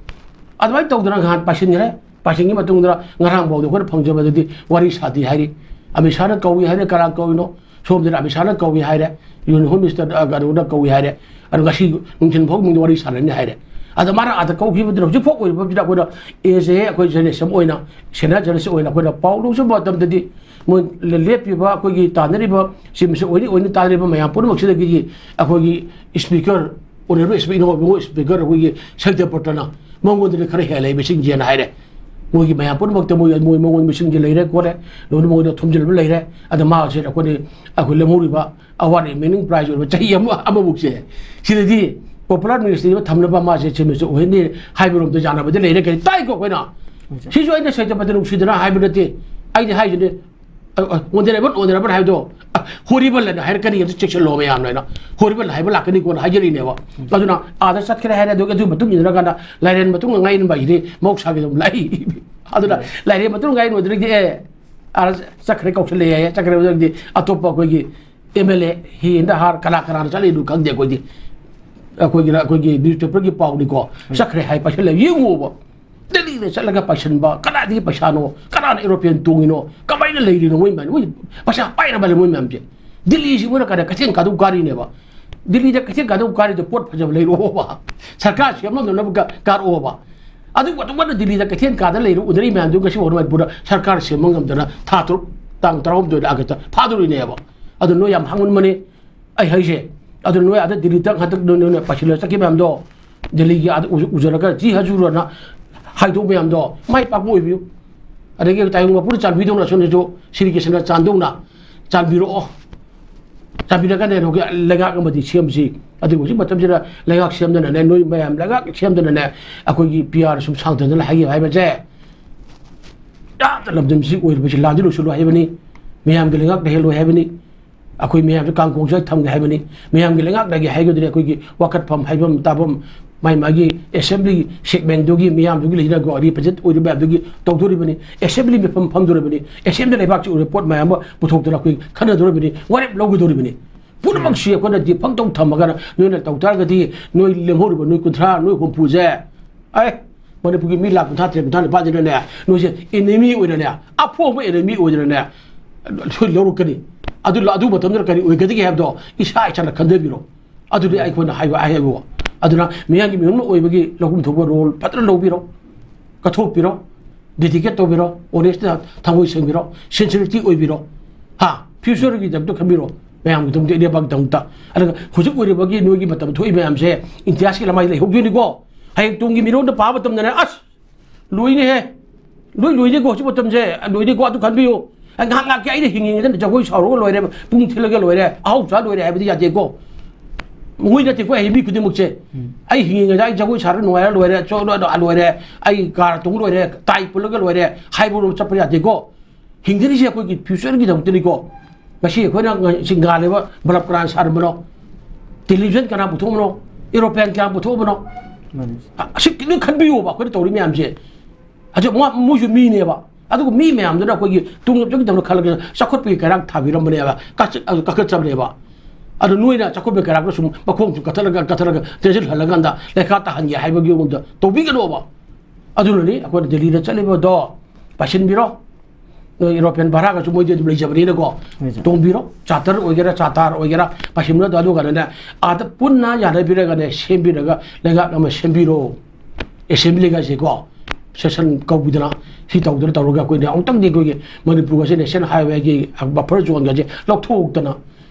ꯑꯗꯨꯃꯥꯏꯅ ꯇꯧꯗꯅ ꯉꯍꯥꯟ ꯄꯥꯏꯁꯤꯟꯈ꯭ꯔꯦ꯫ ꯄꯥꯏꯁꯤꯟꯈꯤꯕ ꯃꯇꯨꯡꯗ ꯉꯔꯥꯡ ꯐꯥꯎꯗ ꯑꯩꯈꯣꯏꯅ ꯐꯪꯖꯕꯗꯗꯤ ꯋꯥꯔꯤ ꯁꯥꯗꯦ ꯍꯥꯏꯔꯤ꯫ ꯑꯃꯤꯠ ꯁꯥꯍꯅ ꯀꯧꯏ ꯍꯥꯏꯔꯦ, ꯀꯅꯥ ꯀꯧꯏꯅꯣ? ꯁꯣꯝꯗꯅ ꯑꯃꯤꯠ ꯁꯥꯍꯅ ꯀꯧꯏ ꯍꯥꯏꯔꯦ, ꯌꯨꯅꯤꯌꯟ ꯍꯣꯝ ꯃꯤꯅꯤꯁꯇꯔ, ꯑ, ꯀꯩꯅꯣꯅ ꯀꯧꯏ ꯍꯥꯏꯔꯦ꯫ ꯑꯗꯣ ꯉꯁꯤ ꯅꯨꯡꯊꯤꯜ ꯐꯥꯎ ꯃꯅꯨꯡꯗ ꯋꯥꯔꯤ ꯁꯥꯟꯅꯅꯤ ꯍꯥꯏꯔꯦ꯫ ꯑꯗ ꯃꯥꯅ ꯑꯥꯗ ꯀꯧꯈꯤꯕꯗꯨꯅ ꯍꯧꯖꯤꯛ ꯐꯥꯎ ꯑꯣꯏꯔꯤꯕ ꯐꯤꯕꯝꯁꯤꯗ ꯑꯩꯈꯣꯏꯅ as a ꯑꯩꯈꯣꯏ ꯖꯔꯅꯦꯂꯤꯁ ꯑꯃ ꯑꯣꯏꯅ, ꯁꯦꯅꯤꯌꯔ ꯖꯔꯅꯦꯂꯤꯁ ꯑꯣꯏꯅ ꯑꯩꯈꯣꯏꯅ ꯄꯥꯎ ꯂꯧꯖꯕ ꯃꯇꯝꯗꯗꯤ ꯃꯣꯏ ꯂꯦꯞꯄꯤꯕ ꯑꯩꯈꯣꯏꯒꯤ ꯇꯥꯟꯅꯔꯤꯕ ꯁꯤ ꯃꯤꯁꯛ ꯑꯣꯏꯅꯤ ꯑꯣꯏꯅꯤ ꯇꯥꯟꯅꯔꯤꯕ ꯃꯌꯥꯝ ꯄꯨꯝꯅꯃꯛꯁꯤꯗꯒꯤ ꯑꯩꯈꯣꯏꯒꯤ ꯁ꯭ꯄꯤꯀꯔ, ꯑꯣꯅꯔꯦꯕꯜ ꯁ꯭ꯄꯤꯀꯔ, ꯏꯅꯥꯎ ꯏꯕꯨꯡꯉꯣ ꯁ꯭ꯄꯤꯀꯔ ꯑꯩꯈꯣꯏꯒꯤ ꯁꯍꯤꯇ꯭ꯌ ꯄꯇ꯭ꯔꯅ ꯃꯉꯣꯟꯗꯗꯤ ꯈꯔ ꯍꯦꯜꯂꯦ ꯃꯁꯤꯡꯁꯦꯅ ꯍꯥꯏꯔꯦ꯫ ꯃꯣꯏꯒꯤ ꯃꯌꯥꯝ ꯄꯨꯝꯅꯃꯛꯇ ꯃꯣꯏ, ꯃꯣꯏ ꯃꯉꯣꯟ ꯃꯁꯤꯡꯁꯦ ꯂꯩꯔꯦ ꯈꯣꯠꯂꯦ, ꯂꯣꯏꯅ ꯃꯉꯣꯟꯗ ꯊꯣꯝꯖꯤꯜꯂꯕ ꯂꯩꯔꯦ꯫ ꯑꯗ ꯃꯥꯁꯦ ꯑꯩꯈꯣꯏꯅ, ꯑꯩꯈꯣꯏ ꯂꯦꯝꯍꯧꯔꯤꯕ award remaining prize ꯑꯣꯏꯕ ꯆꯍꯤ ꯑꯃ, ꯑꯃꯃꯨꯛꯁꯦ ꯁꯤꯗꯗꯤ popular ministry ꯑꯃ ꯊꯝꯅꯕ ꯃꯥꯁꯦ ꯁꯦꯝꯕꯁꯨ ꯑꯣꯏꯍꯟꯅꯤ ꯍꯥꯏꯕꯔꯣꯝꯗ ꯌꯥꯅꯕꯗꯤ ꯂꯩꯔꯦ ꯀꯩ ꯇꯥꯏꯀꯣ ꯑꯩꯈꯣꯏꯅ꯫ ꯁꯤꯁꯨ ꯑꯩꯅ ꯁꯍꯤꯇ꯭ꯌ ꯄꯇ꯭ꯔ ꯅꯨꯡꯁꯤꯗꯅ ꯍꯥꯏꯕ ꯅꯠꯇꯦ, ꯑꯩꯗꯤ ꯍꯥꯏꯁꯤꯅꯦ꯫ ꯑ, ꯑ, ꯑꯣꯅꯔꯦꯕꯜ, ꯑꯣꯅꯔꯦꯕꯜ ꯍꯥꯏꯕꯗꯣ, ꯑ, ꯍꯣꯔꯤꯕꯜ ꯍꯥꯏꯅ ꯍꯥꯏꯔꯛꯀꯅꯤ, ꯑꯗꯨ ꯆꯦꯛꯁꯤꯜꯂꯣ ꯃꯌꯥꯝꯅ ꯍꯥꯏꯅ꯫ ꯍꯣꯔꯤꯕꯜ ꯍꯥꯏꯕ ꯂꯥꯛꯀꯅꯤꯀꯣꯅ ꯍꯥꯏꯖꯔꯤꯅꯦꯕ꯫ ꯑꯗꯨꯅ ꯑꯥꯗ ꯆꯠꯈ꯭ꯔꯦ ꯍꯥꯏꯔꯦ, ꯑꯗꯨꯒ ꯑꯗꯨꯒꯤ ꯃꯇꯨꯡ ꯏꯟꯅꯔꯀꯥꯟꯗ ꯂꯥꯏꯔꯦꯟ ꯃꯇꯨꯡ ꯉꯥꯏꯅꯕ ꯍꯥꯏꯁꯤꯗꯤ ꯃꯍꯧꯁꯥꯒꯤ ꯑꯗꯨꯝ ꯂꯥꯛꯏ꯫ ꯑꯗꯨꯅ ꯂꯥꯏꯔꯦꯟ ꯃꯇꯨꯡ ꯉꯥꯏꯅꯕꯗꯨꯗꯒꯤ, ꯑꯦ, ꯑꯥꯗ ꯆꯠꯈ꯭ꯔꯦ ꯀꯧꯁꯜꯂꯦ ꯍꯥꯏꯌꯦ, ꯆꯠꯈ꯭ꯔꯦ꯫ ꯑꯗꯨꯗꯒꯤꯗꯤ ꯑꯇꯣꯞꯄ ꯑꯩꯈꯣꯏꯒꯤ MLA, he and her, ꯀꯅꯥ ꯀꯅꯥꯅ ꯆꯠꯂꯤꯅꯣ ꯈꯪꯗꯦ ꯑꯩꯈꯣꯏꯗꯤ꯫ ꯑꯩꯈꯣꯏꯒꯤꯅ, ꯑꯩꯈꯣꯏꯒꯤ newspaperꯒꯤ ꯄꯥꯎꯅꯤꯀꯣ, ꯆꯠꯈ꯭ꯔꯦ ꯍꯥꯏ ꯄꯥꯏꯁꯜꯂꯦ, ꯌꯦꯡꯉꯨꯕ꯫ ꯗꯦꯜꯂꯤꯗ ꯆꯠꯂꯒ ꯄꯥꯏꯁꯟꯕ, ꯀꯗꯥꯏꯗꯒꯤ ꯄꯩꯁꯥꯅꯣ? ꯀꯅꯥꯅ aeroplane ꯇꯣꯡꯉꯤꯅꯣ? ꯀꯃꯥꯏꯅ ꯂꯩꯔꯤꯅꯣ ꯃꯣꯏ ꯃꯌꯥꯝ? ꯃꯣꯏ ꯄꯩꯁꯥ ꯄꯥꯏꯔꯕꯅꯦ ꯃꯣꯏ ꯃꯌꯥꯝꯁꯦ꯫ ꯗꯤꯜꯂꯤꯁꯤ ꯃꯣꯏꯅ ꯀꯔꯤ ꯀꯩꯊꯦꯜ ꯀꯥꯗꯧ ꯀꯥꯔꯤꯅꯦꯕ? ꯗꯤꯜꯂꯤꯗ ꯀꯩꯊꯦꯜ ꯀꯥꯗꯧ ꯀꯥꯔꯤꯗꯣ ꯄꯣꯠ ꯐꯖꯕ ꯂꯩꯔꯛꯑꯣꯕ, ꯁꯔꯀꯥꯔ ꯁꯦꯝꯂꯝꯗꯅꯕ ꯀꯥ-, ꯀꯥꯔꯛꯑꯣꯕ꯫ ꯑꯗꯨ ꯑꯗꯨꯃꯥꯏꯅ ꯗꯤꯜꯂꯤꯗ ꯀꯩꯊꯦꯜ ꯀꯥꯗ ꯂꯩꯔꯨ ꯎꯅꯔꯤ ꯃꯌꯥꯝꯗꯨ ꯉꯁꯤ ꯐꯥꯎ ꯃꯅꯤꯄꯨꯔꯗ ꯁꯔꯀꯥꯔ ꯁꯦꯝꯕ ꯉꯝꯗꯅ ꯊꯥ ꯇꯔꯨꯛ, ꯇꯥꯡ ꯇꯔꯥꯍꯨꯝꯗꯣꯏꯗ ꯑꯥꯒꯁꯇ ꯐꯥꯗꯣꯔꯤꯅꯦꯕ꯫ ꯑꯗꯨ ꯅꯣꯏ ꯌꯥꯝ ꯍꯥꯡꯃꯟꯕꯅꯤ ꯑꯩ ꯍꯥꯏꯁꯦ꯫ ꯑꯗꯨ ꯅꯣꯏ ꯑꯥꯗ ꯗꯤꯜꯂꯤꯗ ꯍꯟꯗꯛ ꯅꯣꯏ, ꯅꯣꯏ ꯄꯥꯏꯁꯤꯜꯂ ꯆꯠꯈꯤꯕ ꯃꯌꯥꯝꯗꯣ, ꯗꯤꯜꯂꯤꯒꯤ ꯑꯥꯗ ꯎ-, ꯎꯖꯔꯒ ꯖꯤ ꯍꯖꯨꯔꯅ ꯍꯥꯏꯗꯣꯛ ꯃꯌꯥꯝꯗꯣ ꯃꯥꯏ ꯄꯥꯛꯄ ꯑꯣꯏꯕꯤꯌꯨ꯫ ꯑꯗꯒꯤ ꯇꯥꯏꯕꯪ ꯃꯄꯨꯅ ꯆꯥꯟꯕꯤꯗꯧꯅ ꯑꯁꯣꯝꯗꯁꯨ ꯁ꯭ꯔꯤ ꯀ꯭ꯔꯤꯁꯅ ꯆꯥꯟꯗꯧꯅ ꯆꯥꯟꯕꯤꯔꯛꯑꯣ꯫ ꯆꯥꯟꯕꯤꯔꯒ ꯅꯦꯔꯣꯒꯤ ꯂꯩꯉꯥꯛ ꯑꯃꯗꯤ ꯁꯦꯝꯁꯤ꯫ ꯑꯗꯨꯕꯨ ꯍꯧꯖꯤꯛ ꯃꯇꯝꯁꯤꯗ ꯂꯩꯉꯥꯛ ꯁꯦꯝꯗꯅꯅꯦ, ꯅꯣꯏ ꯃꯌꯥꯝ ꯂꯩꯉꯥꯛ ꯁꯦꯝꯗꯅꯅꯦ, ꯑꯩꯈꯣꯏꯒꯤ ꯄꯤ ꯑꯥꯔ ꯁꯨꯝ ꯁꯥꯡꯊꯗꯅ ꯍꯥꯏꯈꯤꯕ ꯍꯥꯏꯕꯁꯦ, ꯌꯥꯝꯅ ꯂꯝꯗꯝꯁꯤ ꯑꯣꯏꯔꯤꯕꯁꯤ ꯂꯥꯟꯗꯤ ꯂꯣꯏꯁꯤꯜꯂꯣꯏ ꯍꯥꯏꯕꯅꯤ, ꯃꯤꯌꯥꯝꯒꯤ ꯂꯩꯉꯥꯛ ꯂꯩꯍꯜꯂꯣꯏ ꯍꯥꯏꯕꯅꯤ, ꯑꯩꯈꯣꯏ ꯃꯤꯌꯥꯝꯁꯦ ꯀꯥꯡꯈꯣꯡꯁꯤꯗ ꯊꯝꯒꯦ ꯍꯥꯏꯕꯅꯤ꯫ ꯃꯤꯌꯥꯝꯒꯤ ꯂꯩꯉꯥꯛ ꯂꯩꯒꯦ ꯍꯥꯏꯒꯗꯨꯅꯤ ꯑꯩꯈꯣꯏꯒꯤ ꯋꯥꯀꯠꯐꯝ, ꯍꯥꯏꯐꯝ ꯇꯥꯐꯝ, ꯃꯥꯏ ꯃꯥꯒꯤ ꯑꯦꯁꯦꯝꯕ꯭ꯂꯤ ꯁꯦꯒꯃꯦꯟꯗꯨꯒꯤ ꯃꯤꯌꯥꯝꯗꯨꯒꯤ ꯂꯩꯖꯅꯀꯣ, ꯔꯤꯄ꯭ꯔꯖꯦꯟ ꯑꯣꯏꯔꯤꯕ ꯃꯌꯥꯝꯗꯨꯒꯤ ꯇꯧꯗꯣꯔꯤꯕꯅꯤ꯫ ꯑꯦꯁꯦꯝꯕ꯭ꯂꯤ ꯃꯤꯐꯝ ꯐꯝꯗꯣꯔꯤꯕꯅꯤ꯫ ꯑꯦꯁꯦꯝꯕ꯭ꯂꯤ ꯂꯩꯕꯥꯛꯁꯤ ꯑꯣꯏꯔꯤꯕ ꯄꯣꯠ ꯃꯌꯥꯝ ꯑꯃ ꯄꯨꯊꯣꯛꯇꯅ ꯑꯩꯈꯣꯏ ꯈꯟꯅꯗꯣꯔꯤꯕꯅꯤ, ꯋꯥꯔꯦꯞ ꯂꯧꯒꯗꯣꯔꯤꯕꯅꯤ꯫ ꯄꯨꯝꯅꯃꯛꯁꯤ ꯑꯩꯈꯣꯏꯅ ꯗꯤꯐꯪ ꯇꯧ ꯊꯝꯃꯒꯅ ꯅꯣꯏꯅ ꯇꯧ ꯇꯥꯔꯒꯗꯤ ꯅꯣꯏ ꯂꯦꯝꯍꯧꯔꯤꯕ ꯅꯣꯏ ꯀꯨꯟꯊ꯭ꯔꯥ, ꯅꯣꯏ ꯍꯨꯝꯐꯨꯁꯦ, ꯑꯦ, ꯃꯅꯤꯄꯨꯔꯒꯤ ꯃꯤ ꯂꯥꯈ ꯀꯨꯟꯊ꯭ꯔꯥ ꯇꯔꯦꯠ, ꯀꯨꯟꯊ꯭ꯔꯥ ꯅꯤꯄꯥꯜꯁꯤꯅꯅꯦ, ꯅꯣꯏꯁꯦ ꯑꯦꯅꯤꯃꯤ ꯑꯣꯏꯅꯅꯦ, ꯑꯐꯣꯡꯕ ꯑꯦꯅꯤꯃꯤ ꯑꯣꯏꯗꯅꯅꯦ, ꯁꯣꯏ ꯂꯧꯔꯛꯀꯅꯤ꯫ ꯑꯗꯨ, ꯑꯗꯨ ꯃꯇꯝꯗꯨꯗ ꯀꯔꯤ ꯑꯣꯏꯒꯗꯒꯦ ꯍꯥꯏꯕꯗꯣ ꯏꯁꯥ ꯏꯁꯥꯅ ꯈꯟꯊꯕꯤꯔꯣ꯫ ꯑꯗꯨꯗꯤ ꯑꯩꯈꯣꯏꯅ ꯍꯥꯏꯕ ꯍꯥꯏꯕ꯫ ꯑꯗꯨꯅ ꯃꯤꯌꯥꯝꯒꯤ ꯃꯤꯍꯨꯠ ꯑꯃ ꯑꯣꯏꯕꯒꯤ ꯂꯧꯐꯝ ꯊꯣꯛꯄ ꯔꯣꯜ ꯐꯖꯅ ꯂꯧꯕꯤꯔꯣ, ꯀꯠꯊꯣꯛꯄꯤꯔꯣ, ꯗꯦꯗꯤꯀꯦꯠ ꯇꯧꯕꯤꯔꯣ, ꯑꯣꯅꯦꯁꯇ ꯊꯃꯣꯏ ꯁꯦꯡꯕꯤꯔꯣ, ꯁꯤꯟꯁꯤꯔꯤꯇꯤ ꯑꯣꯏꯕꯤꯔꯣ꯫ ꯍꯥ, ꯐ꯭ꯌꯨꯆꯔꯒꯤꯗꯃꯛꯇ ꯈꯟꯕꯤꯔꯣ, ꯃꯌꯥꯝꯒꯤꯗꯃꯛꯇ, ꯂꯩꯕꯥꯛꯀꯤꯗꯃꯛꯇ꯫ ꯑꯗꯨꯒ ꯍꯧꯖꯤꯛ ꯑꯣꯏꯔꯤꯕꯒꯤ ꯅꯣꯏꯒꯤ ꯃꯇꯝ ꯊꯣꯛꯏ ꯃꯌꯥꯝꯁꯦ ꯏꯟꯗꯤꯌꯥꯁꯤꯒꯤ ꯂꯃꯥꯏ ꯂꯩꯍꯧꯗꯣꯏꯅꯤꯀꯣ꯫ ꯍꯌꯦꯡ ꯇꯨꯡꯒꯤ ꯃꯤꯔꯣꯟꯗ ꯄꯥꯕ ꯃꯇꯝꯗꯅꯦ, ꯑꯁ, ꯂꯣꯏꯅꯦꯍꯦ, ꯂꯣꯏ ꯂꯣꯏꯅꯦꯀꯣ ꯍꯧꯖꯤꯛ ꯃꯇꯝꯁꯦ, ꯂꯣꯏꯅꯦꯀꯣ꯫ ꯑꯗꯨ ꯈꯟꯕꯤꯌꯨ꯫ ꯑꯩ ꯉꯥꯏꯍꯥꯛ ꯉꯥꯏꯍꯥꯛꯀꯤ ꯑꯩꯅ ꯍꯤꯡꯉꯤꯉꯩꯗ ꯖꯒꯣꯏ ꯁꯥꯎꯔꯒ ꯂꯣꯏꯔꯦ, ꯄꯨꯡ ꯊꯤꯜꯂꯒ ꯂꯣꯏꯔꯦ, ꯑꯍꯥꯎ ꯆꯥ ꯂꯣꯏꯔꯦ ꯍꯥꯏꯕꯗꯤ ꯌꯥꯗꯦꯀꯣ꯫ ꯃꯣꯏ ꯅꯠꯇꯦꯀꯣ ꯑꯩ ꯃꯤ ꯈꯨꯗꯤꯡꯃꯛꯁꯦ꯫ ꯑꯩ ꯍꯤꯡꯉꯤꯉꯩꯗ ꯑꯩ ꯖꯒꯣꯏ ꯁꯥꯔ ꯅꯨꯡꯉꯥꯏꯔ ꯂꯣꯏꯔꯦ, ꯆꯣ-, ꯂꯣ-, ꯂꯣ-, ꯂꯣꯏꯔꯦ, ꯑꯩ ꯀꯥꯔ ꯇꯣꯡ ꯂꯣꯏꯔꯦ, ꯇꯥꯏ ꯄꯨꯜꯂꯒ ꯂꯣꯏꯔꯦ ꯍꯥꯏꯕꯔꯣꯝ ꯆꯠꯄ ꯌꯥꯗꯦꯀꯣ꯫ ꯍꯤꯡꯗꯔꯤꯁꯦ ꯑꯩꯈꯣꯏꯒꯤ ꯐ꯭ꯌꯨꯆꯔꯒꯤꯗꯃꯛꯇꯅꯤꯀꯣ꯫ ꯉꯁꯤ ꯑꯩꯈꯣꯏꯅ ꯉ-, ꯁꯤ ꯉꯥꯜꯂꯤꯕ ꯕꯜꯕ ꯀꯅꯥꯅ ꯁꯥꯔꯝꯕꯅꯣ? ꯇꯦꯂꯤꯚꯤꯖꯟ ꯀꯅꯥ ꯄꯨꯊꯣꯛꯑꯝꯕꯅꯣ? ꯑꯦꯔꯣꯄ꯭ꯂꯦꯟ ꯀꯌꯥ ꯄꯨꯊꯣꯛꯑꯝꯕꯅꯣ? ꯃꯥꯅꯤ꯫ ꯑ-, ꯑꯁꯤ ꯂꯣꯏ ꯈꯟꯕꯤꯌꯣꯕ ꯑꯩꯈꯣꯏꯅ ꯇꯧꯔꯤ ꯃꯌꯥꯝꯁꯦ꯫ ꯑꯗꯨ ꯃꯣꯏ-, ꯃꯣꯏꯁꯨ ꯃꯤꯅꯦꯕ꯫ ꯑꯗꯨꯒ ꯃꯤ ꯃꯌꯥꯝꯗꯨꯅ ꯑꯩꯈꯣꯏꯒꯤ ꯇꯨꯡꯂꯞꯆꯒꯤꯗꯃꯛ ꯈꯜꯂꯒ ꯆꯥꯎꯈꯠꯄꯒꯤ ꯀꯩꯔꯥꯛ ꯊꯥꯕꯤꯔꯝꯕꯅꯦꯕ, ꯀꯥꯆꯠ-, ꯑ, ꯀꯥꯈꯠꯆꯕꯅꯦꯕ꯫ ꯑꯗꯨ ꯅꯣꯏꯅ ꯆꯥꯎꯈꯠꯄꯒꯤ ꯀꯩꯔꯥꯛꯇ ꯁꯨꯝ ꯃꯈꯣꯡ ꯁꯨꯝ ꯀꯠꯊꯠꯂꯒ, ꯀꯠꯊꯠꯂꯒ ꯇꯦꯟꯁꯤꯜꯍꯜꯂꯒꯥꯟꯗ ꯂꯩꯈꯥ ꯇꯥꯍꯟꯒꯦ ꯍꯥꯏꯕꯒꯤ ꯃꯑꯣꯡꯗ ꯇꯧꯕꯤꯒꯅꯣꯕ꯫ ꯑꯗꯨꯅꯅꯤ ꯑꯩꯈꯣꯏꯅ ꯗꯦꯜꯂꯤꯗ ꯆꯠꯂꯤꯕꯗꯣ ꯄꯥꯏꯁꯤꯟꯕꯤꯔꯣ꯫ ꯅꯣꯏ ꯑꯦꯔꯣꯄ꯭ꯂꯦꯟ ꯚꯔꯥꯒꯁꯨ ꯃꯣꯏꯗꯤ ꯑꯗꯨꯝ ꯂꯩꯖꯕꯅꯤꯅꯀꯣ꯫ ꯍꯣꯏ, ꯁꯥꯔ꯫ ꯇꯣꯡꯕꯤꯔꯣ, ꯆꯥꯔꯇꯔ ꯑꯣꯏꯒꯦꯔꯥ, ꯆꯥꯇꯥꯔ ꯑꯣꯏꯒꯦꯔꯥ, ꯄꯥꯏꯁꯤꯟꯕꯤꯔꯣ꯫ ꯑꯗꯨ ꯀꯥꯟꯗꯅꯦ, ꯑꯥꯗ ꯄꯨꯟꯅ ꯌꯥꯅꯕꯤꯔꯒꯅꯦ, ꯁꯦꯝꯕꯤꯔꯒ ꯂꯩꯉꯥꯛ ꯑꯃ ꯁꯦꯝꯕꯤꯔꯣ꯫ ꯑꯦꯁꯦꯝꯕ꯭ꯂꯤꯒꯁꯦꯀꯣ, ꯁꯦꯁꯟ ꯀꯧꯕꯤꯗꯅ, ꯁꯤ ꯇꯧꯗꯅ ꯇꯧꯔꯒ ꯑꯩꯈꯣꯏꯅ ꯑꯃꯨꯛꯇꯪꯗꯤ ꯑꯩꯈꯣꯏꯒꯤ ꯃꯅꯤꯄꯨꯔꯒꯁꯦ ꯅꯦꯁꯅꯦꯜ ꯍꯥꯏꯋꯦꯒꯤ ꯕꯐꯔ ꯖꯣꯟꯒꯁꯦ ꯂꯧꯊꯣꯛꯇꯅ,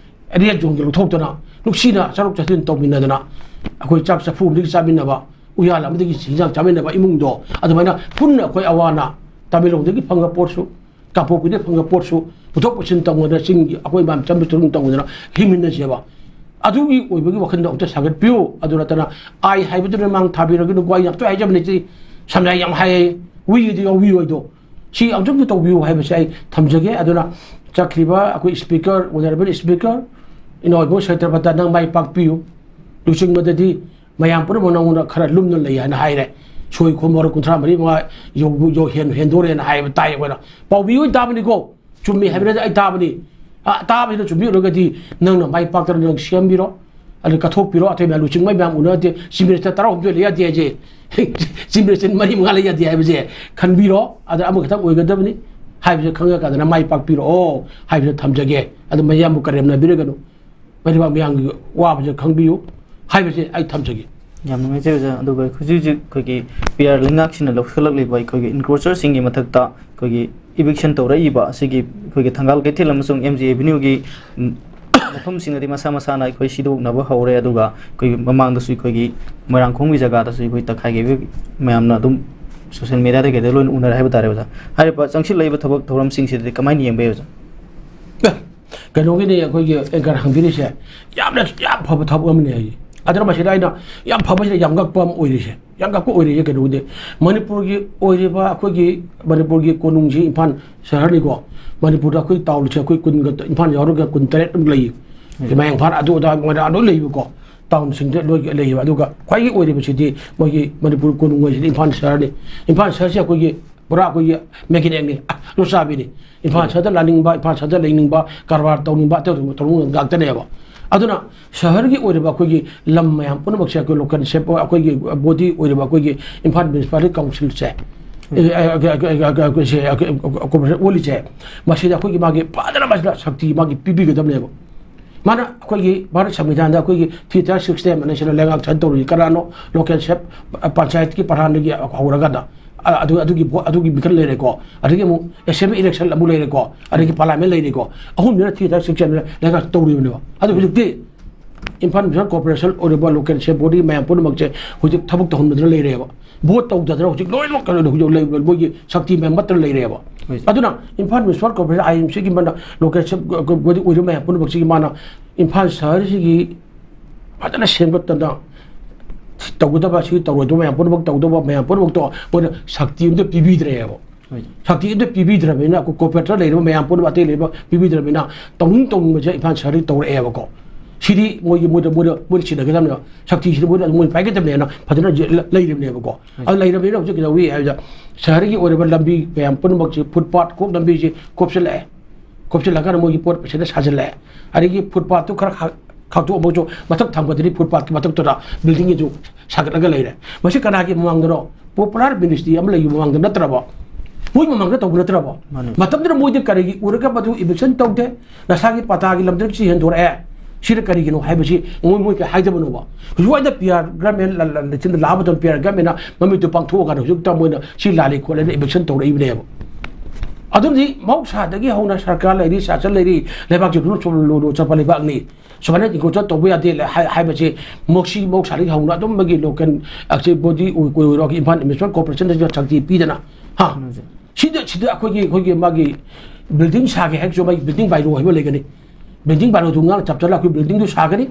ꯔꯦꯗ ꯖꯣꯟꯒ ꯂꯧꯊꯣꯛꯇꯅ, ꯅꯨꯡꯁꯤꯅ ꯆꯠꯊꯣꯛ ꯆꯠꯁꯤꯟ ꯇꯧꯃꯤꯟꯅꯗꯅ, ꯑꯩꯈꯣꯏ ꯆꯥꯛ ꯆꯐꯨ ꯑꯃꯗꯒꯤ ꯆꯥꯃꯤꯟꯅꯕ, ꯎꯌꯥꯜ ꯑꯃꯗꯒꯤ ꯆꯤꯟꯖꯥꯛ ꯆꯥꯃꯤꯟꯅꯕ ꯏꯃꯨꯡꯗꯣ, ꯑꯗꯨꯃꯥꯏꯅ ꯄꯨꯟꯅ ꯑꯩꯈꯣꯏ ꯑꯋꯥꯅ ꯇꯃꯦꯡꯂꯣꯡꯗꯒꯤ ꯐꯪꯕ ꯄꯣꯠꯁꯨ, ꯀꯥꯡꯄꯣꯛꯄꯤꯗꯒꯤ ꯐꯪꯕ ꯄꯣꯠꯁꯨ, ꯄꯨꯊꯣꯛ ꯄꯨꯁꯤꯟ ꯇꯧꯗꯅ, ꯆꯤꯡꯒꯤ ꯑꯩꯈꯣꯏ ꯃꯌꯥꯝ ꯆꯥꯃꯤꯟ ꯊꯛꯃꯤꯟ ꯇꯧꯗꯅ ꯍꯤꯡꯃꯤꯟꯅꯁꯦꯕ꯫ ꯑꯗꯨꯒꯤ ꯑꯣꯏꯕꯒꯤ ꯋꯥꯈꯜꯗꯣ ꯑꯝꯇ ꯁꯥꯒꯠꯄꯤꯌꯨ꯫ ꯑꯗꯨ ꯅꯠꯇꯅ ꯑꯥꯏ ꯍꯥꯏꯕꯗꯨꯅ ꯃꯥꯡ ꯊꯥꯕꯤꯔꯒꯅꯨꯀꯣ꯫ ꯑꯩ ꯌꯥꯝ ꯇꯣꯏ ꯍꯥꯏꯖꯕꯅꯤ, ꯁꯤ ꯁꯝꯅ ꯌꯥꯝ ꯍꯥꯏꯌꯦ, ꯋꯤꯗꯨ ꯌꯥꯎꯕꯤꯌꯨ ꯍꯥꯏꯗꯣ, ꯁꯤ ꯑꯃꯨꯛꯇꯪꯗꯤ ꯇꯧꯕꯤꯌꯨ ꯍꯥꯏꯕꯁꯦ ꯑꯩ ꯊꯝꯖꯒꯦ꯫ ꯑꯗꯨꯅ ꯆꯠꯈ꯭ꯔꯤꯕ ꯑꯩꯈꯣꯏ ꯁ꯭ꯄꯤꯀꯔ, ꯑꯣꯅꯔꯦꯕꯜ ꯁ꯭ꯄꯤꯀꯔ, ꯏꯅꯥꯎ ꯏꯕꯣ ꯁꯇ꯭ꯔꯄꯇ, ꯅꯪ ꯃꯥꯏ ꯄꯥꯛꯄꯤꯌꯨ꯫ ꯂꯨꯆꯤꯡꯕꯗꯗꯤ ꯃꯌꯥꯝ ꯄꯨꯝꯅꯃꯛ ꯅꯉꯣꯟꯗ ꯈꯔ ꯂꯨꯝꯅ ꯂꯩ ꯍꯥꯏꯅ ꯍꯥꯏꯔꯦ꯫ ꯁꯣꯏ ꯈꯣꯝ ꯃꯔꯛ ꯀꯨꯟꯊ꯭ꯔꯥ ꯃꯔꯤ ꯃꯉꯥ ꯌꯧ-, ꯌꯧ-, ꯍꯦꯟ-, ꯍꯦꯟꯗꯣꯔꯦꯅ ꯍꯥꯏꯕ ꯇꯥꯏ ꯑꯩꯈꯣꯏꯅ꯫ ꯄꯥꯎꯃꯤ ꯑꯣꯏꯅ ꯇꯥꯕꯅꯤꯀꯣ꯫ ꯆꯨꯝꯃꯤ ꯍꯥꯏꯕꯅꯗꯤ ꯑꯩ ꯇꯥꯕꯅꯤ꯫ ꯑ, ꯇꯥꯕꯁꯤꯅ ꯆꯨꯝꯃꯤ ꯑꯣꯏꯔꯒꯗꯤ ꯅꯪꯅ ꯃꯥꯏ ꯄꯥꯛꯇꯅ ꯅꯪ ꯁꯦꯝꯕꯤꯔꯣ꯫ ꯑꯗꯨ ꯀꯠꯊꯣꯛꯄꯤꯔꯣ꯫ ꯑꯇꯩ ꯃꯌꯥꯝ ꯂꯨꯆꯤꯡꯕ ꯃꯌꯥꯝ ꯎꯅꯗꯦ꯫ ꯆꯤꯐ ꯃꯤꯅꯤꯁꯇꯔ ꯇꯔꯥꯍꯨꯝꯗꯣꯏ ꯂꯩ ꯌꯥꯗꯦ ꯍꯥꯏꯁꯦ꯫ ꯆꯤꯐ ꯃꯤꯅꯤꯁꯇꯔ ꯃꯔꯤ ꯃꯉꯥ ꯂꯩ ꯌꯥꯗꯦ ꯍꯥꯏꯕꯁꯦ ꯈꯟꯕꯤꯔꯣ꯫ ꯑꯗ ꯑꯃꯈꯛꯇꯪ ꯑꯣꯏꯒꯗꯕꯅꯤ ꯍꯥꯏꯕꯁꯦ ꯈꯪꯉꯀꯥꯟꯗ ꯃꯥꯏ ꯄꯥꯛꯄꯤꯔꯛꯑꯣ ꯍꯥꯏꯕꯁꯦ ꯊꯝꯖꯒꯦ꯫ ꯑꯗꯨ ꯃꯌꯥꯝꯕꯨ ꯀꯔꯦꯝꯅꯕꯤꯔꯒꯅꯨ꯫ ꯃꯩꯔꯥꯕ ꯃꯤꯌꯥꯝꯒꯤ ꯋꯥꯕꯁꯦ ꯈꯪꯕꯤꯌꯨ ꯍꯥꯏꯕꯁꯦ ꯑꯩ ꯊꯝꯖꯒꯦ꯫ ꯌꯥꯝ ꯅꯨꯡꯉꯥꯏꯖꯩ ꯑꯣꯖꯥ꯫ ꯑꯗꯨꯒ ꯍꯧꯖꯤꯛ ꯍꯧꯖꯤꯛ ꯑꯩꯈꯣꯏꯒꯤ ꯄꯤ ꯑꯥꯔ ꯂꯩꯉꯥꯛꯁꯤꯡꯅ ꯂꯧꯁꯤꯜꯂꯛꯂꯤꯕ ꯑꯩꯈꯣꯏꯒꯤ ꯏꯟꯀ꯭ꯔꯣꯆꯔꯁꯤꯡꯒꯤ ꯃꯊꯛꯇ ꯑꯩꯈꯣꯏꯒꯤ ꯏꯚꯤꯛꯁꯟ ꯇꯧꯔꯛꯏꯕ ꯑꯁꯤꯒꯤ ꯑꯩꯈꯣꯏꯒꯤ ꯊꯪꯒꯥꯜ ꯀꯩꯊꯦꯜ ꯑꯃꯁꯨꯡ ꯑꯦꯝ ꯖꯤ ꯑꯦꯚꯦꯅ꯭ꯌꯨꯒꯤ, ꯎꯝ, ꯃꯐꯝꯁꯤꯡꯗꯗꯤ ꯃꯁꯥ ꯃꯁꯥꯅ ꯑꯩꯈꯣꯏ ꯁꯤꯗꯣꯛꯅꯕ ꯍꯧꯔꯦ꯫ ꯑꯗꯨꯒ ꯑꯩꯈꯣꯏꯒꯤ ꯃꯃꯥꯡꯗꯁꯨ ꯑꯩꯈꯣꯏꯒꯤ ꯃꯣꯏꯔꯥꯡꯈꯣꯡꯒꯤ ꯖꯒꯥꯗꯁꯨ ꯑꯩꯈꯣꯏ ꯇꯛꯈꯥꯏꯈꯤꯕ ꯃꯌꯥꯝꯅ ꯑꯗꯨꯝ ꯁꯣꯁꯤꯌꯦꯜ ꯃꯦꯗꯤꯌꯥꯗ ꯀꯩꯗ ꯂꯣꯏꯅ ꯎꯅꯔꯦ ꯍꯥꯏꯕ ꯇꯥꯔꯦ ꯑꯣꯖꯥ꯫ ꯍꯥꯏꯔꯤꯕ ꯆꯪꯁꯤꯜꯂꯛꯏꯕ ꯊꯕꯛ ꯊꯧꯔꯝꯁꯤꯡꯁꯤꯗꯗꯤ ꯀꯃꯥꯏꯅ ꯌꯦꯡꯕ ꯌꯥꯏ ꯑꯣꯖꯥ? ꯀꯩꯅꯣꯒꯤꯅꯤ ꯑꯩꯈꯣꯏꯒꯤ ꯑꯦꯡꯀꯔ ꯍꯪꯕꯤꯔꯤꯁꯦ, ꯌꯥꯝꯅ, ꯌꯥꯝ ꯐꯕ ꯊꯕꯛ ꯑꯃꯅꯤ ꯍꯥꯏꯌꯦ꯫ ꯑꯗꯨꯅ ꯃꯁꯤꯗ ꯑꯩꯅ ꯌꯥꯝ ꯐꯕꯁꯤꯗ ꯌꯥꯝ ꯉꯛꯄ ꯑꯃ ꯑꯣꯏꯔꯤꯁꯦ, ꯌꯥꯝ ꯉꯛꯄ ꯑꯣꯏꯔꯤꯁꯦ ꯀꯩꯅꯣꯒꯤꯗꯤ, ꯃꯅꯤꯄꯨꯔꯒꯤ ꯑꯣꯏꯔꯤꯕ, ꯑꯩꯈꯣꯏꯒꯤ ꯃꯅꯤꯄꯨꯔꯒꯤ ꯀꯣꯅꯨꯡꯁꯤ ꯏꯝꯐꯥꯜ ꯁꯍꯔꯅꯤꯀꯣ꯫ ꯃꯅꯤꯄꯨꯔꯗ ꯑꯩꯈꯣꯏ ꯇꯥꯎꯟꯁꯦ ꯑꯩꯈꯣꯏ ꯀꯨꯟꯒ, ꯏꯝꯐꯥꯜ ꯌꯥꯎꯔꯒ ꯀꯨꯟꯇꯔꯦꯠ ꯑꯃ ꯂꯩꯌꯦ꯫ ꯎꯝ꯫ ꯃꯌꯥꯡꯐꯥꯟ ꯑꯗꯨ ꯑꯗꯥ ꯃꯣꯏꯔꯥꯡ ꯂꯣꯏ ꯂꯩꯌꯦꯕꯀꯣ꯫ ꯇꯥꯎꯟꯁꯤꯡꯗ ꯂꯣꯏ ꯂꯩꯌꯦꯕ꯫ ꯑꯗꯨꯒ ꯈ꯭ꯋꯥꯏꯗꯒꯤ ꯑꯣꯏꯔꯤꯕꯁꯤꯗꯤ ꯃꯣꯏꯒꯤ ꯃꯅꯤꯄꯨꯔ ꯀꯣꯅꯨꯡ ꯍꯥꯏꯁꯤꯗꯤ ꯏꯝꯐꯥꯜ ꯁꯍꯔꯅꯤ꯫ ꯏꯝꯐꯥꯜ ꯁꯍꯔꯁꯤ ꯑꯩꯈꯣꯏꯒꯤ ꯄꯨꯔꯥ ꯑꯩꯈꯣꯏꯒꯤ ꯃꯦꯒꯅꯦꯠꯅꯤ, ꯂꯣꯆꯥꯕꯤꯅꯤ꯫ ꯏꯝꯐꯥꯜ ꯁꯍꯔꯗ ꯂꯥꯛꯅꯤꯡꯕ, ꯏꯝꯐꯥꯜ ꯁꯍꯔꯗ ꯂꯩꯅꯤꯡꯕ, ꯀꯔꯕꯥꯔ ꯇꯧꯅꯤꯡꯕ, ꯑꯇꯩ ꯇꯧꯅꯤꯡꯕ ꯉꯥꯛꯇꯅꯦꯕ꯫ ꯑꯗꯨꯅ ꯁꯍꯔꯒꯤ ꯑꯣꯏꯔꯤꯕ ꯑꯩꯈꯣꯏꯒꯤ ꯂꯝ ꯃꯌꯥꯝ ꯄꯨꯝꯅꯃꯛꯁꯦ ꯑꯩꯈꯣꯏ ꯂꯣꯀꯦꯜ ꯁꯦꯞ ꯑꯩꯈꯣꯏꯒꯤ ꯕꯣꯗꯤ ꯑꯣꯏꯔꯤꯕ ꯑꯩꯈꯣꯏꯒꯤ ꯏꯝꯐꯥꯜ ꯃ꯭ꯌꯨꯅꯤꯁꯤꯄꯥꯂꯤꯇꯤ ꯀꯥꯎꯟꯁꯤꯜꯁꯦ, ꯎꯝ꯫ ꯑꯦ, ꯑꯦ, ꯑꯦ, ꯑꯦ, ꯑꯦ, ꯑꯦ, ꯑꯩꯈꯣꯏꯁꯦ, ꯑꯩꯈꯣꯏ ꯀꯣꯔꯄꯣꯔꯦꯁꯟ ꯑꯣꯜꯂꯤꯁꯦ, ꯃꯁꯤꯗ ꯑꯩꯈꯣꯏꯒꯤ ꯃꯥꯒꯤ ꯐꯖꯅ ꯃꯁꯤꯗ ꯁꯛꯇꯤ ꯃꯥꯒꯤ ꯄꯤꯕꯤꯒꯗꯕꯅꯦꯕ꯫ ꯃꯥꯅ ꯑꯩꯈꯣꯏꯒꯤ ꯚꯥꯔꯠ ꯁꯪꯕꯤꯙꯥꯟꯗ ꯑꯩꯈꯣꯏꯒꯤ ꯊ꯭ꯔꯤ ꯇꯤꯌꯔ ꯁꯤꯁꯇꯦꯝ ꯑꯅ ꯁꯤꯗ ꯂꯩꯉꯥꯛ ꯁꯥꯏꯟ ꯇꯧꯔꯤ ꯀꯅꯥꯅꯣ? ꯂꯣꯀꯦꯜ ꯁꯦꯞ, ꯄꯟꯆꯥꯌꯠꯀꯤ ꯄ꯭ꯔꯙꯥꯟꯗꯒꯤ ꯍꯧꯔꯒꯅ ꯑ, ꯑꯗꯨ, ꯑꯗꯨꯒꯤ ꯚꯣꯠ, ꯑꯗꯨꯒꯤ ꯃꯤꯈꯜ ꯂꯩꯔꯦꯀꯣ, ꯑꯗꯒꯤ ꯑꯃꯨꯛ assembly election ꯑꯃꯨꯛ ꯂꯩꯔꯦꯀꯣ, ꯑꯗꯒꯤ parliament ꯂꯩꯔꯦꯀꯣ, ꯑꯍꯨꯝꯗꯨꯅ three ꯇꯥꯔꯤꯛ six ꯂꯩꯉꯥꯛ ꯇꯧꯔꯤꯕꯅꯦꯕ꯫ ꯑꯗꯨ ꯍꯧꯖꯤꯛꯇꯤ ꯏꯝꯐꯥꯜ ꯃ꯭ꯌꯨꯅꯤꯁꯤꯄꯥꯜ ꯀꯣꯔꯄꯣꯔꯦꯁꯟ ꯑꯣꯏꯔꯤꯕ local assembly body ꯃꯌꯥꯝ ꯄꯨꯝꯅꯃꯛꯁꯦ ꯍꯧꯖꯤꯛ ꯊꯕꯛ ꯇꯧꯍꯟꯕꯗꯅ ꯂꯩꯔꯦꯕ꯫ ꯚꯣꯠ ꯇꯧꯗꯗꯅ ꯍꯧꯖꯤꯛ ꯂꯣꯏꯅꯃꯛ ꯀꯩꯅꯣ ꯍꯧꯖꯤꯛ ꯂꯩ-, ꯃꯣꯏꯒꯤ ꯁꯛꯇꯤ ꯃꯌꯥꯝ ꯃꯠꯇꯅ ꯂꯩꯔꯦꯕ꯫ ꯍꯣꯏ, ꯁꯥꯔ꯫ ꯑꯗꯨꯅ Imphal municipal corporation, I M C ꯒꯤ ꯃꯥꯅ local assembly body ꯑꯣꯏꯔꯤꯕ ꯃꯌꯥꯝ ꯄꯨꯝꯅꯃꯛꯁꯤꯒꯤ ꯃꯥꯅ ꯏꯝꯐꯥꯜ ꯁꯍꯔꯁꯤꯒꯤ ꯐꯖꯅ ꯁꯦꯝꯒꯠꯇꯅ ꯇꯧꯒꯗꯕ, ꯁꯤ ꯇꯧꯔꯣꯏꯗꯕ ꯃꯌꯥꯝ ꯄꯨꯝꯅꯃꯛ ꯇꯧꯗꯕ ꯃꯌꯥꯝ ꯄꯨꯝꯅꯃꯛꯇꯣ ꯃꯣꯏꯅ ꯁꯛꯇꯤ ꯑꯝꯇ ꯄꯤꯕꯤꯗ꯭ꯔꯦꯕ꯫ ꯍꯣꯏ꯫ ꯁꯛꯇꯤ ꯑꯝꯇ ꯄꯤꯕꯤꯗ꯭ꯔꯕꯅꯤꯅ ꯑꯩꯈꯣꯏ ꯀꯣꯔꯄꯣꯔꯦꯇꯔ ꯂꯩꯔꯤꯕ ꯃꯌꯥꯝ ꯄꯨꯝꯅꯃꯛ, ꯑꯇꯩ ꯂꯩꯔꯤꯕ ꯄꯤꯕꯤꯗ꯭ꯔꯕꯅꯤꯅ ꯇꯧꯅꯤꯡ ꯇꯧꯅꯤꯡꯕꯁꯦ ꯏꯝꯐꯥꯜ ꯁꯍꯔꯗꯒꯤ ꯇꯧꯔꯛꯑꯦꯕꯀꯣ꯫ ꯁꯤꯗꯤ ꯃꯣꯏꯒꯤ, ꯃꯣꯏꯗ, ꯃꯣꯏꯗ, ꯃꯣꯏꯗ ꯁꯤꯟꯅꯒꯗꯕꯅꯦꯕ꯫ ꯁꯛꯇꯤꯁꯤꯗꯤ ꯃꯣꯏꯗ, ꯃꯣꯏꯅ ꯄꯥꯏꯒꯗꯕꯅꯦꯅ ꯐꯖꯅ ꯂꯩ-, ꯂꯩꯔꯤꯕꯅꯦꯕꯀꯣ꯫ ꯍꯣꯏ꯫ ꯑꯗꯨ ꯂꯩꯔꯕꯅꯤꯅ ꯍꯧꯖꯤꯛ ꯀꯩꯗꯧꯏ ꯍꯥꯏꯕꯗ ꯁꯍꯔꯒꯤ ꯑꯣꯏꯔꯤꯕ ꯂꯝꯕꯤ ꯃꯌꯥꯝ ꯄꯨꯝꯅꯃꯛꯁꯤ ꯐꯨꯠꯄꯥꯠ, ꯀꯣꯛ ꯂꯝꯕꯤꯁꯤ ꯀꯣꯞꯁꯤꯜꯂꯛꯑꯦ꯫ ꯀꯣꯞꯁꯤꯜꯂꯀꯥꯟꯗ ꯃꯣꯏꯒꯤ ꯄꯣꯠ ꯃꯁꯤꯗ ꯁꯥꯖꯤꯜꯂꯛꯑꯦ꯫ ꯑꯗꯒꯤ ꯐꯨꯠꯄꯥꯠꯇꯨ ꯈꯔ ꯈꯥ-, ꯈꯥꯛꯇꯣꯛꯑꯝꯃꯁꯨ ꯃꯊꯛ ꯊꯪꯕꯗꯗꯤ ꯐꯨꯠꯄꯥꯠꯀꯤ ꯃꯊꯛꯇꯨꯗ building ꯁꯤꯁꯨ ꯁꯥꯒꯠꯂꯒ ꯂꯩꯔꯦ꯫ ꯃꯁꯤ ꯀꯅꯥꯒꯤ ꯃꯃꯥꯡꯗꯅꯣ? Popular ministry ꯑꯃ ꯂꯩꯕ ꯃꯃꯥꯡꯗ ꯅꯠꯇ꯭ꯔꯕ? ꯃꯣꯏ ꯃꯃꯥꯡꯗ ꯇꯧꯕ ꯅꯠꯇ꯭ꯔꯕ? ꯃꯥꯅꯤ꯫ ꯃꯇꯝꯗꯨꯗ ꯃꯣꯏꯗꯤ ꯀꯔꯤꯒꯤ ꯎꯔꯒ ꯃꯗꯨ eviction ꯇꯧꯗꯦ? ꯅꯁꯥꯒꯤ ꯄꯇꯥꯒꯤ ꯂꯝꯗꯒꯤ ꯁꯤ ꯍꯦꯟꯗꯣꯔꯛꯑꯦ꯫ ꯁꯤꯅ ꯀꯔꯤꯒꯤꯅꯣ ꯍꯥꯏꯕꯁꯤ ꯃꯣꯏ, ꯃꯣꯏ ꯀꯩ ꯍꯥꯏꯗꯕꯅꯣꯕ? ꯍꯧꯖꯤꯛ ꯋꯥꯏꯗ P R government ꯂ-, ꯂ-, ꯂ-, ꯂꯥꯛꯑ ꯃꯇꯝ P R government ꯃꯃꯤꯠꯇꯨ ꯄꯥꯡꯊꯣꯛꯑꯀꯥꯟꯗ ꯍꯧꯖꯤꯛꯇ ꯃꯣꯏꯅ ꯁꯤ ꯂꯥꯜꯂꯤ ꯈꯣꯠꯂꯦꯅ eviction ꯇꯧꯔꯛꯏꯕꯅꯦꯕ꯫ ꯑꯗꯨꯝꯗꯤ ꯃꯍꯧꯁꯥꯗꯒꯤ ꯍꯧꯅ ꯁꯔꯀꯥꯔ ꯂꯩꯔꯤ, ꯁꯥꯁꯟ ꯂꯩꯔꯤ, ꯂꯩꯕꯥꯛꯁꯤ ꯂꯨꯅ ꯆꯨꯝꯅ ꯂꯨ-, ꯂꯨ ꯆꯠꯄ ꯂꯩꯕꯥꯛꯅꯤ꯫ ꯁꯨꯃꯥꯏꯅ encroach ꯇꯧꯕ ꯌꯥꯗꯦ ꯍꯥꯏ-, ꯍꯥꯏꯕꯁꯤ ꯃꯣꯛꯁꯤ ꯃꯍꯧꯁꯥꯗꯒꯤ ꯍꯧꯅ ꯑꯗꯨꯝꯕꯒꯤ local ꯑꯁꯤ body ꯑꯣꯏ-, ꯑꯣꯏꯔꯣ, ꯏꯝꯐꯥꯜ ꯃ꯭ꯌꯨꯅꯤꯁꯤꯄꯥꯜ ꯀꯣꯔꯄꯣꯔꯦꯁꯟꯗꯁꯨ ꯁꯛꯇꯤ ꯄꯤꯗꯅ, ꯍꯥ? ꯀꯩꯅꯣꯁꯦ꯫ ꯁꯤꯗ, ꯁꯤꯗ ꯑꯩꯈꯣꯏꯒꯤ, ꯑꯩꯈꯣꯏꯒꯤ ꯃꯥꯒꯤ building ꯁꯥꯒꯦ ꯍꯥꯏꯔꯁꯨ ꯃꯥꯒꯤ building bylaw ꯍꯥꯏꯕ ꯂꯩꯒꯅꯤ꯫ Building bylaw ꯗꯨ ꯉꯥꯛꯅ ꯆꯞ ꯆꯞ ꯂꯥꯎ ꯑꯩꯈꯣꯏ building ꯗꯨ ꯁꯥꯒꯅꯤ꯫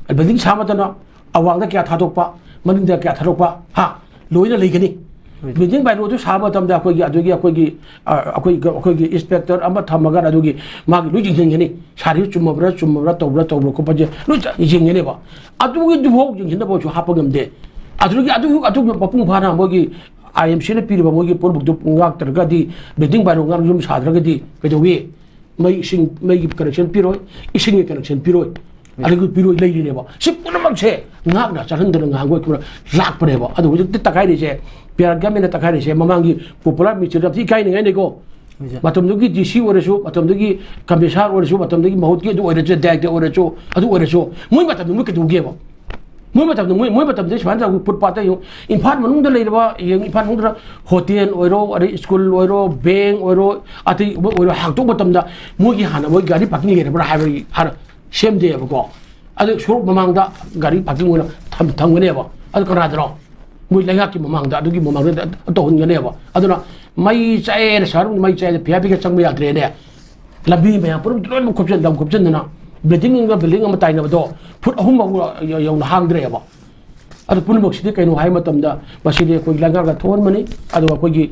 Building ꯁꯥꯕ ꯃꯇꯝꯗ ꯑꯋꯥꯡꯗ ꯀꯌꯥ ꯊꯥꯗꯣꯛꯄ, ꯃꯅꯤꯡꯗ ꯀꯌꯥ ꯊꯥꯗꯣꯛꯄ, ꯍꯥ? ꯂꯣꯏꯅ ꯂꯩꯒꯅꯤ꯫ ꯍꯣꯏ꯫ Building bylaw ꯗꯨ ꯁꯥꯕ ꯃꯇꯝꯗ ꯑꯩꯈꯣꯏꯒꯤ ꯑꯗꯨꯒꯤ ꯑꯩꯈꯣꯏꯒꯤ, ꯑ, ꯑꯩꯈꯣꯏꯒꯤ, ꯑꯩꯈꯣꯏꯒꯤ inspector ꯑꯃ ꯊꯝꯃꯒ ꯑꯗꯨꯒꯤ ꯃꯥꯒꯤ ꯂꯣꯏ ꯌꯦꯡꯁꯤꯟꯒꯅꯤ꯫ ꯁꯥꯔꯤꯕ ꯆꯨꯝꯃꯕ꯭ꯔꯥ, ꯆꯨꯝꯃꯕ꯭ꯔꯥ, ꯇꯧꯕ꯭ꯔꯥ, ꯇꯧꯕ꯭ꯔꯥ ꯈꯣꯠꯄꯁꯦ ꯂꯣꯏ ꯌꯦꯡꯒꯅꯦꯕ꯫ ꯑꯗꯨꯒꯤꯗꯨꯐꯥꯎ ꯌꯦꯡꯁꯤꯟꯅꯕꯁꯨ ꯍꯥꯞꯄ ꯉꯝꯗꯦ꯫ ꯑꯗꯨꯗꯒꯤ ꯑꯗꯨ, ꯑꯗꯨꯒꯤ ꯃꯄꯨꯡ ꯐꯥꯅ ꯃꯣꯏꯒꯤ I M C ꯅ ꯄꯤꯔꯤꯕ ꯃꯣꯏꯒꯤ ꯄꯣꯠꯂꯨꯛꯇꯨ ꯉꯥꯛꯇ꯭ꯔꯒꯗꯤ, building bylaw ꯉꯥꯛꯅ ꯌꯨꯝ ꯁꯥꯗ꯭ꯔꯒꯗꯤ ꯀꯩꯗꯧꯏ? ꯃꯩ ꯏꯁꯤꯡ, ꯃꯩꯒꯤ connection ꯄꯤꯔꯣꯏ, ꯏꯁꯤꯡꯒꯤ connection ꯄꯤꯔꯣꯏ, ꯎꯝ꯫ ꯑꯗꯒꯤ ꯄꯤꯔꯣꯏ ꯂꯩꯔꯤꯅꯦꯕ꯫ ꯁꯤ ꯄꯨꯝꯅꯃꯛꯁꯦ ꯉꯥꯛꯅ ꯆꯠꯍꯟꯗꯅ ꯉꯍꯥꯟꯈꯣꯏ ꯑꯩꯈꯣꯏꯅ ꯂꯥꯛꯄꯅꯦꯕ꯫ ꯑꯗꯨ ꯍꯧꯖꯤꯛꯇꯤ ꯇꯛꯈꯥꯏꯔꯤꯁꯦ, P R government ꯅ ꯇꯛꯈꯥꯏꯔꯤꯁꯦ, ꯃꯃꯥꯡꯒꯤ popular ministry ꯌꯥꯝ ꯊꯤ ꯏꯀꯥꯏꯅꯤꯡꯉꯥꯏꯅꯤꯀꯣ꯫ ꯍꯣꯏ, ꯁꯥꯔ꯫ ꯃꯇꯝꯗꯨꯒꯤ D C ꯑꯣꯏꯔꯁꯨ, ꯃꯇꯝꯗꯨꯒꯤ commissioner ꯑꯣꯏꯔꯁꯨ, ꯃꯇꯝꯗꯨꯒꯤ ꯃꯍꯨꯠꯀꯤ ꯑꯗꯨ ꯑꯣꯏꯔꯁꯨ, director ꯑꯣꯏꯔꯁꯨ, ꯑꯗꯨ ꯑꯣꯏꯔꯁꯨ, ꯃꯣꯏ ꯃꯇꯝꯗꯨ ꯃꯣꯏ ꯀꯩꯗꯧꯒꯦꯕ? ꯃꯣꯏ ꯃꯇꯝꯗ ꯃꯣꯏ ꯃꯣꯏ ꯃꯇꯝꯗ ꯁꯨꯃꯥꯏꯅ ꯇꯧꯕ ꯐꯨꯠꯄꯥꯠꯇ ꯌꯦꯡꯉꯨ, ꯏꯝꯐꯥꯜ ꯃꯅꯨꯡꯗ ꯂꯩꯔꯕ, ꯌꯦꯡꯉꯨ, ꯏꯝꯐꯥꯜ ꯃꯅꯨꯡꯗ ꯍꯣꯇꯦꯜ ꯑꯣꯏꯔꯣ, ꯑꯗꯩ ꯁ꯭ꯀꯨꯜ ꯑꯣꯏꯔꯣ, ꯕꯦꯡ ꯑꯣꯏꯔꯣ, ꯑꯇꯩ ꯑꯣꯏꯔꯣ, ꯍꯥꯡꯇꯣꯛꯄ ꯃꯇꯝꯗ ꯃꯣꯏꯒꯤ ꯍꯥꯟꯅ ꯃꯣꯏ ꯒꯥꯔꯤ ꯄꯥꯔꯀꯤꯡ ꯂꯩꯔꯕ꯭ꯔꯥ ꯍꯥꯏꯕꯒꯤ ꯍꯥꯟꯅ ꯁꯦꯝꯗꯦꯕꯀꯣ꯫ ꯑꯗꯨ ꯁꯣꯔꯣꯛ ꯃꯃꯥꯡꯗ ꯒꯥꯔꯤ ꯄꯥꯔꯀꯤꯡ ꯑꯣꯏꯅ ꯊꯝ-, ꯊꯝꯒꯅꯦꯕ꯫ ꯑꯗꯨ ꯀꯅꯥꯗꯅꯣ? ꯃꯣꯏ ꯂꯩꯉꯥꯛꯀꯤ ꯃꯃꯥꯡꯗ, ꯑꯗꯨꯒꯤ ꯃꯃꯥꯡꯗ ꯇꯧꯍꯟꯒꯅꯦꯕ꯫ ꯑꯗꯨꯅ ꯃꯩ ꯆꯥꯛꯑꯦꯅ, ꯁꯍꯔ ꯃꯩ ꯆꯥꯛꯑꯦꯅ ꯐꯤꯌꯥ ꯐꯤꯒ ꯆꯪꯕ ꯌꯥꯗ꯭ꯔꯦꯅꯦ꯫ ꯂꯝꯕꯤ ꯃꯌꯥꯝ ꯄꯨꯝꯅꯃꯛ ꯂꯣꯏꯅꯃꯛ ꯈꯣꯞꯆꯤꯟ-, ꯂꯝ ꯈꯣꯞꯆꯤꯟꯗꯅ building ꯑꯃꯒ building ꯑꯃ ꯇꯥꯏꯅꯕꯗꯣ ꯐꯨꯠ ꯑꯍꯨꯝ ꯐꯥꯎ ꯌꯧꯅ ꯍꯥꯡꯗ꯭ꯔꯦꯕ꯫ ꯑꯗꯨ ꯄꯨꯝꯅꯃꯛꯁꯤꯗꯤ ꯀꯩꯅꯣ ꯍꯥꯏꯕ ꯃꯇꯝꯗ, ꯃꯁꯤꯗꯤ ꯑꯩꯈꯣꯏ ꯂꯩꯉꯥꯛꯅ ꯊꯣꯛꯍꯟꯕꯅꯤ, ꯑꯗꯨꯒ ꯑꯩꯈꯣꯏꯒꯤ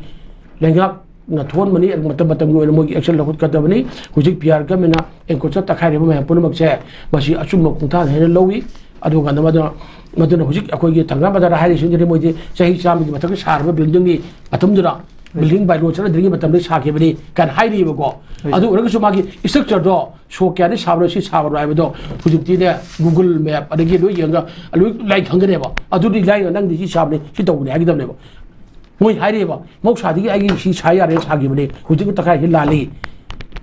ꯂꯩꯉꯥꯛꯅ ꯊꯣꯛꯍꯟꯕꯅꯤ, ꯃꯇꯝ ꯃꯇꯝꯒꯤ ꯑꯣꯏꯅ ꯃꯣꯏꯒꯤ action ꯂꯧꯈꯠꯀꯗꯕꯅꯤ꯫ ꯍꯧꯖꯤꯛ ꯄꯤꯌꯥꯔ ꯒꯃꯦꯟꯅ ꯑꯦꯡꯀꯣꯆꯔ ꯇꯛꯈꯥꯏꯔꯤꯕ ꯃꯌꯥꯝ ꯄꯨꯝꯅꯃꯛꯁꯦ, ꯃꯁꯤ ꯑꯆꯨꯝꯕ ꯈꯣꯡꯊꯥꯡ ꯍꯥꯏꯅ ꯂꯧꯏ꯫ ꯑꯗꯨꯒ ꯃꯗꯨꯅ, ꯃꯗꯨꯅ ꯍꯧꯖꯤꯛ ꯑꯩꯈꯣꯏꯒꯤ ꯊꯪꯒꯥ ꯕꯖꯥꯔꯗ ꯍꯥꯏꯔꯤꯁꯤꯡꯁꯤꯗꯤ ꯃꯣꯏꯗꯤ ꯆꯍꯤ ꯆꯥꯝꯃꯒꯤ ꯃꯊꯛꯇ ꯁꯥꯔꯕ buildingꯒꯤ ꯃꯇꯝꯗꯨꯗ, building by law ꯆꯠꯅꯗ꯭ꯔꯤꯉꯩ ꯃꯇꯝꯗ ꯁꯥꯈꯤꯕꯅꯤ ꯀꯥꯏꯅ ꯍꯥꯏꯔꯤꯕꯀꯣ꯫ ꯍꯣꯏ꯫ ꯑꯗꯨ ꯑꯣꯏꯔꯒꯁꯨ ꯃꯥꯒꯤ structureꯗꯣ ꯁꯣꯛ ꯀꯌꯥꯗꯤ ꯁꯥꯕ꯭ꯔꯣ, ꯁꯤ ꯁꯥꯕ꯭ꯔꯣ ꯍꯥꯏꯕꯗꯣ ꯍꯧꯖꯤꯛꯇꯤꯅꯦ, Google Map ꯑꯗꯒꯤ ꯂꯣꯏ ꯌꯦꯡꯉꯒ ꯂꯣꯏ ꯂꯥꯏ ꯈꯪꯒꯅꯦꯕ꯫ ꯑꯗꯨꯗꯤ ꯂꯥꯏꯅ ꯅꯪꯗꯤ ꯁꯤ ꯁꯥꯕꯅꯤ, ꯁꯤ ꯇꯧꯕꯅꯤ ꯍꯥꯏꯒꯗꯕꯅꯦꯕ꯫ ꯃꯣꯏ ꯍꯥꯏꯔꯤꯕ, "ꯃꯍꯧꯁꯥꯗꯒꯤ ꯑꯩꯒꯤ ꯁꯤ ꯁꯥ ꯌꯥꯔꯦ ꯁꯥꯈꯤꯕꯅꯤ, ꯍꯧꯖꯤꯛꯀꯤ ꯇꯛꯈꯥꯏꯁꯤ ꯂꯥꯜꯂꯤ,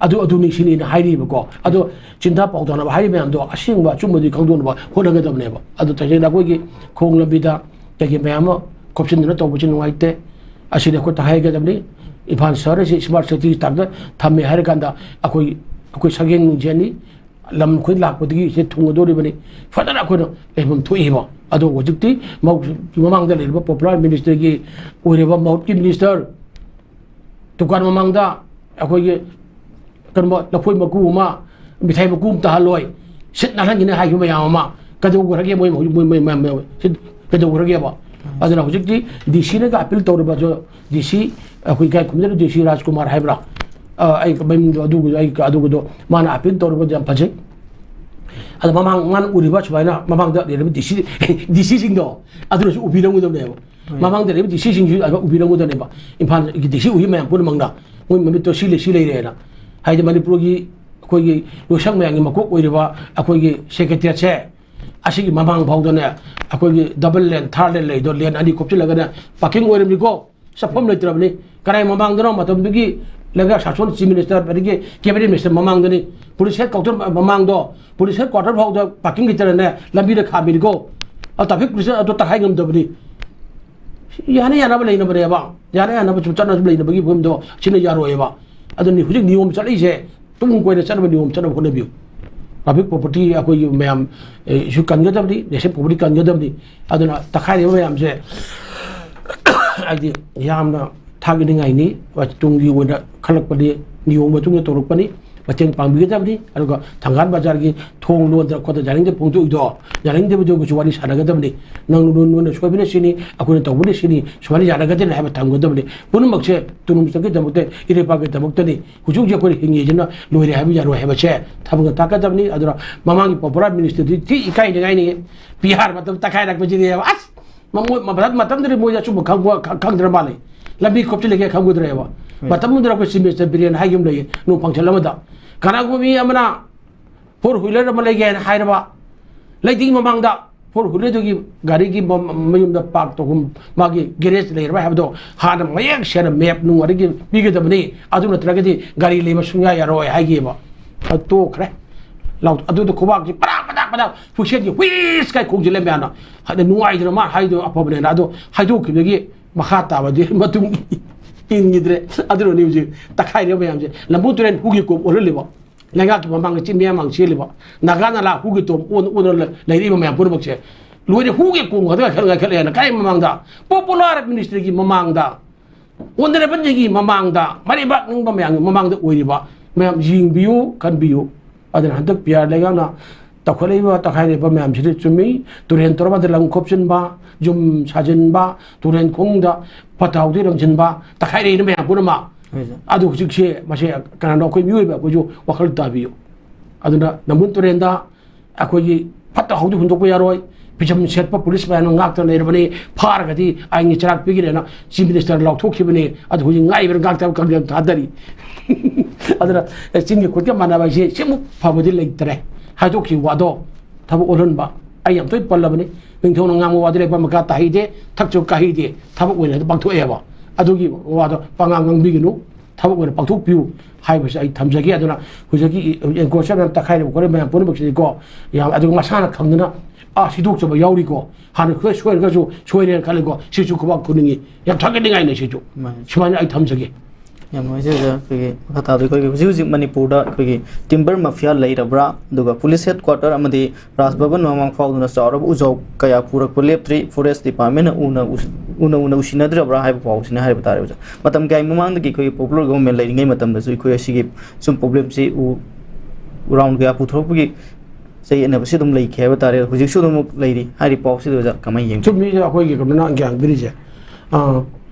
ꯑꯗꯨ ꯑꯗꯨꯅꯤ ꯁꯤꯅꯤꯅ" ꯍꯥꯏꯔꯤꯕꯀꯣ꯫ ꯑꯗꯣ ꯆꯤꯟꯊ ꯄꯥꯎꯊꯥꯅꯕ ꯍꯥꯏꯔꯤꯕ ꯃꯌꯥꯝꯗꯣ ꯑꯁꯦꯡꯕ ꯑꯆꯨꯝꯕꯗꯤ ꯈꯪꯗꯣꯛꯅꯕ ꯍꯣꯠꯅꯒꯗꯕꯅꯦꯕ꯫ ꯑꯗꯣ ꯇꯁꯦꯡꯅ ꯑꯩꯈꯣꯏꯒꯤ ꯈꯣꯡ ꯂꯝꯕꯤꯗ ꯀꯩꯀꯩ ꯃꯌꯥꯝ ꯑꯃ ꯈꯣꯞꯆꯤꯟꯗꯨꯅ ꯇꯧꯕꯁꯤ ꯅꯨꯡꯉꯥꯏꯇꯦ꯫ ꯑꯁꯤꯗꯤ ꯑꯩꯈꯣꯏ ꯇꯛꯈꯥꯏꯒꯗꯕꯅꯤ꯫ ꯏꯝꯐꯥꯜ ꯁꯍꯔ ꯑꯁꯤ smart city ꯊꯥꯛꯇ ꯊꯝꯃꯦ ꯍꯥꯏꯔ ꯀꯥꯟꯗ ꯑꯩꯈꯣꯏ, ꯑꯩꯈꯣꯏ ꯁꯛꯍꯦꯟ ꯅꯨꯡꯖꯦꯟꯅꯤ꯫ ꯂꯝ ꯑꯩꯈꯣꯏ ꯂꯥꯛꯄꯗꯒꯤ ꯁꯤ ꯊꯨꯡꯒꯗꯧꯔꯤꯕꯅꯤ꯫ ꯐꯖꯅ ꯑꯩꯈꯣꯏꯅ ꯂꯩꯐꯝ ꯊꯣꯛꯏꯕ꯫ ꯑꯗꯣ ꯍꯧꯖꯤꯛꯇꯤ ꯃꯍꯧ-, ꯃꯃꯥꯡꯗ ꯂꯩꯔꯤꯕ popular ministerꯒꯤ ꯑꯣꯏꯔꯤꯕ ꯃꯍꯨꯠꯀꯤ minister, ꯗꯨꯀꯥꯟ ꯃꯃꯥꯡꯗ ꯑꯩꯈꯣꯏꯒꯤ ꯀꯩꯅꯣ, ꯂꯐꯣꯏ ꯃꯀꯨ ꯑꯃ, ꯃꯤꯊꯥꯏ ꯃꯀꯨ ꯑꯃ ꯇꯥꯍꯜꯂꯣꯏ, ꯁꯤꯠ ꯅꯥꯜꯍꯟꯒꯅꯤ ꯍꯥꯏꯈꯤꯕ ꯃꯌꯥꯝ ꯑꯃ ꯀꯩꯗꯧꯈ꯭ꯔꯒꯦ? ꯃꯣꯏ, ꯃꯣꯏ, ꯃꯣꯏ, ꯃꯣꯏ, ꯃꯣꯏ, ꯁꯤ ꯀꯩꯗꯧꯈ꯭ꯔꯒꯦꯕ? ꯑꯗꯨꯅ ꯍꯧꯖꯤꯛꯇꯤ DCꯅꯒ appeal ꯇꯧꯔꯤꯕꯁꯨ, DC, ꯑꯩꯈꯣꯏ ꯏꯀꯥꯏ ꯈꯨꯝꯅꯔꯤꯕ DC ꯔꯥꯖꯀꯨꯃꯥꯔ ꯍꯥꯏꯕ꯭ꯔꯥ? ꯑ, ꯑꯩ ꯃꯃꯤꯡꯗꯣ ꯑꯗꯨꯒꯤꯗꯣ, ꯑꯩ ꯑꯗꯨꯒꯤꯗꯣ ꯃꯥꯅ appeal ꯇꯧꯔꯤꯕꯗꯣ ꯌꯥꯝ ꯐꯖꯩ꯫ ꯑꯗ ꯃꯃꯥꯡ ꯃꯥꯅ ꯎꯔꯤꯕ ꯁꯨꯃꯥꯏꯅ ꯃꯃꯥꯡꯗ ꯂꯩꯔꯝꯃꯤ DC, DCꯁꯤꯡꯗꯣ ꯑꯗꯨꯅꯁꯨ ꯎꯕꯤꯔꯝꯒꯗꯕꯅꯦꯕ꯫ ꯍꯣꯏ꯫ ꯃꯃꯥꯡꯗ ꯂꯩꯔꯝꯃꯤ DCꯁꯤꯡꯁꯨ ꯑꯗꯨꯃꯥꯏꯅ ꯎꯕꯤꯔꯝꯒꯗꯕꯅꯦꯕ꯫ ꯏꯝꯐꯥꯜꯒꯤ DC ꯎꯕꯤ ꯃꯌꯥꯝ ꯄꯨꯝꯅꯃꯛꯅ ꯃꯣꯏ ꯃꯃꯤꯠꯇꯣ ꯁꯤ ꯂꯩ, ꯁꯤ ꯂꯩꯔꯦꯅ꯫ ꯍꯥꯏꯗꯤ ꯃꯅꯤꯄꯨꯔꯒꯤ ꯑꯩꯈꯣꯏꯒꯤ ꯂꯣꯏꯁꯪ ꯃꯌꯥꯝꯒꯤ ꯃꯀꯣꯛ ꯑꯣꯏꯔꯤꯕ ꯑꯩꯈꯣꯏꯒꯤ secretariatꯁꯦ, ꯑꯁꯤꯒꯤ ꯃꯃꯥꯡ ꯐꯥꯎꯗꯅꯦ ꯑꯩꯈꯣꯏꯒꯤ double lane, third lane ꯂꯩꯗꯣ, lane ꯑꯅꯤ ꯈꯣꯞꯆꯤꯜꯂꯒꯅꯦ parking ꯑꯣꯏꯔꯝꯃꯤꯀꯣ꯫ ꯆꯠꯐꯝ ꯂꯩꯇ꯭ꯔꯕꯅꯤ꯫ ꯀꯅꯥꯏ ꯃꯃꯥꯡꯗꯅꯣ? ꯃꯇꯝꯗꯨꯒꯤ ꯂꯩꯉꯥꯛ ꯁꯥꯁꯣꯟ, chief minister, ꯑꯗꯒꯤ cabinet minister ꯃꯃꯥꯡꯗꯅꯤ꯫ Police headquarter ꯃꯃꯥꯡꯗꯣ, police headquarter ꯐꯥꯎꯗ parking ꯂꯩꯇꯅꯅꯦ ꯂꯝꯕꯤꯗ ꯈꯥꯝꯃꯤꯅꯤꯀꯣ꯫ ꯑ, traffic police ꯑꯗꯨ ꯇꯛꯈꯥꯏ ꯉꯝꯗꯕꯅꯤ꯫ ꯌꯥꯅ ꯌꯥꯅꯕ ꯂꯩꯅꯕꯅꯦꯕ꯫ ꯌꯥꯅ ꯌꯥꯅꯕ ꯁꯨꯝ ꯆꯠꯅꯕ ꯂꯩꯅꯕꯒꯤ ꯐꯤꯕꯝꯗꯣ ꯁꯤꯅ ꯌꯥꯔꯣꯏꯕ꯫ ꯑꯗꯨꯅꯤ ꯍꯧꯖꯤꯛ ꯅꯤꯌꯣꯝ ꯆꯠꯂꯛꯏꯁꯦ, ꯇꯨꯡ ꯀꯣꯏꯅ ꯆꯠꯅꯕ ꯅꯤꯌꯣꯝ ꯆꯠꯅꯕ ꯍꯣꯠꯅꯕꯤꯌꯨ꯫ Public property ꯑꯩꯈꯣꯏꯒꯤ ꯃꯌꯥꯝ, ꯑꯦ, ꯁꯨ ꯀꯟꯒꯗꯕꯅꯤ, national property ꯀꯟꯒꯗꯕꯅꯤ꯫ ꯑꯗꯨꯅ ꯇꯛꯈꯥꯏꯔꯤꯕ ꯃꯌꯥꯝꯁꯦ ꯍꯥꯏꯗꯤ ꯌꯥꯝꯅ ꯊꯥꯒꯠꯅꯤꯡꯉꯥꯏꯅꯤ꯫ ꯇꯨꯡꯒꯤ ꯑꯣꯏꯅ ꯈꯜꯂꯛꯄꯅꯤ, ꯅꯤꯌꯣꯝ ꯃꯇꯨꯡ ꯏꯟꯅ ꯇꯧꯔꯛꯄꯅꯤ꯫ ꯃꯇꯦꯡ ꯄꯥꯡꯕꯤꯒꯗꯕꯅꯤ꯫ ꯑꯗꯨꯒ ꯊꯪꯒꯥꯜ ꯕꯖꯥꯔꯒꯤ ꯊꯣꯡ ꯂꯣꯟꯗꯅ ꯈꯣꯠꯇꯅ ꯌꯥꯅꯤꯡꯗꯕ ꯐꯣꯡꯗꯣꯛꯏꯗꯣ, ꯌꯥꯅꯤꯡꯗꯕꯗꯨꯒꯤꯁꯨ ꯋꯥꯔꯤ ꯁꯥꯟꯅꯒꯗꯕꯅꯤ꯫ ꯅꯪ ꯅꯣꯏꯅ ꯁꯣꯏꯕꯅ ꯁꯤꯅꯤ, ꯑꯩꯈꯣꯏꯅ ꯇꯧꯕꯅ ꯁꯤꯅꯤ, ꯁꯨꯃꯥꯏꯅ ꯌꯥꯅꯒꯗꯦꯅ ꯍꯥꯏꯕ ꯊꯝꯒꯗꯕꯅꯤ꯫ ꯄꯨꯝꯅꯃꯛꯁꯦ ꯇꯨꯡꯂꯝꯆꯠꯀꯤꯗꯃꯛꯇ, ꯏꯔꯩꯄꯥꯛꯀꯤꯗꯃꯛꯇꯅꯤ꯫ ꯍꯧꯖꯤꯛ ꯍꯧꯖꯤꯛ ꯑꯩꯈꯣꯏꯅ ꯍꯤꯡꯉꯤꯁꯤꯅ ꯂꯣꯏꯔꯦ ꯍꯥꯏꯕ ꯌꯥꯔꯣꯏ ꯍꯥꯏꯕꯁꯦ ꯊꯃꯣꯏꯅ ꯇꯥꯛꯀꯗꯕꯅꯤ꯫ ꯑꯗꯨꯅ ꯃꯃꯥꯡꯒꯤ ꯄꯣꯄꯨꯂꯔ ꯃꯤꯅꯤꯁꯇꯔꯗꯨꯗꯤ ꯊꯤ ꯏꯀꯥꯏꯅꯤꯡꯉꯥꯏꯅꯤ꯫ ꯕꯤꯍꯥꯔ ꯃꯇꯝ ꯇꯛꯈꯥꯏꯔꯛꯄꯁꯤꯗꯤ ꯑꯁ, ꯃꯃꯣꯏ ꯃꯇꯝ-, ꯃꯇꯝꯗꯨꯗꯤ ꯃꯣꯏꯗꯤ ꯑꯆꯨꯝꯕ ꯈꯪꯕ-, ꯈꯪ-, ꯈꯪꯗ꯭ꯔ ꯃꯥꯜꯂꯦ꯫ ꯂꯝꯕꯤ ꯈꯣꯞꯆꯤꯜꯂꯒꯦ ꯈꯪꯒꯗ꯭ꯔꯦꯕ꯫ ꯍꯣꯏ꯫ ꯃꯇꯝꯗꯨꯗ ꯑꯩꯈꯣꯏ ꯆꯤꯐ ꯃꯤꯅꯤꯁꯇꯔ ꯕꯤꯔꯦꯟ ꯍꯥꯏꯈꯤꯕ ꯂꯩꯌꯦ, ꯅꯣꯡ ꯐꯪꯁꯟ ꯑꯃꯗ꯫ ꯀꯅꯥꯒꯨꯝꯕ ꯃꯤ ꯑꯃꯅ ꯐꯣꯔ ꯍ꯭ꯋꯤꯂꯔ ꯑꯃ ꯂꯩꯒꯦ ꯍꯥꯏꯅ ꯍꯥꯏꯔꯕ, ꯂꯩꯇ꯭ꯔꯤꯉꯩ ꯃꯃꯥꯡꯗ ꯐꯣꯔ ꯍ꯭ꯋꯤꯂꯔꯗꯨꯒꯤ ꯒꯥꯔꯤꯒꯤ ꯃ-, ꯃꯌꯨꯝꯗ ꯄꯥꯔꯛ ꯇꯧꯐꯝ, ꯃꯥꯒꯤ ꯒꯦꯔꯦꯖ ꯂꯩꯔꯕ ꯍꯥꯏꯕꯗꯣ ꯍꯥꯟꯅ ꯃꯌꯦꯛ ꯁꯦꯡꯅ ꯃꯦꯞ ꯅꯨꯡ ꯑꯗꯒꯤ ꯄꯤꯒꯗꯕꯅꯤ, ꯑꯗꯨ ꯅꯠꯇ꯭ꯔꯒꯗꯤ ꯒꯥꯔꯤ ꯂꯩꯕ ꯁꯨꯡꯌꯥ ꯌꯥꯔꯣꯏ ꯍꯥꯏꯈꯤꯕ꯫ ꯑꯗꯨ ꯇꯣꯛꯈ꯭ꯔꯦ꯫ ꯂꯥꯎ-, ꯑꯗꯨꯗ ꯈꯨꯕꯥꯛꯁꯤ ꯄꯗꯥꯛ ꯄꯗꯥꯛ ꯄꯗꯥꯛ ꯍꯨꯏꯁꯦꯟꯒꯤ ꯍꯨꯏꯁ ꯀꯥꯏ ꯈꯣꯡꯖꯤꯜꯂꯦ ꯃꯌꯥꯝꯅ꯫ ꯍꯥꯏꯗꯤ ꯅꯨꯡꯉꯥꯏꯗꯅ ꯃꯥ ꯍꯥꯏꯗꯣ ꯑꯐꯕꯅꯦꯅ꯫ ꯑꯗꯣ ꯍꯥꯏꯗꯣꯛꯈꯤꯕꯗꯒꯤ ꯃꯈꯥ ꯇꯥꯕꯗꯤ ꯃꯇꯨꯡ ꯏꯟꯈꯤꯗ꯭ꯔꯦ꯫ ꯑꯗꯨꯅꯅꯤ ꯍꯧꯖꯤꯛ ꯇꯛꯈꯥꯏꯔꯤꯕ ꯃꯌꯥꯝꯁꯦ꯫ ꯂꯝꯕꯨ ꯇꯨꯔꯦꯜ ꯍꯨꯒꯤ ꯀꯣꯝ ꯑꯣꯜꯍꯜꯂꯤꯕ, ꯂꯩꯉꯥꯛꯀꯤ ꯃꯃꯥꯡꯗ ꯆꯤꯟ ꯃꯌꯥ ꯃꯥꯡ ꯆꯦꯜꯂꯤꯕ, ꯅꯥꯒꯥ ꯅꯂꯥ ꯍꯨꯒꯤ ꯇꯣꯝ ꯑꯣꯟ-, ꯑꯣꯟꯅ ꯂꯩ-, ꯂꯩꯔꯛꯏꯕ ꯃꯌꯥꯝ ꯄꯨꯝꯅꯃꯛꯁꯦ ꯂꯣꯏꯅ ꯍꯨꯒꯤ ꯀꯣꯝ ꯈꯛꯇ ꯉꯥꯏꯈꯠ-, ꯉꯥꯏꯈꯠꯂꯦꯅ꯫ ꯀꯥꯏ ꯃꯃꯥꯡꯗ? ꯄꯣꯄꯨꯂꯔ ꯃꯤꯅꯤꯁꯇꯔꯒꯤ ꯃꯃꯥꯡꯗ, ꯑꯣꯅꯔꯦꯕꯜꯒꯤ ꯃꯃꯥꯡꯗ, ꯃꯔꯩꯕꯥꯛ ꯅꯤꯡꯕ ꯃꯌꯥꯝꯒꯤ ꯃꯃꯥꯡꯗ ꯑꯣꯏꯔꯤꯕ ꯃꯌꯥꯝ ꯌꯦꯡꯕꯤꯌꯨ, ꯈꯟꯕꯤꯌꯨ꯫ ꯑꯗꯨꯅ ꯍꯟꯗꯛ ꯄꯤ ꯑꯥꯔ ꯂꯩꯉꯥꯛꯅ ꯇꯧꯈꯠꯂꯛꯏꯕ ꯇꯛꯈꯥꯏꯔꯛꯏꯕ ꯃꯌꯥꯝꯁꯤꯗꯤ ꯆꯨꯝꯃꯤ꯫ ꯇꯨꯔꯦꯟ ꯇꯧꯔꯕꯗ ꯂꯝ ꯈꯣꯞꯆꯤꯟꯕ, ꯌꯨꯝ ꯁꯥꯖꯤꯟꯕ, ꯇꯨꯔꯦꯟ ꯈꯣꯡꯗ ꯐꯠꯇ ꯍꯥꯎꯗꯤ ꯂꯪꯁꯤꯟꯕ, ꯇꯛꯈꯥꯏꯔꯛꯏꯅ ꯃꯌꯥꯝ ꯄꯨꯝꯅꯃꯛ꯫ ꯍꯣꯏ, ꯁꯥꯔ꯫ ꯑꯗꯨ ꯍꯧꯖꯤꯛꯁꯦ ꯃꯁꯦ ꯀꯅꯥꯅꯣ ꯑꯩꯈꯣꯏ ꯃꯤꯑꯣꯏꯕ ꯑꯩꯈꯣꯏꯁꯨ ꯋꯥꯈꯜ ꯇꯥꯕꯤꯌꯨ꯫ ꯑꯗꯨꯅ ꯅꯝꯕꯨꯜ ꯇꯨꯔꯦꯟꯗ ꯑꯩꯈꯣꯏꯒꯤ ꯐꯠꯇ ꯍꯥꯎꯗꯤ ꯍꯨꯟꯗꯣꯛꯄ ꯌꯥꯔꯣꯏ, ꯐꯤꯖꯝ ꯁꯦꯠꯄ ꯄꯨꯂꯤꯁ ꯃꯌꯥꯝꯅ ꯉꯥꯛꯇꯅ ꯂꯩꯔꯕꯅꯤ, ꯐꯥꯔꯒꯗꯤ ꯑꯥꯏꯟꯒꯤ ꯆꯩꯔꯥꯛ ꯄꯤꯒꯅꯤꯅ ꯆꯤꯐ ꯃꯤꯅꯤꯁꯇꯔ ꯂꯥꯎꯊꯣꯛꯈꯤꯕꯅꯤ꯫ ꯑꯗꯨ ꯍꯧꯖꯤꯛ ꯉꯥꯏꯕꯅ ꯉꯥꯛꯇ ꯀꯥꯡꯖꯩ ꯊꯥꯗꯔꯤ꯫ ꯑꯗꯨꯅ, ꯑꯦ, ꯆꯤꯟꯒꯤ ꯈꯨꯠꯀ ꯃꯥꯟꯅꯕ ꯍꯥꯏꯁꯦ ꯁꯤꯃꯨꯛ ꯐꯕꯗꯤ ꯂꯩꯇ꯭ꯔꯦ꯫ ꯍꯥꯏꯗꯣꯛꯈꯤꯕ ꯋꯥꯗꯣ ꯊꯕꯛ ꯑꯣꯜꯍꯟꯕ꯫ ꯑꯩ ꯌꯥꯝ ꯇꯣꯏꯅ ꯄꯜꯂꯕꯅꯤ, ꯅꯤꯡꯊꯧꯅ ꯉꯥꯡꯕ ꯋꯥꯗꯤ ꯂꯩꯕ ꯃꯈꯥ ꯇꯥꯍꯩꯗꯦ, ꯊꯛꯁꯨ ꯀꯥꯍꯩꯗꯦ꯫ ꯊꯕꯛ ꯑꯣꯏꯅ ꯑꯗꯨꯝ ꯄꯥꯡꯊꯣꯛꯑꯦꯕ꯫ ꯑꯗꯨꯒꯤ ꯋꯥꯗꯣ ꯄꯉꯥꯡ ꯉꯥꯡꯕꯤꯒꯅꯨ, ꯊꯕꯛ ꯑꯣꯏꯅ ꯄꯥꯡꯊꯣꯛꯄꯤꯌꯨ ꯍꯥꯏꯕꯁꯤ ꯑꯩ ꯊꯝꯖꯒꯦ꯫ ꯑꯗꯨꯅ ꯍꯧꯖꯤꯛꯀꯤ ꯏꯟꯀ꯭ꯋꯥꯁꯇꯔ ꯃꯌꯥꯝ ꯇꯛꯈꯥꯏꯔꯤꯕ ꯈꯣꯠꯂꯤꯕ ꯃꯌꯥꯝ ꯄꯨꯝꯅꯃꯛꯁꯤꯗꯤꯀꯣ, ꯌꯥꯝ, ꯑꯗꯨꯒ ꯃꯁꯥꯅ ꯈꯪꯗꯅ ꯑꯥ, ꯁꯤꯗꯣꯛꯆꯕ ꯌꯥꯎꯔꯤꯀꯣ꯫ ꯍꯥꯟꯅ ꯈꯔ ꯁꯣꯏꯔꯒꯁꯨ ꯁꯣꯏꯔꯦꯅ ꯈꯜꯂꯤꯀꯣ꯫ ꯁꯤꯁꯨ ꯈꯨꯕꯥꯛ ꯈꯨꯅꯤꯡꯉꯤ꯫ ꯌꯥꯝ ꯊꯥꯒꯠꯅꯤꯡꯉꯥꯏꯅꯤ ꯁꯤꯁꯨ꯫ ꯃꯥꯅꯤ꯫ ꯁꯨꯃꯥꯏꯅ ꯑꯩ ꯊꯝꯖꯒꯦ꯫ ꯌꯥꯝ ꯅꯨꯡꯉꯥꯏꯖꯩ ꯑꯣꯖꯥ꯫ ꯑꯩꯈꯣꯏꯒꯤ ꯃꯈꯥ ꯇꯥꯕꯗ ꯑꯩꯈꯣꯏꯒꯤ ꯍꯧꯖꯤꯛ ꯍꯧꯖꯤꯛ ꯃꯅꯤꯄꯨꯔꯗ ꯑꯩꯈꯣꯏꯒꯤ timber mafia ꯂꯩꯔꯕ꯭ꯔꯥ? ꯑꯗꯨꯒ police headquarter ꯑꯃꯗꯤ ꯔꯥꯖ ꯚꯕꯟ ꯃꯃꯥꯡ ꯐꯥꯎꯗꯨꯅ ꯆꯥꯎꯔꯕ ꯎꯖꯥꯎ ꯀꯌꯥ ꯄꯨꯔꯛꯄ ꯂꯦꯞꯇ꯭ꯔꯤ꯫ Forest departmentꯅ ꯎꯅ ꯎꯁ-, ꯎꯅ ꯎꯅ ꯎꯁꯤꯟꯅꯗ꯭ꯔꯕ꯭ꯔꯥ ꯍꯥꯏꯕ ꯄꯥꯎꯁꯤꯅ ꯍꯥꯏꯕ ꯇꯥꯔꯦ ꯑꯣꯖꯥ꯫ ꯃꯇꯝ ꯀꯌꯥꯒꯤ ꯃꯃꯥꯡꯗꯒꯤ ꯑꯩꯈꯣꯏꯒꯤ popular government ꯂꯩꯔꯤꯉꯩ ꯃꯇꯝꯗꯁꯨ ꯑꯩꯈꯣꯏ ꯑꯁꯤꯒꯤ ꯁꯨꯝ problemꯁꯤ ꯎ, round ꯀꯌꯥ ꯄꯨꯊꯣꯔꯛꯄꯒꯤ ꯆꯌꯦꯠꯅꯕꯁꯤ ꯑꯗꯨꯝ ꯂꯩꯈꯤ ꯍꯥꯏꯕ ꯇꯥꯔꯦ꯫ ꯍꯧꯖꯤꯛꯁꯨ ꯑꯗꯨꯃꯛ ꯂꯩꯔꯤ꯫ ꯍꯥꯏꯔꯤꯕ ꯄꯥꯎꯁꯤꯗ ꯑꯣꯖꯥ ꯀꯃꯥꯏꯅ ꯌꯦꯡꯕꯤ? ꯆꯨꯝꯃꯤ, ꯑꯩꯈꯣꯏꯒꯤ ꯀꯩꯅꯣꯅ ꯒ꯭ꯌꯥꯟ ꯄꯤꯔꯤꯁꯦ꯫ ꯑꯥ,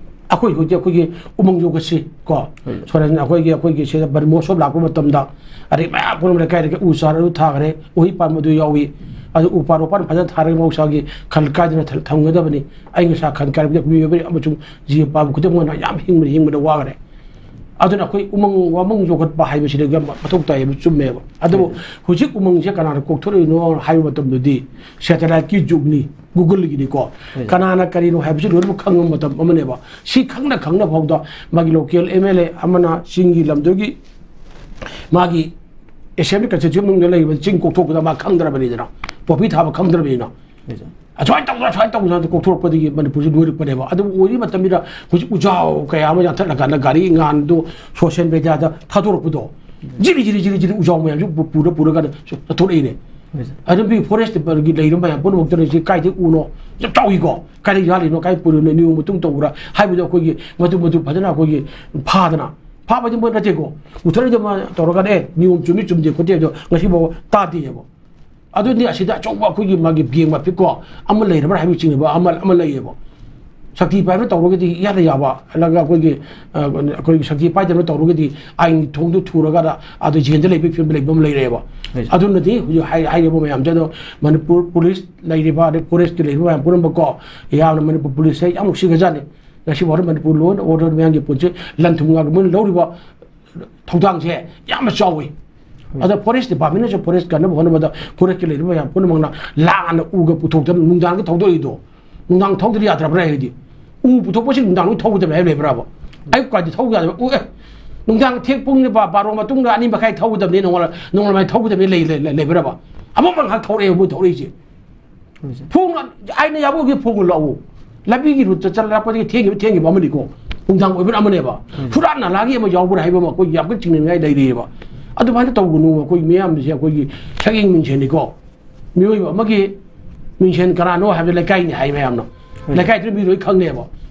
ꯑꯩꯈꯣꯏ ꯍꯧꯖꯤꯛ ꯑꯩꯈꯣꯏꯒꯤ ꯎꯃꯪ ꯌꯣꯛꯄꯁꯤ ꯀꯣ, ꯍꯣꯏ꯫ ꯁꯣꯔꯦꯟ, ꯑꯩꯈꯣꯏꯒꯤ, ꯑꯩꯈꯣꯏꯒꯤ ꯁꯤꯗ ꯕꯔꯃꯣ ꯁꯣꯞ ꯂꯥꯛꯄ ꯃꯇꯝꯗ ꯑꯗꯩ ꯃꯌꯥꯝ ꯄꯨꯝꯅꯃꯛ ꯂꯩꯀꯥꯏꯗꯒꯤ ꯎ ꯆꯥꯔ ꯑꯗꯨ ꯊꯥꯈ꯭ꯔꯦ, ꯎꯍꯩ ꯄꯥꯟꯕꯗꯨ ꯌꯥꯎꯏ꯫ ꯑꯗꯨ ꯎ ꯄꯥꯟ ꯋꯥꯄꯥꯟ ꯐꯖꯅ ꯊꯥꯔꯒ ꯃꯍꯧꯁꯥꯒꯤ ꯈꯜ ꯀꯥꯏꯗꯅ ꯊ-, ꯊꯝꯒꯗꯕꯅꯤ꯫ ꯑꯏꯪ ꯑꯁꯥ ꯈꯜ ꯀꯥꯏꯔꯕꯗꯤ ꯃꯤꯑꯣꯏꯕ ꯑꯃꯁꯨꯡ ꯖꯤꯕ ꯄꯥꯟꯕ ꯈꯨꯗꯤꯡꯃꯛꯅ ꯌꯥꯝ ꯍꯤꯡꯕꯗ, ꯍꯤꯡꯕꯗ ꯋꯥꯈ꯭ꯔꯦ꯫ ꯑꯗꯨꯅ ꯑꯩꯈꯣꯏ ꯎꯃꯪ ꯋꯥꯃꯪ ꯌꯣꯛꯈꯠꯄ ꯍꯥꯏꯕꯁꯤꯗ ꯌꯥꯝ ꯃꯊꯧ ꯇꯥꯏ ꯍꯥꯏꯕ ꯆꯨꯝꯃꯦꯕ꯫ ꯑꯗꯨꯕꯨ ꯍꯣꯏ꯫ ꯍꯧꯖꯤꯛ ꯎꯃꯪꯁꯦ ꯀꯅꯥꯅ ꯀꯣꯛꯊꯣꯔꯛꯏꯅꯣ ꯍꯥꯏꯕ ꯃꯇꯝꯗꯗꯤ satelliteꯀꯤ ꯖꯨꯒꯅꯤ, Googleꯒꯤꯅꯤꯀꯣ꯫ ꯍꯣꯏ꯫ ꯀꯅꯥꯅ ꯀꯔꯤꯅꯣ ꯍꯥꯏꯕꯁꯤ ꯂꯣꯏꯅꯃꯛ ꯈꯪꯕ ꯃꯇꯝ ꯑꯃꯅꯦꯕ꯫ ꯁꯤ ꯈꯪꯅ ꯈꯪꯅ ꯐꯥꯎꯗ ꯃꯥꯒꯤ local MLA ꯑꯃꯅ ꯆꯤꯡꯒꯤ ꯂꯝꯗꯨꯒꯤ ꯃꯥꯒꯤ assembly constituency ꯃꯅꯨꯡꯗ ꯂꯩꯔꯤꯕ ꯆꯤꯡ ꯀꯣꯛꯊꯣꯛꯄꯗ ꯃꯥ ꯈꯪꯗ꯭ꯔꯕꯅꯤꯗꯅ, ꯄꯣꯄꯤ ꯊꯥꯕ ꯈꯪꯗ꯭ꯔꯕꯅꯤꯅ꯫ ꯍꯣꯏ꯫ ꯑꯁꯨꯃꯥꯏꯅ ꯇꯧꯗꯅ, ꯑꯁꯨꯃꯥꯏꯅ ꯇꯧꯗꯅ ꯀꯣꯛꯊꯣꯔꯛꯄꯗꯒꯤ ꯃꯅꯤꯄꯨꯔꯁꯤ ꯂꯣꯏꯔꯛꯄꯅꯦꯕ꯫ ꯑꯗꯨꯕꯨ ꯑꯣꯏꯔꯤꯕ ꯃꯇꯝꯁꯤꯗ ꯍꯧꯖꯤꯛ ꯎꯖꯥꯎ ꯀꯌꯥ ꯑꯃ ꯌꯥꯟꯊꯠꯂꯀꯥꯟꯗ ꯒꯥꯔꯤ ꯏꯪꯍꯥꯟꯗꯣ social mediaꯗ ꯊꯥꯗꯣꯔꯛꯄꯗꯣ, ꯖꯤꯔꯤ, ꯖꯤꯔꯤ, ꯖꯤꯔꯤ, ꯖꯤꯔꯤ ꯎꯖꯥꯎ ꯃꯌꯥꯝꯁꯨ ꯄꯨ-, ꯄꯨꯔ, ꯄꯨꯔꯀꯥꯟꯗ ꯆꯠꯊꯣꯔꯛꯏꯅꯦ꯫ ꯍꯣꯏ꯫ ꯑꯗꯨ ꯃꯤ forestꯒꯤ ꯂꯩꯔꯤꯕ ꯃꯌꯥꯝ ꯄꯨꯝꯅꯃꯛꯇꯅ ꯁꯤ ꯀꯥꯏꯗꯒꯤ ꯎꯅꯣ? ꯌꯥꯝ ꯆꯥꯎꯏꯀꯣ꯫ ꯀꯥꯏꯗꯒꯤ ꯌꯥꯜꯂꯤꯅꯣ? ꯀꯥꯏ ꯄꯨꯔꯤꯅꯣ? ꯅꯤꯌꯣꯝ ꯃꯇꯨꯡ ꯇꯧꯕ꯭ꯔꯥ? ꯍꯥꯏꯕꯗꯣ ꯑꯩꯈꯣꯏꯒꯤ ꯃꯇꯨ ꯃꯇꯨ ꯐꯖꯅ ꯑꯩꯈꯣꯏꯒꯤ ꯐꯥꯗꯅ, ꯐꯥꯕꯗꯤ ꯃꯣꯏ ꯅꯠꯇꯦꯀꯣ꯫ ꯎꯊꯔꯛꯏꯗꯣ ꯃꯥ ꯇꯧꯔꯀꯥꯟꯗ, "ꯑꯦ, ꯅꯤꯌꯣꯝ ꯆꯨꯝꯃꯤ ꯆꯨꯝꯗꯦ ꯈꯣꯠꯇꯦ" ꯍꯥꯏꯕꯗꯣ ꯉꯁꯤꯐꯥꯎ ꯇꯥꯗꯦꯕ꯫ ꯑꯗꯨꯗꯤ ꯑꯁꯤꯗ ꯑꯆꯧꯕ ꯑꯩꯈꯣꯏꯒꯤ ꯃꯥꯒꯤ ꯕꯦꯡ ꯃꯐꯤꯛꯀꯣ ꯑꯃ ꯂꯩꯔꯕ꯭ꯔꯥ ꯍꯥꯏꯕ ꯆꯤꯡꯅꯕ ꯑꯃ, ꯑꯃ ꯂꯩꯌꯦꯕ꯫ ꯁꯛꯇꯤ ꯄꯥꯏꯕ ꯇꯧꯔꯒꯗꯤ ꯏꯌꯥꯗ ꯌꯥꯕ, ꯑꯗꯨꯒ ꯑꯩꯈꯣꯏꯒꯤ, ꯑ, ꯑꯩꯈꯣꯏꯒꯤ ꯁꯛꯇꯤ ꯄꯥꯏꯗꯅ ꯇꯧꯔꯒꯗꯤ ꯑꯥꯏꯟ ꯊꯣꯡꯗꯣ ꯊꯨꯔꯒ ꯑꯗꯨ ꯖꯦꯜꯗ ꯂꯩꯕꯒꯤ ꯐꯤꯕꯝꯗ ꯂꯩꯕ ꯑꯃ ꯂꯩꯔꯦꯕ꯫ ꯍꯣꯏ꯫ ꯑꯗꯨꯅꯗꯤ ꯍꯧꯖꯤꯛ ꯍꯥꯏ-, ꯍꯥꯏꯔꯤꯕ ꯃꯌꯥꯝꯁꯦ ꯑꯗꯣ ꯃꯅꯤꯄꯨꯔ police ꯂꯩꯔꯤꯕ, ꯑꯗꯩ forestꯀꯤ ꯂꯩꯔꯤꯕ ꯃꯌꯥꯝ ꯄꯨꯝꯅꯃꯛꯀꯣ, ꯌꯥꯝꯅ ꯃꯅꯤꯄꯨꯔ policeꯁꯦ ꯌꯥꯝ ꯅꯨꯡꯁꯤꯈ꯭ꯔꯖꯥꯠꯅꯤ꯫ ꯉꯁꯤ ꯐꯥꯎꯗ ꯃꯅꯤꯄꯨꯔ law and order ꯃꯌꯥꯝꯒꯤ ꯄꯣꯠꯁꯦ ꯂꯟ ꯊꯨꯝ ꯉꯥꯛꯄ ꯃꯣꯏꯅ ꯂꯧꯔꯤꯕ ꯊꯧꯗꯥꯡꯁꯦ ꯌꯥꯝꯅ ꯆꯥꯎꯋꯤ꯫ ꯍꯣꯏ꯫ ꯑꯗ forest departmentꯅꯁꯨ forest ꯀꯟꯅꯕ ꯍꯣꯠꯅꯕꯗ forestꯀꯤ ꯂꯩꯔꯤꯕ ꯃꯌꯥꯝ ꯄꯨꯝꯅꯃꯛꯅ ꯂꯥꯟꯅ ꯎꯒ ꯄꯨꯊꯣꯛꯇꯅ ꯅꯨꯡꯗꯥꯡꯗ ꯊꯧꯗꯣꯔꯛꯏꯗꯣ, ꯅꯨꯡꯗꯥꯡ ꯊꯧꯗ꯭ꯔꯗꯤ ꯌꯥꯗ꯭ꯔꯕ꯭ꯔꯥ ꯍꯥꯏꯗꯤ? ꯎ ꯄꯨꯊꯣꯛꯄꯁꯤ ꯅꯨꯡꯗꯥꯡ ꯂꯣꯏ ꯊꯧꯒꯗꯕꯅꯤ ꯍꯥꯏꯕ ꯂꯩꯕ꯭ꯔꯥꯕ? ꯑꯌꯨꯛꯀꯗꯤ ꯊꯧꯕ ꯌꯥꯗꯕ? ꯎ, ꯑꯦ, ꯅꯨꯡꯗꯥꯡ ꯊꯦꯡ ꯄꯨꯡ ꯕꯥ-, ꯕꯥꯔꯣ ꯃꯇꯨꯡꯗ ꯑꯅꯤ ꯃꯈꯥꯏ ꯊꯧꯒꯗꯕꯅꯤ, ꯅꯣꯡꯉꯥꯜ-, ꯅꯣꯡꯉꯥꯜꯃꯥꯏ ꯊꯧꯒꯗꯕꯅꯤ ꯂꯩ-, ꯂꯩ-, ꯂꯩ-, ꯂꯩꯕ꯭ꯔꯥꯕ? ꯑꯃꯃꯛ ꯉꯥꯏꯍꯥꯛ ꯊꯧꯔꯛꯑꯦꯕ ꯃꯣꯏ ꯊꯧꯔꯛꯏꯁꯦ꯫ ꯍꯣꯏ, ꯁꯥꯔ꯫ ꯐꯣꯡꯅ, ꯑꯩꯅ ꯌꯥꯕ ꯑꯣꯏꯒꯦ ꯐꯣꯡꯅ ꯂꯥꯛꯎ꯫ ꯂꯝꯕꯤꯒꯤ ꯔꯨꯠꯇ ꯆꯠꯂꯛꯄꯗꯒꯤ ꯊꯦꯡꯈꯤꯕ, ꯊꯦꯡꯈꯤꯕ ꯑꯃꯅꯤꯀꯣ, ꯅꯨꯡꯗꯥꯡ ꯑꯣꯏꯕꯅ ꯑꯃꯅꯦꯕ꯫ ꯎꯝ꯫ ꯐꯨꯔꯥꯠ ꯅꯥꯂꯥꯒꯤ ꯑꯃ ꯌꯥꯎꯕ꯭ꯔꯥ ꯍꯥꯏꯕ ꯑꯃ ꯑꯩꯈꯣꯏ ꯌꯥꯝ ꯀꯟꯅ ꯆꯤꯡꯅꯅꯤꯡꯉꯥꯏ ꯂꯩꯔꯤꯑꯕ꯫ ꯑꯗꯨꯃꯥꯏꯅ ꯇꯧꯒꯅꯨ, ꯑꯩꯈꯣꯏ ꯃꯤꯌꯥꯝꯁꯦ ꯑꯩꯈꯣꯏꯒꯤ ꯁꯛꯌꯦꯡ ꯃꯤꯡꯁꯦꯟꯅꯤꯀꯣ꯫ ꯃꯤꯑꯣꯏꯕ ꯑꯃꯒꯤ ꯃꯤꯡꯁꯦꯟ ꯀꯅꯥꯅꯣ ꯍꯥꯏꯕꯗ ꯂꯩꯀꯥꯏꯅꯤ ꯍꯥꯏ ꯃꯌꯥꯝꯅ꯫ ꯎꯝ꯫ ꯂꯩꯀꯥꯏꯗꯨꯗ ꯃꯤ ꯂꯣꯏ ꯈꯪꯅꯦꯕ꯫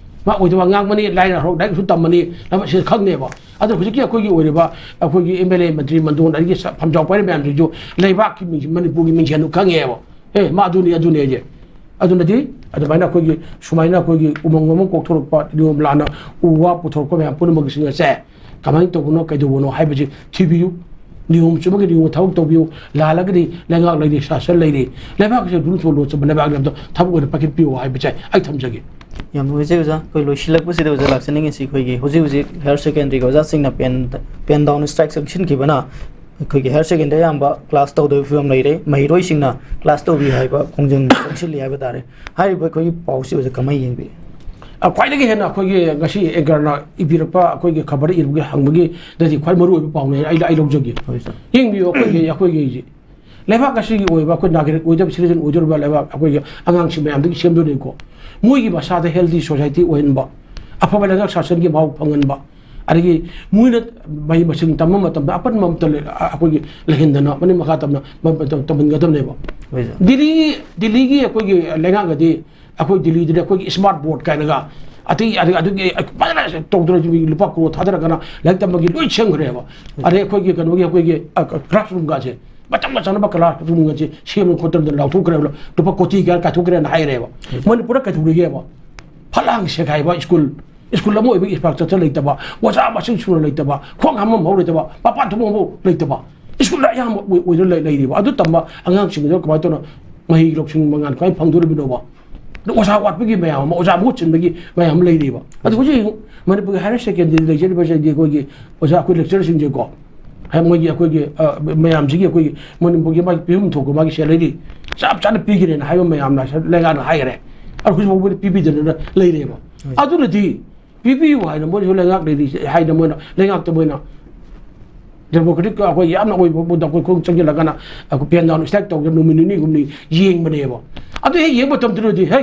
ꯃꯥ ꯑꯣꯏꯗꯕ ꯉꯥꯡꯕꯅꯤ, ꯂꯥꯏꯔꯤꯛ ꯍꯧꯔꯛ-, ꯂꯥꯏꯔꯤꯛꯁꯨ ꯇꯝꯕꯅꯤ, ꯁꯤꯗ ꯈꯪꯅꯦꯕ꯫ ꯑꯗꯣ ꯍꯧꯖꯤꯛꯀꯤ ꯑꯩꯈꯣꯏꯒꯤ ꯑꯣꯏꯔꯤꯕ ꯑꯩꯈꯣꯏꯒꯤ M L A, ꯃꯟꯇ꯭ꯔꯤ, ꯃꯟꯗꯣꯟ, ꯑꯗꯒꯤ ꯁ-, ꯐꯝꯖꯥꯎ ꯄꯥꯏꯔꯤ ꯃꯌꯥꯝꯁꯤꯡꯁꯨ ꯂꯩꯕꯥꯛꯀꯤ ꯃꯤꯡ-, ꯃꯅꯤꯄꯨꯔꯒꯤ ꯃꯤꯡꯁꯦꯟꯗꯨ ꯈꯪꯉꯦꯕ꯫ ꯑꯦ, ꯃꯥ ꯑꯗꯨꯅꯤ, ꯑꯗꯨꯅꯤ ꯑꯩꯁꯦ꯫ ꯑꯗꯨꯅꯗꯤ ꯑꯗꯨꯃꯥꯏꯅ ꯑꯩꯈꯣꯏꯒꯤ ꯁꯨꯃꯥꯏꯅ ꯑꯩꯈꯣꯏꯒꯤ ꯎꯃꯪ ꯋꯥꯃꯪ ꯀꯣꯛꯊꯣꯔꯛꯄ, ꯅꯤꯌꯣꯝ ꯂꯥꯟꯅ ꯎ ꯋꯥ ꯄꯨꯊꯣꯔꯛꯄ ꯃꯌꯥꯝ ꯄꯨꯝꯅꯃꯛꯁꯤꯡ ꯑꯁꯦ ꯀꯃꯥꯏꯅ ꯇꯧꯕꯅꯣ, ꯀꯩꯗꯧꯕꯅꯣ ꯍꯥꯏꯕꯁꯤ ꯊꯤꯕꯤꯌꯨ꯫ ꯅꯤꯌꯣꯝ ꯆꯨꯝꯃꯒꯗꯤ ꯅꯤꯌꯣꯝ ꯊꯕꯛ ꯇꯧꯕꯤꯌꯨ, ꯂꯥꯜꯂꯒꯗꯤ ꯂꯩꯉꯥꯛ ꯂꯩꯔꯤ, ꯁꯥꯁꯟ ꯂꯩꯔꯤ, ꯂꯩꯕꯥꯛ ꯑꯁꯤ ꯔꯨꯜ ꯐꯣꯂꯣ ꯆꯨꯝꯕ ꯂꯩꯕꯥꯛꯅꯤ ꯍꯥꯏꯕꯗꯣ ꯊꯕꯛ ꯑꯣꯏꯅ ꯄꯥꯏꯈꯠꯄꯤꯌꯨ ꯍꯥꯏꯕꯁꯦ ꯑꯩ ꯊꯝꯖꯒꯦ꯫ ꯌꯥꯝ ꯅꯨꯡꯉꯥꯏꯖꯩ ꯑꯣꯖꯥ꯫ ꯑꯩꯈꯣꯏ ꯂꯣꯏꯁꯤꯜꯂꯛꯄꯁꯤꯗ ꯑꯣꯖꯥ ꯂꯥꯛꯆꯅꯤꯡꯉꯤꯁꯤ, ꯑꯩꯈꯣꯏꯒꯤ ꯍꯧꯖꯤꯛ ꯍꯧꯖꯤꯛ ꯍꯥꯌꯔ ꯁꯦꯀꯦꯟꯗꯔꯤꯒꯤ ꯑꯣꯖꯥꯁꯤꯡꯅ pen, pen down strike ꯆꯪꯁꯤꯟꯈꯤꯕꯅ ꯑꯩꯈꯣꯏꯒꯤ ꯍꯥꯌꯔ ꯁꯦꯀꯦꯟꯗꯔꯤ ꯑꯌꯥꯝꯕ ꯀ꯭ꯂꯥꯁ ꯇꯧꯗꯕꯒꯤ ꯐꯤꯕꯝ ꯂꯩꯔꯦ꯫ ꯃꯍꯩꯔꯣꯏꯁꯤꯡꯅ ꯀ꯭ꯂꯥꯁ ꯇꯧꯕꯤ ꯍꯥꯏꯕ ꯈꯣꯡꯖꯪ ꯆꯪꯁꯤꯜꯂꯤ ꯍꯥꯏꯕ ꯇꯥꯔꯦ꯫ ꯍꯥꯏꯔꯤꯕ ꯑꯩꯈꯣꯏꯒꯤ ꯄꯥꯎꯁꯤ ꯑꯣꯖꯥ ꯀꯃꯥꯏꯅ ꯌꯦꯡꯕꯤ? ꯑ, ꯈ꯭ꯋꯥꯏꯗꯒꯤ ꯍꯦꯟꯅ ꯑꯩꯈꯣꯏꯒꯤ ꯉꯁꯤ ꯑꯦꯡꯀꯔꯅ ꯏꯕꯤꯔꯛꯄ ꯑꯩꯈꯣꯏꯒꯤ ꯈꯕꯔ ꯏꯕꯒꯤ ꯍꯪꯕꯒꯤꯗꯗꯤ ꯈ꯭ꯋꯥꯏ ꯃꯔꯨ ꯑꯣꯏꯕ ꯄꯥꯎꯅꯦ, ꯑꯩ, ꯑꯩ ꯂꯧꯖꯒꯦ꯫ ꯍꯣꯏ, ꯁꯥꯔ꯫ ꯌꯦꯡꯕꯤꯌꯨ, ꯑꯩꯈꯣꯏꯒꯤ, ꯑꯩꯈꯣꯏꯒꯤ ꯂꯩꯕꯥꯛ ꯑꯁꯤꯒꯤ ꯑꯣꯏꯕ ꯑꯩꯈꯣꯏ ꯅꯥꯒꯔꯤꯛ ꯑꯣꯏꯗꯕ, ꯁꯤꯇꯤꯖꯟ ꯑꯣꯏꯗꯧꯔꯤꯕ ꯂꯩꯕꯥꯛ ꯑꯩꯈꯣꯏꯒꯤ ꯑꯉꯥꯡꯁꯤꯡ ꯃꯌꯥꯝꯗꯒꯤ ꯁꯦꯝꯗꯣꯏꯅꯤꯀꯣ꯫ ꯃꯣꯏꯒꯤ ꯃꯁꯥꯗ healthy society ꯑꯣꯏꯍꯟꯕ, ꯑꯐꯕ ꯂꯩꯉꯥꯛ ꯁꯥꯁꯟꯒꯤ ꯃꯍꯥꯎ ꯐꯪꯍꯟꯕ, ꯑꯗꯒꯤ ꯃꯣꯏꯅ ꯃꯍꯩ ꯃꯁꯤꯡ ꯇꯝꯕ ꯃꯇꯝꯗ ꯑꯄꯟꯕ ꯑꯃꯠꯇ ꯂꯩ-, ꯑ-, ꯑꯩꯈꯣꯏꯒꯤ ꯂꯩꯍꯟꯗꯅ ꯃꯅꯤꯡ ꯃꯈꯥ ꯇꯝꯅ ꯃ-, ꯃ-, ꯇꯝ-, ꯇꯝꯍꯟꯒꯗꯕꯅꯦꯕ꯫ ꯍꯣꯏ, ꯁꯥꯔ꯫ ꯗꯤꯜꯂꯤ, ꯗꯤꯜꯂꯤꯒꯤ ꯑꯩꯈꯣꯏꯒꯤ ꯂꯩꯉꯥꯛꯅꯗꯤ ꯑꯩꯈꯣꯏ ꯗꯤꯜꯂꯤꯗꯗꯤ ꯑꯩꯈꯣꯏꯒꯤ smart board ꯀꯥꯏꯅꯒ ꯑꯇꯩ, ꯑꯗꯨ-, ꯑꯗꯨꯒꯤ ꯐꯖꯅ ꯇꯧꯗꯅ ꯂꯨꯄꯥ ꯀ꯭ꯔꯣꯔ ꯊꯥꯗꯔꯒꯅ ꯂꯥꯏꯔꯤꯛ ꯇꯝꯕꯒꯤ ꯂꯣꯏ ꯁꯦꯝꯈ꯭ꯔꯦꯕ꯫ ꯑꯗꯩ ꯑꯩꯈꯣꯏꯒꯤ ꯀꯩꯅꯣꯒꯤ, ꯑꯩꯈꯣꯏꯒꯤ, ꯑ, classroom ꯒꯥꯁꯦ ꯃꯆꯪ ꯃꯆꯪꯅꯕ classroom ꯒꯥꯁꯦ ꯁꯦꯝꯕ ꯈꯣꯠꯇꯅ ꯂꯥꯎꯊꯣꯛꯈ꯭ꯔꯦꯕ, ꯂꯨꯄꯥ ꯀꯣꯇꯤ ꯀꯌꯥ ꯀꯥꯏꯊꯣꯛꯈ꯭ꯔꯦꯅ ꯍꯥꯏꯔꯦꯕ꯫ ꯃꯅꯤꯄꯨꯔꯗ ꯀꯩꯗꯧꯔꯤꯒꯦꯕ? ꯐꯂꯥꯡ ꯁꯦꯒꯥꯏꯕ ꯁ꯭ꯀꯨꯜ, ꯁ꯭ꯀꯨꯜ ꯑꯃ ꯑꯣꯏꯕꯒꯤ infrastructure ꯂꯩꯇꯕ, ꯑꯣꯖꯥ ꯃꯁꯤꯡ ꯁꯨꯅ ꯂꯩꯇꯕ, ꯈꯣꯡ ꯍꯥꯝꯕ ꯑꯃꯐꯥꯎ ꯂꯩꯇꯕ, ꯃꯄꯥꯟ ꯊꯣꯛꯐꯝ ꯑꯃꯐꯥꯎ ꯂꯩꯇꯕ, ꯁ꯭ꯀꯨꯜꯗ ꯑꯌꯥꯝꯕ ꯑꯣꯏ-, ꯑꯣꯏꯅ ꯂꯩ-, ꯂꯩꯔꯤꯕ꯫ ꯑꯗꯨ ꯇꯝꯕ ꯑꯉꯥꯡꯁꯤꯡꯗꯣ ꯀꯃꯥꯏꯅ ꯇꯧꯅ ꯃꯍꯩ ꯂꯧꯁꯤꯡ ꯃꯉꯥꯜ ꯀꯃꯥꯏꯅ ꯐꯪꯗꯣꯔꯤꯕꯅꯣꯕ? ꯑꯗꯣ ꯑꯣꯖꯥ ꯋꯥꯠꯄꯒꯤ ꯃꯌꯥꯝ ꯑꯃ, ꯑꯣꯖꯥ ꯃꯍꯨꯠ ꯁꯤꯟꯕꯒꯤ ꯃꯌꯥꯝ ꯑꯃ ꯂꯩꯔꯤꯕ꯫ ꯑꯗꯣ ꯍꯧꯖꯤꯛ ꯍꯧꯖꯤꯛ ꯃꯅꯤꯄꯨꯔꯒꯤ higher secondary ꯂꯩꯖꯔꯤꯕꯁꯤꯗꯤ ꯑꯩꯈꯣꯏꯒꯤ ꯑꯣꯖꯥ, ꯑꯩꯈꯣꯏ lecturerꯁꯤꯡꯁꯦꯀꯣ, ꯍꯥꯏ, ꯃꯣꯏꯒꯤ ꯑꯩꯈꯣꯏꯒꯤ, ꯑ, ꯃꯌꯥꯝꯁꯤꯒꯤ ꯑꯩꯈꯣꯏꯒꯤ ꯃꯅꯤꯄꯨꯔꯒꯤ ꯃꯥꯒꯤ ꯄꯤꯐꯝ ꯊꯣꯛꯄ ꯃꯥꯒꯤ salary ꯆꯞ ꯆꯥꯅ ꯄꯤꯒꯅꯦꯅ ꯍꯥꯏꯕ ꯃꯌꯥꯝꯅ ꯂꯩꯉꯥꯛꯅ ꯍꯥꯏꯈꯔꯦ꯫ ꯑꯗꯣ ꯍꯧꯖꯤꯛ ꯐꯥꯎꯕꯗꯤ ꯄꯤꯕꯤꯗꯅ ꯂꯩꯔꯦꯕ꯫ ꯎꯝ꯫ ꯑꯗꯨꯅꯗꯤ ꯄꯤꯕꯤꯌꯨ ꯍꯥꯏꯅ ꯃꯣꯏꯁꯨ ꯂꯩꯉꯥꯛ ꯂꯩꯔꯤ ꯍꯥꯏꯅ ꯃꯣꯏꯅ ꯂꯩꯉꯥꯛꯇ ꯃꯣꯏꯅ democratic ꯑꯩꯈꯣꯏ ꯌꯥꯝꯅ ꯑꯣꯏꯕ ꯃꯣꯏꯗ ꯑꯩꯈꯣꯏ ꯈꯣꯡ ꯆꯪꯁꯤꯜꯂꯒꯅ ꯑꯩꯈꯣꯏ pen down strike ꯇꯧꯗꯅ ꯅꯨꯃꯤꯠ ꯅꯤꯅꯤ ꯍꯨꯝꯅꯤ ꯌꯦꯡꯕꯅꯦꯕ꯫ ꯑꯗꯨ ꯍꯦꯛ ꯌꯦꯡꯕ ꯃꯇꯝꯗꯨꯗꯗꯤ, ꯍꯦ,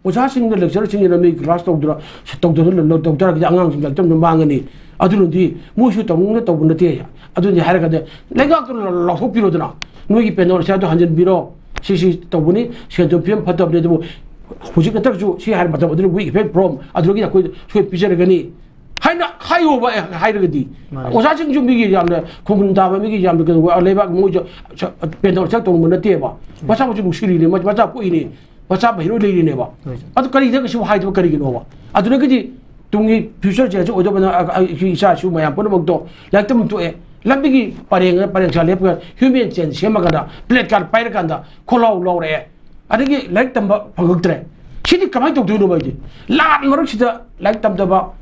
ꯑꯣꯖꯥꯁꯤꯡꯅ, lecturerꯁꯤꯡꯁꯤꯅ ꯃꯤ class ꯇꯧꯗꯅ, ꯇꯧꯗꯅ ꯂꯧ ꯇꯥꯔꯒꯗꯤ ꯑꯉꯥꯡꯁꯤꯡ ꯂꯥꯏꯔꯤꯛ ꯇꯝꯕ ꯃꯥꯡꯒꯅꯤ꯫ ꯑꯗꯨꯅꯗꯤ ꯃꯣꯏꯁꯨ ꯇꯧꯅꯤꯡꯅ ꯇꯧꯕ ꯅꯠꯇꯦ꯫ ꯑꯗꯨꯅꯤ ꯍꯥꯏꯔꯒꯗꯤ ꯂꯩꯉꯥꯛꯇꯨꯅ ꯂꯥꯎꯊꯣꯛꯄꯤꯔꯣꯗꯅ, "ꯅꯣꯏꯒꯤ pension ꯏꯁꯥꯗꯣ ꯍꯟꯖꯤꯟꯕꯤꯔꯣ, ꯁꯤ, ꯁꯤ ꯇꯧꯕꯅꯤ, ꯁꯦꯟ ꯊꯨꯝ ꯐꯤꯕꯝ ꯐꯠꯇꯕꯅꯤ, ꯑꯗꯨꯕꯨ ꯍꯧꯖꯤꯛ ꯅꯠꯇ꯭ꯔꯁꯨ ꯁꯤ ꯍꯥꯏꯔ ꯃꯇꯝ ꯑꯗꯨꯗ we effect from ꯑꯗꯨꯗꯒꯤ ꯑꯩꯈꯣꯏ ꯁꯣꯏ ꯄꯤꯖꯔꯒꯅꯤ" ꯍꯥꯏꯅ ꯍꯥꯏꯌꯣꯕ꯫ ꯑꯦ, ꯍꯥꯏꯔꯒꯗꯤ ꯃꯥꯅꯦ꯫ ꯑꯣꯖꯥꯁꯤꯡꯁꯨ ꯃꯤꯒꯤ ꯌꯥꯝꯅ ꯈꯣꯡꯒꯨꯟ ꯇꯥꯕ, ꯃꯤꯒꯤ ꯌꯥꯝꯅ ꯀꯩꯅꯣ, ꯂꯩꯕꯥꯛ ꯃꯣꯏꯁꯨ ꯁ-, pension ꯏꯁꯥ ꯇꯧꯅꯤꯡꯕ ꯅꯠꯇꯦꯕ꯫ ꯃꯆꯥ ꯃꯁꯨ ꯅꯨꯡꯁꯤꯔꯤꯅꯦ, ꯃ-, ꯃꯆꯥ ꯄꯣꯛꯏꯅꯦ, ꯃꯆꯥ ꯃꯍꯩꯔꯣꯏ ꯂꯩꯔꯤꯅꯦꯕ꯫ ꯍꯣꯏ, ꯁꯥꯔ꯫ ꯑꯗꯨ ꯀꯔꯤꯗ ꯀꯩꯁꯨ ꯍꯥꯏꯗꯕ ꯀꯔꯤꯒꯤꯅꯣꯕ? ꯑꯗꯨꯗꯒꯤꯗꯤ ꯇꯨꯡꯒꯤ future generation ꯑꯣꯏꯗꯧꯕꯅ ꯑ-, ꯑ-, ꯑꯩꯈꯣꯏ ꯏꯆꯥ ꯏꯁꯨ ꯃꯌꯥꯝ ꯄꯨꯝꯅꯃꯛꯇꯣ ꯂꯥꯏꯔꯤꯛ ꯇꯝ ꯊꯣꯛꯑꯦ, ꯂꯝꯕꯤꯒꯤ ꯄꯔꯦꯡ, ꯄꯔꯦꯡꯁꯥ ꯂꯦꯞꯄꯒ human chain ꯁꯦꯝꯃꯀꯥꯟꯗ, placard ꯄꯥꯏꯔꯀꯥꯟꯗ ꯈꯣꯜꯂꯥꯎ ꯂꯥꯎꯔꯛꯑꯦ, ꯑꯗꯒꯤ ꯂꯥꯏꯔꯤꯛ ꯇꯝꯕ ꯐꯪꯉꯛꯇ꯭ꯔꯦ꯫ ꯁꯤꯗꯤ ꯀꯃꯥꯏꯅ ꯇꯧꯗꯣꯏꯅꯣꯕ? ꯑꯩꯗꯤ ꯂꯥꯟ ꯃꯔꯛꯁꯤꯗ ꯂꯥꯏꯔꯤꯛ ꯇꯝꯗꯕ,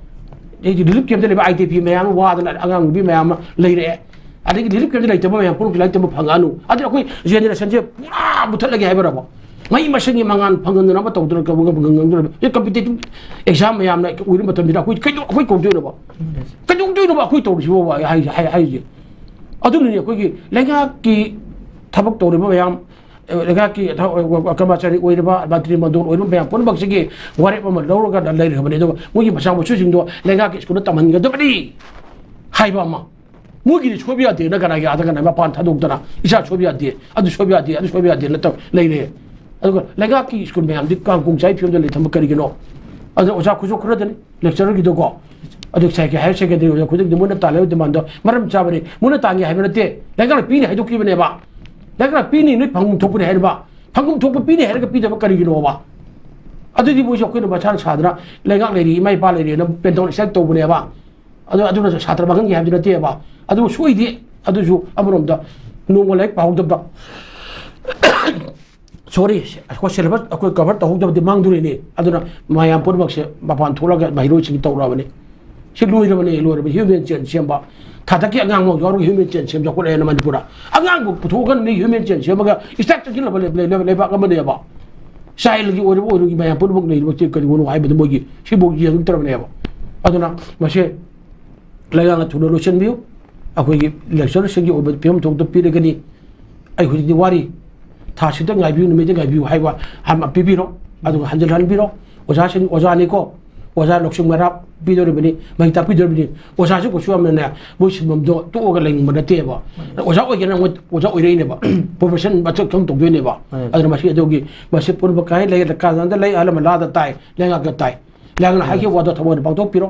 ꯑꯩꯗꯤ relief campꯇ ꯂꯩꯕ IDP ꯃꯌꯥꯝ ꯑꯃ ꯋꯥꯗꯅ ꯑꯉꯥꯡ ꯅꯨꯄꯤ ꯃꯌꯥꯝ ꯑꯃ ꯂꯩꯔꯛꯑꯦ꯫ ꯑꯗꯒꯤ relief campꯇ ꯂꯩꯇꯕ ꯃꯌꯥꯝ ꯄꯨꯝꯅꯃꯛꯀꯤ ꯂꯥꯏꯔꯤꯛ ꯇꯝꯕ ꯐꯪꯉꯛꯑꯅꯨ꯫ ꯑꯗꯨꯅ ꯑꯩꯈꯣꯏ generationꯁꯦ ꯄꯨꯔꯥ ꯃꯨꯊꯠꯂꯒꯦ ꯍꯥꯏꯕꯔꯕ? ꯃꯍꯩ ꯃꯁꯤꯡꯒꯤ ꯃꯉꯥꯜ ꯐꯪꯍꯟꯗꯅ ꯑꯃ ꯇꯧꯗꯅ ꯀ-, ꯀ-, ꯀ-, ꯀ-, competitive exam ꯃꯌꯥꯝꯅ ꯑꯣꯏꯔ ꯃꯇꯝꯁꯤꯗ ꯑꯩꯈꯣꯏ ꯀꯩꯗꯧ-, ꯑꯩꯈꯣꯏ ꯀꯧꯗꯣꯏꯅꯣꯕ? ꯀꯩꯗꯧꯗꯣꯏꯅꯣꯕ ꯑꯩꯈꯣꯏ ꯇꯧꯔꯤꯁꯤꯕꯣꯕ? ꯑꯩ ꯍꯥꯏ-, ꯍꯥꯏ-, ꯍꯥꯏꯔꯤꯁꯦ꯫ ꯑꯗꯨꯅꯅꯤ ꯑꯩꯈꯣꯏꯒꯤ ꯂꯩꯉꯥꯛꯀꯤ ꯊꯕꯛ ꯇꯧꯔꯤꯕ ꯃꯌꯥꯝ, ꯑ, ꯂꯩꯉꯥꯛꯀꯤ ꯊ-, ꯑ, ꯀꯔꯃꯆꯥꯔꯤ ꯑꯣꯏꯔꯤꯕ, ꯃꯟꯇ꯭ꯔꯤ ꯃꯟꯗꯣꯜ ꯑꯣꯏꯔꯤꯕ ꯃꯌꯥꯝ ꯄꯨꯝꯅꯃꯛꯁꯤꯒꯤ ꯋꯥꯔꯦꯞ ꯑꯃ ꯂꯧꯔꯒ ꯂꯩꯔꯕꯅꯤ꯫ ꯑꯗꯨꯒ ꯃꯣꯏꯒꯤ ꯃꯆꯥ ꯃꯁꯨꯁꯤꯡꯗꯣ ꯂꯩꯉꯥꯛꯀꯤ ꯁ꯭ꯀꯨꯜꯗ ꯇꯝꯍꯟꯒꯗꯕꯅꯤ ꯍꯥꯏꯕ ꯑꯃ꯫ ꯃꯣꯏꯒꯤꯗꯤ ꯁꯣꯏꯕ ꯌꯥꯗꯦꯅ ꯀꯅꯥꯒꯤ ꯑꯥꯗ ꯀꯅꯥ ꯃꯄꯥꯟ ꯊꯥꯗꯣꯛꯇꯅ ꯏꯆꯥ ꯁꯣꯏꯕ ꯌꯥꯗꯦ, ꯑꯗꯨ ꯁꯣꯏꯕ ꯌꯥꯗꯦ, ꯑꯗꯨ ꯁꯣꯏꯕ ꯌꯥꯗꯦꯅ ꯇꯧ ꯂꯩꯔꯦ꯫ ꯑꯗꯨꯒ ꯂꯩꯉꯥꯛꯀꯤ ꯁ꯭ꯀꯨꯜ ꯃꯌꯥꯝꯗꯤ ꯀꯥꯡ ꯀꯣꯡ ꯆꯥꯏ ꯐꯤꯕꯝꯗ ꯂꯩ ꯊꯝꯕ ꯀꯔꯤꯒꯤꯅꯣ? ꯑꯗꯨꯅ ꯑꯣꯖꯥ ꯈꯨꯠꯁꯨ ꯈꯔꯗꯅꯤ, lecturerꯒꯤꯗꯣꯀꯣ꯫ ꯑꯗꯨ ꯉꯁꯥꯏꯒꯤ higher secondary ꯑꯣꯖꯥ ꯈꯨꯗꯤꯡꯗꯤ ꯃꯣꯏꯅ ꯇꯥꯜꯂꯤꯕ demandꯗꯣ ꯃꯔꯝ ꯆꯥꯕꯅꯤ꯫ ꯃꯣꯏꯅ ꯇꯥꯟꯒꯦ ꯍꯥꯏꯕ ꯅꯠꯇꯦ, ꯂꯩꯉꯥꯛꯅ ꯄꯤꯅꯤ ꯍꯥꯏꯗꯣꯛꯈꯤꯕꯅꯦꯕ꯫ ꯂꯩꯉꯥꯛꯅ ꯄꯤꯅꯤ, ꯅꯣꯏ ꯐꯪꯐꯝ ꯊꯣꯛꯄꯅꯤ ꯍꯥꯏꯔꯕ꯫ ꯐꯪꯐꯝ ꯊꯣꯛꯄ ꯄꯤꯅꯤ ꯍꯥꯏꯔꯒ ꯄꯤꯗꯕ ꯀꯔꯤꯒꯤꯅꯣꯕ? ꯑꯗꯨꯗꯤ ꯃꯣꯏꯁꯨ ꯑꯩꯈꯣꯏꯅ ꯃꯁꯥꯅ ꯁꯥꯗꯅ ꯂꯩꯉꯥꯛ ꯂꯩꯔꯤ, ꯏꯃꯥ ꯏꯄꯥ ꯂꯩꯔꯤꯅ pension ꯏꯁꯥ ꯇꯧꯕꯅꯦꯕ꯫ ꯑꯗꯨ, ꯑꯗꯨꯅꯁꯨ ꯁꯥꯇ꯭ꯔ ꯃꯥꯡꯍꯟꯒꯦ ꯍꯥꯏꯕꯗꯤ ꯅꯠꯇꯦꯕ꯫ ꯑꯗꯨꯕꯨ ꯁꯣꯏꯗꯦ꯫ ꯑꯗꯨꯁꯨ ꯑꯃꯔꯣꯝꯗ ꯅꯣꯡꯃ ꯂꯥꯏꯔꯤꯛ ꯄꯥꯍꯧꯗꯕ, sorry, ꯑꯩꯈꯣꯏ syllabus ꯑꯩꯈꯣꯏ cover ꯇꯧꯍꯧꯗꯕꯗꯤ ꯃꯥꯡꯗꯣꯔꯤꯅꯤ꯫ ꯑꯗꯨꯅ ꯃꯌꯥꯝ ꯄꯨꯝꯅꯃꯛꯁꯦ ꯃꯄꯥꯟ ꯊꯣꯛꯂꯒ ꯃꯍꯩꯔꯣꯏꯁꯤꯡ ꯇꯧꯔꯕꯅꯤ꯫ ꯁꯤ ꯂꯣꯏꯔꯕꯅꯤ, ꯂꯣꯏꯔꯕꯅꯤ꯫ Human chain ꯁꯦꯝꯕ, ꯊꯥꯗꯛꯀꯤ ꯑꯉꯥꯡ ꯐꯥꯎ ꯌꯥꯎꯔꯒ human chain ꯁꯦꯝ ꯆꯥꯎꯈꯠꯂꯛꯑꯦꯅ ꯃꯅꯤꯄꯨꯔꯗ꯫ ꯑꯉꯥꯡꯕꯨ ꯄꯨꯊꯣꯛꯑꯒ ꯃꯤ human chain ꯁꯦꯝꯃꯒ ꯏꯁꯇꯥꯛ ꯆꯪꯁꯤꯜꯂꯕ ꯂꯩ-, ꯂꯩ-, ꯂꯩꯕꯥꯛ ꯑꯃꯅꯦꯕ꯫ Childꯒꯤ ꯑꯣꯏꯔꯤꯕ ꯑꯣꯏꯔꯣꯏꯒꯤ ꯃꯌꯥꯝ ꯄꯨꯝꯅꯃꯛ ꯂꯩꯔꯤꯕꯁꯤ ꯀꯔꯤꯒꯤꯅꯣ ꯍꯥꯏꯕꯗ ꯃꯣꯏꯒꯤ ꯁꯤꯐꯥꯎ ꯌꯦꯡꯉꯛꯇ꯭ꯔꯕꯅꯦꯕ꯫ ꯑꯗꯨꯅ ꯃꯁꯤ ꯂꯩꯉꯥꯛꯅ ꯊꯨꯅ ꯂꯣꯏꯁꯤꯟꯕꯤꯌꯨ꯫ ꯑꯩꯈꯣꯏꯒꯤ lecturerꯁꯤꯡꯒꯤ ꯑꯣꯏꯕ ꯐꯤꯕꯝ ꯊꯣꯛꯇ ꯄꯤꯔꯒꯅꯤ꯫ ꯑꯩ ꯍꯧꯖꯤꯛꯇꯤ ꯋꯥꯔꯤ꯫ ꯊꯥꯁꯤꯗ ꯉꯥꯏꯕꯤꯌꯨ, ꯅꯨꯃꯤꯠꯇ ꯉꯥꯏꯕꯤꯌꯨ ꯍꯥꯏꯕ ꯍꯥꯟꯅ ꯄꯤꯕꯤꯔꯣ꯫ ꯑꯗꯨꯒ ꯍꯟꯖꯤꯜꯍꯟꯕꯤꯔꯣ꯫ ꯑꯣꯖꯥꯁꯤꯡ, ꯑꯣꯖꯥꯅꯤꯀꯣ, ꯑꯣꯖꯥ ꯂꯧꯁꯤꯡ ꯃꯔꯥ ꯄꯤꯗꯧꯔꯤꯕꯅꯤ, ꯃꯍꯩ ꯇꯥꯛꯄꯤꯗꯧꯔꯤꯕꯅꯤ꯫ ꯑꯣꯖꯥꯁꯤ ꯀꯩꯁꯨ ꯌꯥꯝꯅꯅꯦ, ꯃꯣꯏ ꯁꯤꯟꯐꯝꯗꯣ ꯇꯣꯛꯑꯒ ꯂꯩꯅꯤꯡꯕ ꯅꯠꯇꯦꯕ꯫ ꯑꯣꯖꯥ ꯑꯣꯏꯒꯦꯔꯥ ꯃꯣꯏ ꯑꯣꯖꯥ ꯑꯣꯏꯔꯛꯏꯅꯦꯕ, ꯄ꯭ꯔꯣꯐꯦꯁꯟ ꯃꯊꯧ ꯇꯧꯗꯣꯏꯅꯦꯕ꯫ ꯃꯥꯅꯦ꯫ ꯑꯗꯨꯅ ꯃꯁꯤ ꯑꯗꯨꯒꯤ, ꯃꯁꯤ ꯄꯨꯝꯅꯃꯛ ꯀꯥꯏ ꯂꯩ, ꯀꯥꯟꯗ ꯂꯩ, ꯑꯍꯜ ꯂꯃꯟ ꯂꯥꯗ ꯇꯥꯏ, ꯂꯩꯉꯥꯛꯇ ꯇꯥꯏ꯫ ꯂꯩꯉꯥꯛꯅ ꯍꯥꯏꯈꯤꯕ ꯋꯥꯗꯣ ꯊꯧꯑꯣꯏꯅ ꯄꯥꯡꯊꯣꯛꯄꯤꯔꯣ꯫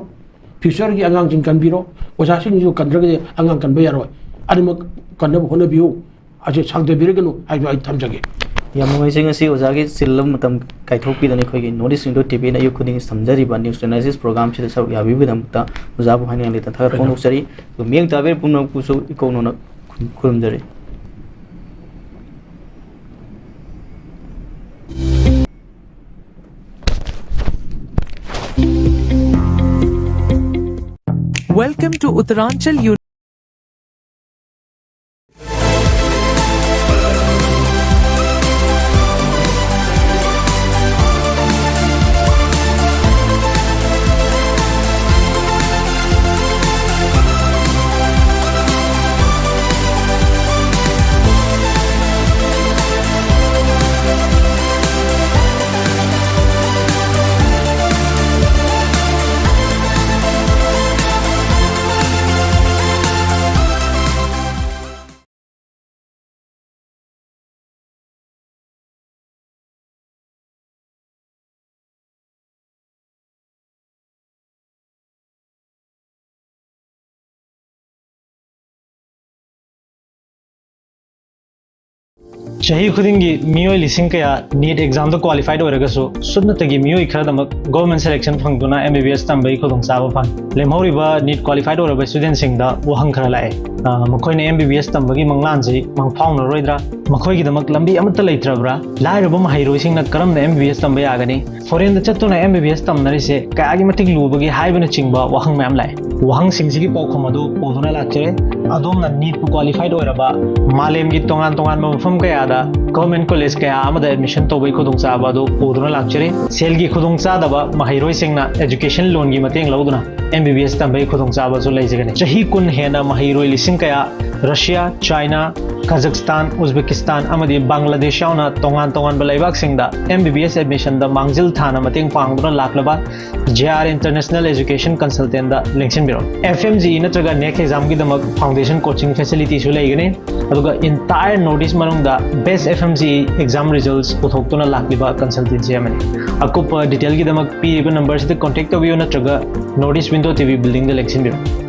ꯐ꯭ꯌꯨꯆꯔꯒꯤ ꯑꯉꯥꯡꯁꯤꯡ ꯀꯟꯕꯤꯔꯣ꯫ ꯑꯣꯖꯥꯁꯤꯡꯁꯤꯁꯨ ꯀꯟꯗ꯭ꯔꯒꯗꯤ ꯑꯉꯥꯡ ꯀꯟꯕ ꯌꯥꯔꯣꯏ꯫ ꯑꯅꯤꯃꯛ ꯀꯟꯅꯕ ꯍꯣꯠꯅꯕꯤꯌꯨ꯫ ꯑꯁꯤ ꯁꯥꯡꯊꯕꯤꯔꯒꯅꯨ ꯍꯥꯏꯕ ꯑꯩ ꯊꯝꯖꯒꯦ꯫ ꯌꯥꯝ ꯅꯨꯡꯉꯥꯏꯖꯩ, ꯉꯁꯤ ꯑꯣꯖꯥꯒꯤ ꯆꯤꯜꯂꯕ ꯃꯇꯝ ꯀꯥꯏꯊꯣꯛꯄꯤꯗꯅ ꯑꯩꯈꯣꯏꯒꯤ North East Window ꯇꯤ ꯚꯤꯅ ꯑꯌꯨꯛ ꯈꯨꯗꯤꯡꯒꯤ ꯁꯝꯖꯔꯤꯕ News Analysis programꯁꯤꯗ ꯁꯔꯨꯛ ꯌꯥꯕꯤꯕꯒꯤꯗꯃꯛꯇ ꯑꯣꯖꯥꯕꯨ ꯍꯥꯏꯅꯤꯡꯂꯤ ꯊꯥꯒꯠꯄ ꯐꯣꯡꯗꯣꯛꯆꯔꯤ꯫ ꯑꯗꯨꯒ ꯃꯤꯠꯌꯦꯡ ꯇꯥꯕꯤꯔꯤꯕ ꯄꯨꯝꯅꯃꯛꯄꯨꯁꯨ ꯏꯀꯧꯅꯧꯅ ꯈꯨꯔꯨꯝꯖꯔꯤ꯫ Welcome to Uttaranchal Uni- ꯆꯍꯤ ꯈꯨꯗꯤꯡꯒꯤ ꯃꯤꯑꯣꯏ ꯂꯤꯁꯤꯡ ꯀꯌꯥ ꯅꯤꯠ ꯑꯦꯛꯖꯥꯝꯗ ꯀ꯭ꯋꯥꯂꯤꯐꯥꯏꯗ ꯑꯣꯏꯔꯒꯁꯨ, ꯁꯨꯞꯅꯇꯒꯤ ꯃꯤꯑꯣꯏ ꯈꯔꯗꯃꯛ ꯒꯣꯔꯃꯦꯟ ꯁꯦꯂꯦꯛꯁꯟ ꯐꯪꯗꯨꯅ ꯑꯦꯝ ꯕꯤ ꯕꯤ ꯑꯦꯁ ꯇꯝꯕꯒꯤ ꯈꯨꯗꯣꯡꯆꯥꯕ ꯐꯪꯏ꯫ ꯂꯦꯝꯍꯧꯔꯤꯕ ꯅꯤꯠ ꯀ꯭ꯋꯥꯂꯤꯐꯥꯏꯗ ꯑꯣꯏꯔꯕ ꯏꯁꯇꯨꯗꯦꯟꯁꯤꯡꯗ ꯋꯥꯍꯪ ꯈꯔ ꯂꯥꯛꯑꯦ꯫ ꯑ, ꯃꯈꯣꯏꯅ ꯑꯦꯝ ꯕꯤ ꯕꯤ ꯑꯦꯁ ꯇꯝꯕꯒꯤ ꯃꯪꯂꯥꯟꯁꯤ ꯃꯪꯐꯥꯎꯅꯔꯣꯏꯗ꯭ꯔꯥ? ꯃꯈꯣꯏꯒꯤꯗꯃꯛ ꯂꯝꯕꯤ ꯑꯃꯠꯇ ꯂꯩꯇ꯭ꯔꯕ꯭ꯔꯥ? ꯂꯥꯏꯔꯕ ꯃꯍꯩꯔꯣꯏꯁꯤꯡꯅ ꯀꯔꯝꯅ ꯑꯦꯝ ꯕꯤ ꯕꯤ ꯑꯦꯁ ꯇꯝꯕ ꯌꯥꯒꯅꯤ? ꯐꯣꯔꯦꯟꯗ ꯆꯠꯇꯨꯅ ꯑꯦꯝ ꯕꯤ ꯕꯤ ꯑꯦꯁ ꯇꯝꯅꯔꯤꯁꯦ ꯀꯌꯥꯒꯤ ꯃꯇꯤꯛ ꯂꯨꯕꯒꯦ ꯍꯥꯏꯕꯅꯆꯤꯡꯕ ꯋꯥꯍꯪ ꯃꯌꯥꯝ ꯂꯥꯛꯑꯦ꯫ ꯋꯥꯍꯪꯁꯤꯡꯁꯤꯒꯤ ꯄꯥꯎꯈꯨꯝ ꯑꯗꯨ ꯄꯨꯗꯨꯅ ꯂꯥꯛꯆꯔꯦ꯫ ꯑꯗꯣꯝꯅ ꯅꯤꯠꯄꯨ ꯀ꯭ꯋꯥꯂꯤꯐꯥꯏꯗ ꯑꯣꯏꯔꯕ, ꯃꯥꯂꯦꯝꯒꯤ ꯇꯣꯉꯥꯟ ꯇꯣꯉꯥꯟꯕ ꯃꯐꯝ ꯀꯌꯥꯗ ꯒꯚꯔꯟꯃꯦꯟꯠ ꯀꯣꯂꯦꯖ ꯀꯌꯥ ꯑꯃꯗ ꯑꯦꯗꯃꯤꯁꯟ ꯇꯧꯕꯒꯤ ꯈꯨꯗꯣꯡꯆꯥꯕ ꯑꯗꯨ ꯄꯨꯗꯨꯅ ꯂꯥꯛꯆꯔꯤ꯫ ꯁꯦꯜꯒꯤ ꯈꯨꯗꯣꯡꯆꯥꯗꯕ ꯃꯍꯩꯔꯣꯏꯁꯤꯡꯅ ꯑꯦꯖꯨꯀꯦꯁꯟ ꯂꯣꯟꯒꯤ ꯃꯇꯦꯡ ꯂꯧꯗꯨꯅ ꯑꯦꯝ ꯕꯤ ꯕꯤ ꯑꯦꯁ ꯇꯝꯕꯒꯤ ꯈꯨꯗꯣꯡꯆꯥꯕꯁꯨ ꯂꯩꯖꯒꯅꯤ꯫ ꯆꯍꯤ ꯀꯨꯟ ꯍꯦꯟꯅ ꯃꯍꯩꯔꯣꯏ ꯂꯤꯁꯤꯡ ꯀꯌꯥ ꯔꯁꯤꯌꯥ, ꯆꯥꯏꯅꯥ, ꯀꯥꯖꯥꯛꯁꯇꯥꯟ, ꯎꯖꯕꯦꯀꯤꯁꯇꯥꯟ ꯑꯃꯗꯤ ꯕꯪꯒ꯭ꯂꯥꯗꯦꯁ ꯌꯥꯎꯅ ꯇꯣꯉꯥꯟ ꯇꯣꯉꯥꯟꯕ ꯂꯩꯕꯥꯛꯁꯤꯡꯗ ꯑꯦꯝ ꯕꯤ ꯕꯤ ꯑꯦꯁ ꯑꯦꯗꯃꯤꯁꯟꯗ ꯃꯥꯡꯖꯤꯜ ꯊꯥꯅ ꯃꯇꯦꯡ ꯄꯥꯡꯗꯨꯅ ꯂꯥꯛꯂꯕ ꯖꯦ ꯑꯥꯔ ꯏꯟꯇꯔꯅꯦꯁꯅꯦꯜ ꯑꯦꯖꯨꯀꯦꯁꯟ ꯀꯟꯁꯜꯇꯦꯟꯠꯗ ꯂꯦꯡꯁꯤꯟꯕꯤꯔꯛꯎ꯫ ꯑꯦꯐ ꯑꯦꯝ ꯖꯤ ꯏ ꯅꯠꯇ꯭ꯔꯒ ꯅꯦꯛ ꯑꯦꯛꯖꯥꯝꯒꯤꯗꯃꯛ ꯐꯥꯎꯟꯗꯦꯁꯟ ꯀꯣꯆꯤꯡ ꯐꯦꯁꯤꯂꯤꯇꯤꯁꯨ ꯂꯩꯒꯅꯤ꯫ ꯑꯗꯨꯒ ꯏꯟꯇꯥꯌꯔ ꯅꯣꯔꯠ ꯏꯁ ꯃꯅꯨꯡꯗ best F M G E exam results ꯄꯨꯊꯣꯛꯇꯨꯅ ꯂꯥꯛꯂꯤꯕ ꯀꯟꯁꯜꯇꯦꯟꯁꯤ ꯑꯃꯅꯤ꯫ ꯑꯀꯨꯞꯄ ꯗꯤꯇꯦꯜꯒꯤꯗꯃꯛ ꯄꯤꯔꯤꯕ ꯅꯝꯕꯔꯁꯤꯗ ꯀꯣꯟꯇꯦꯛ ꯇꯧꯕꯤꯌꯨ ꯅꯠꯇ꯭ꯔꯒ north east window T V ꯕꯤꯜꯗꯤꯡꯗ ꯂꯦꯡꯁꯤꯟꯕꯤꯔꯛꯎ꯫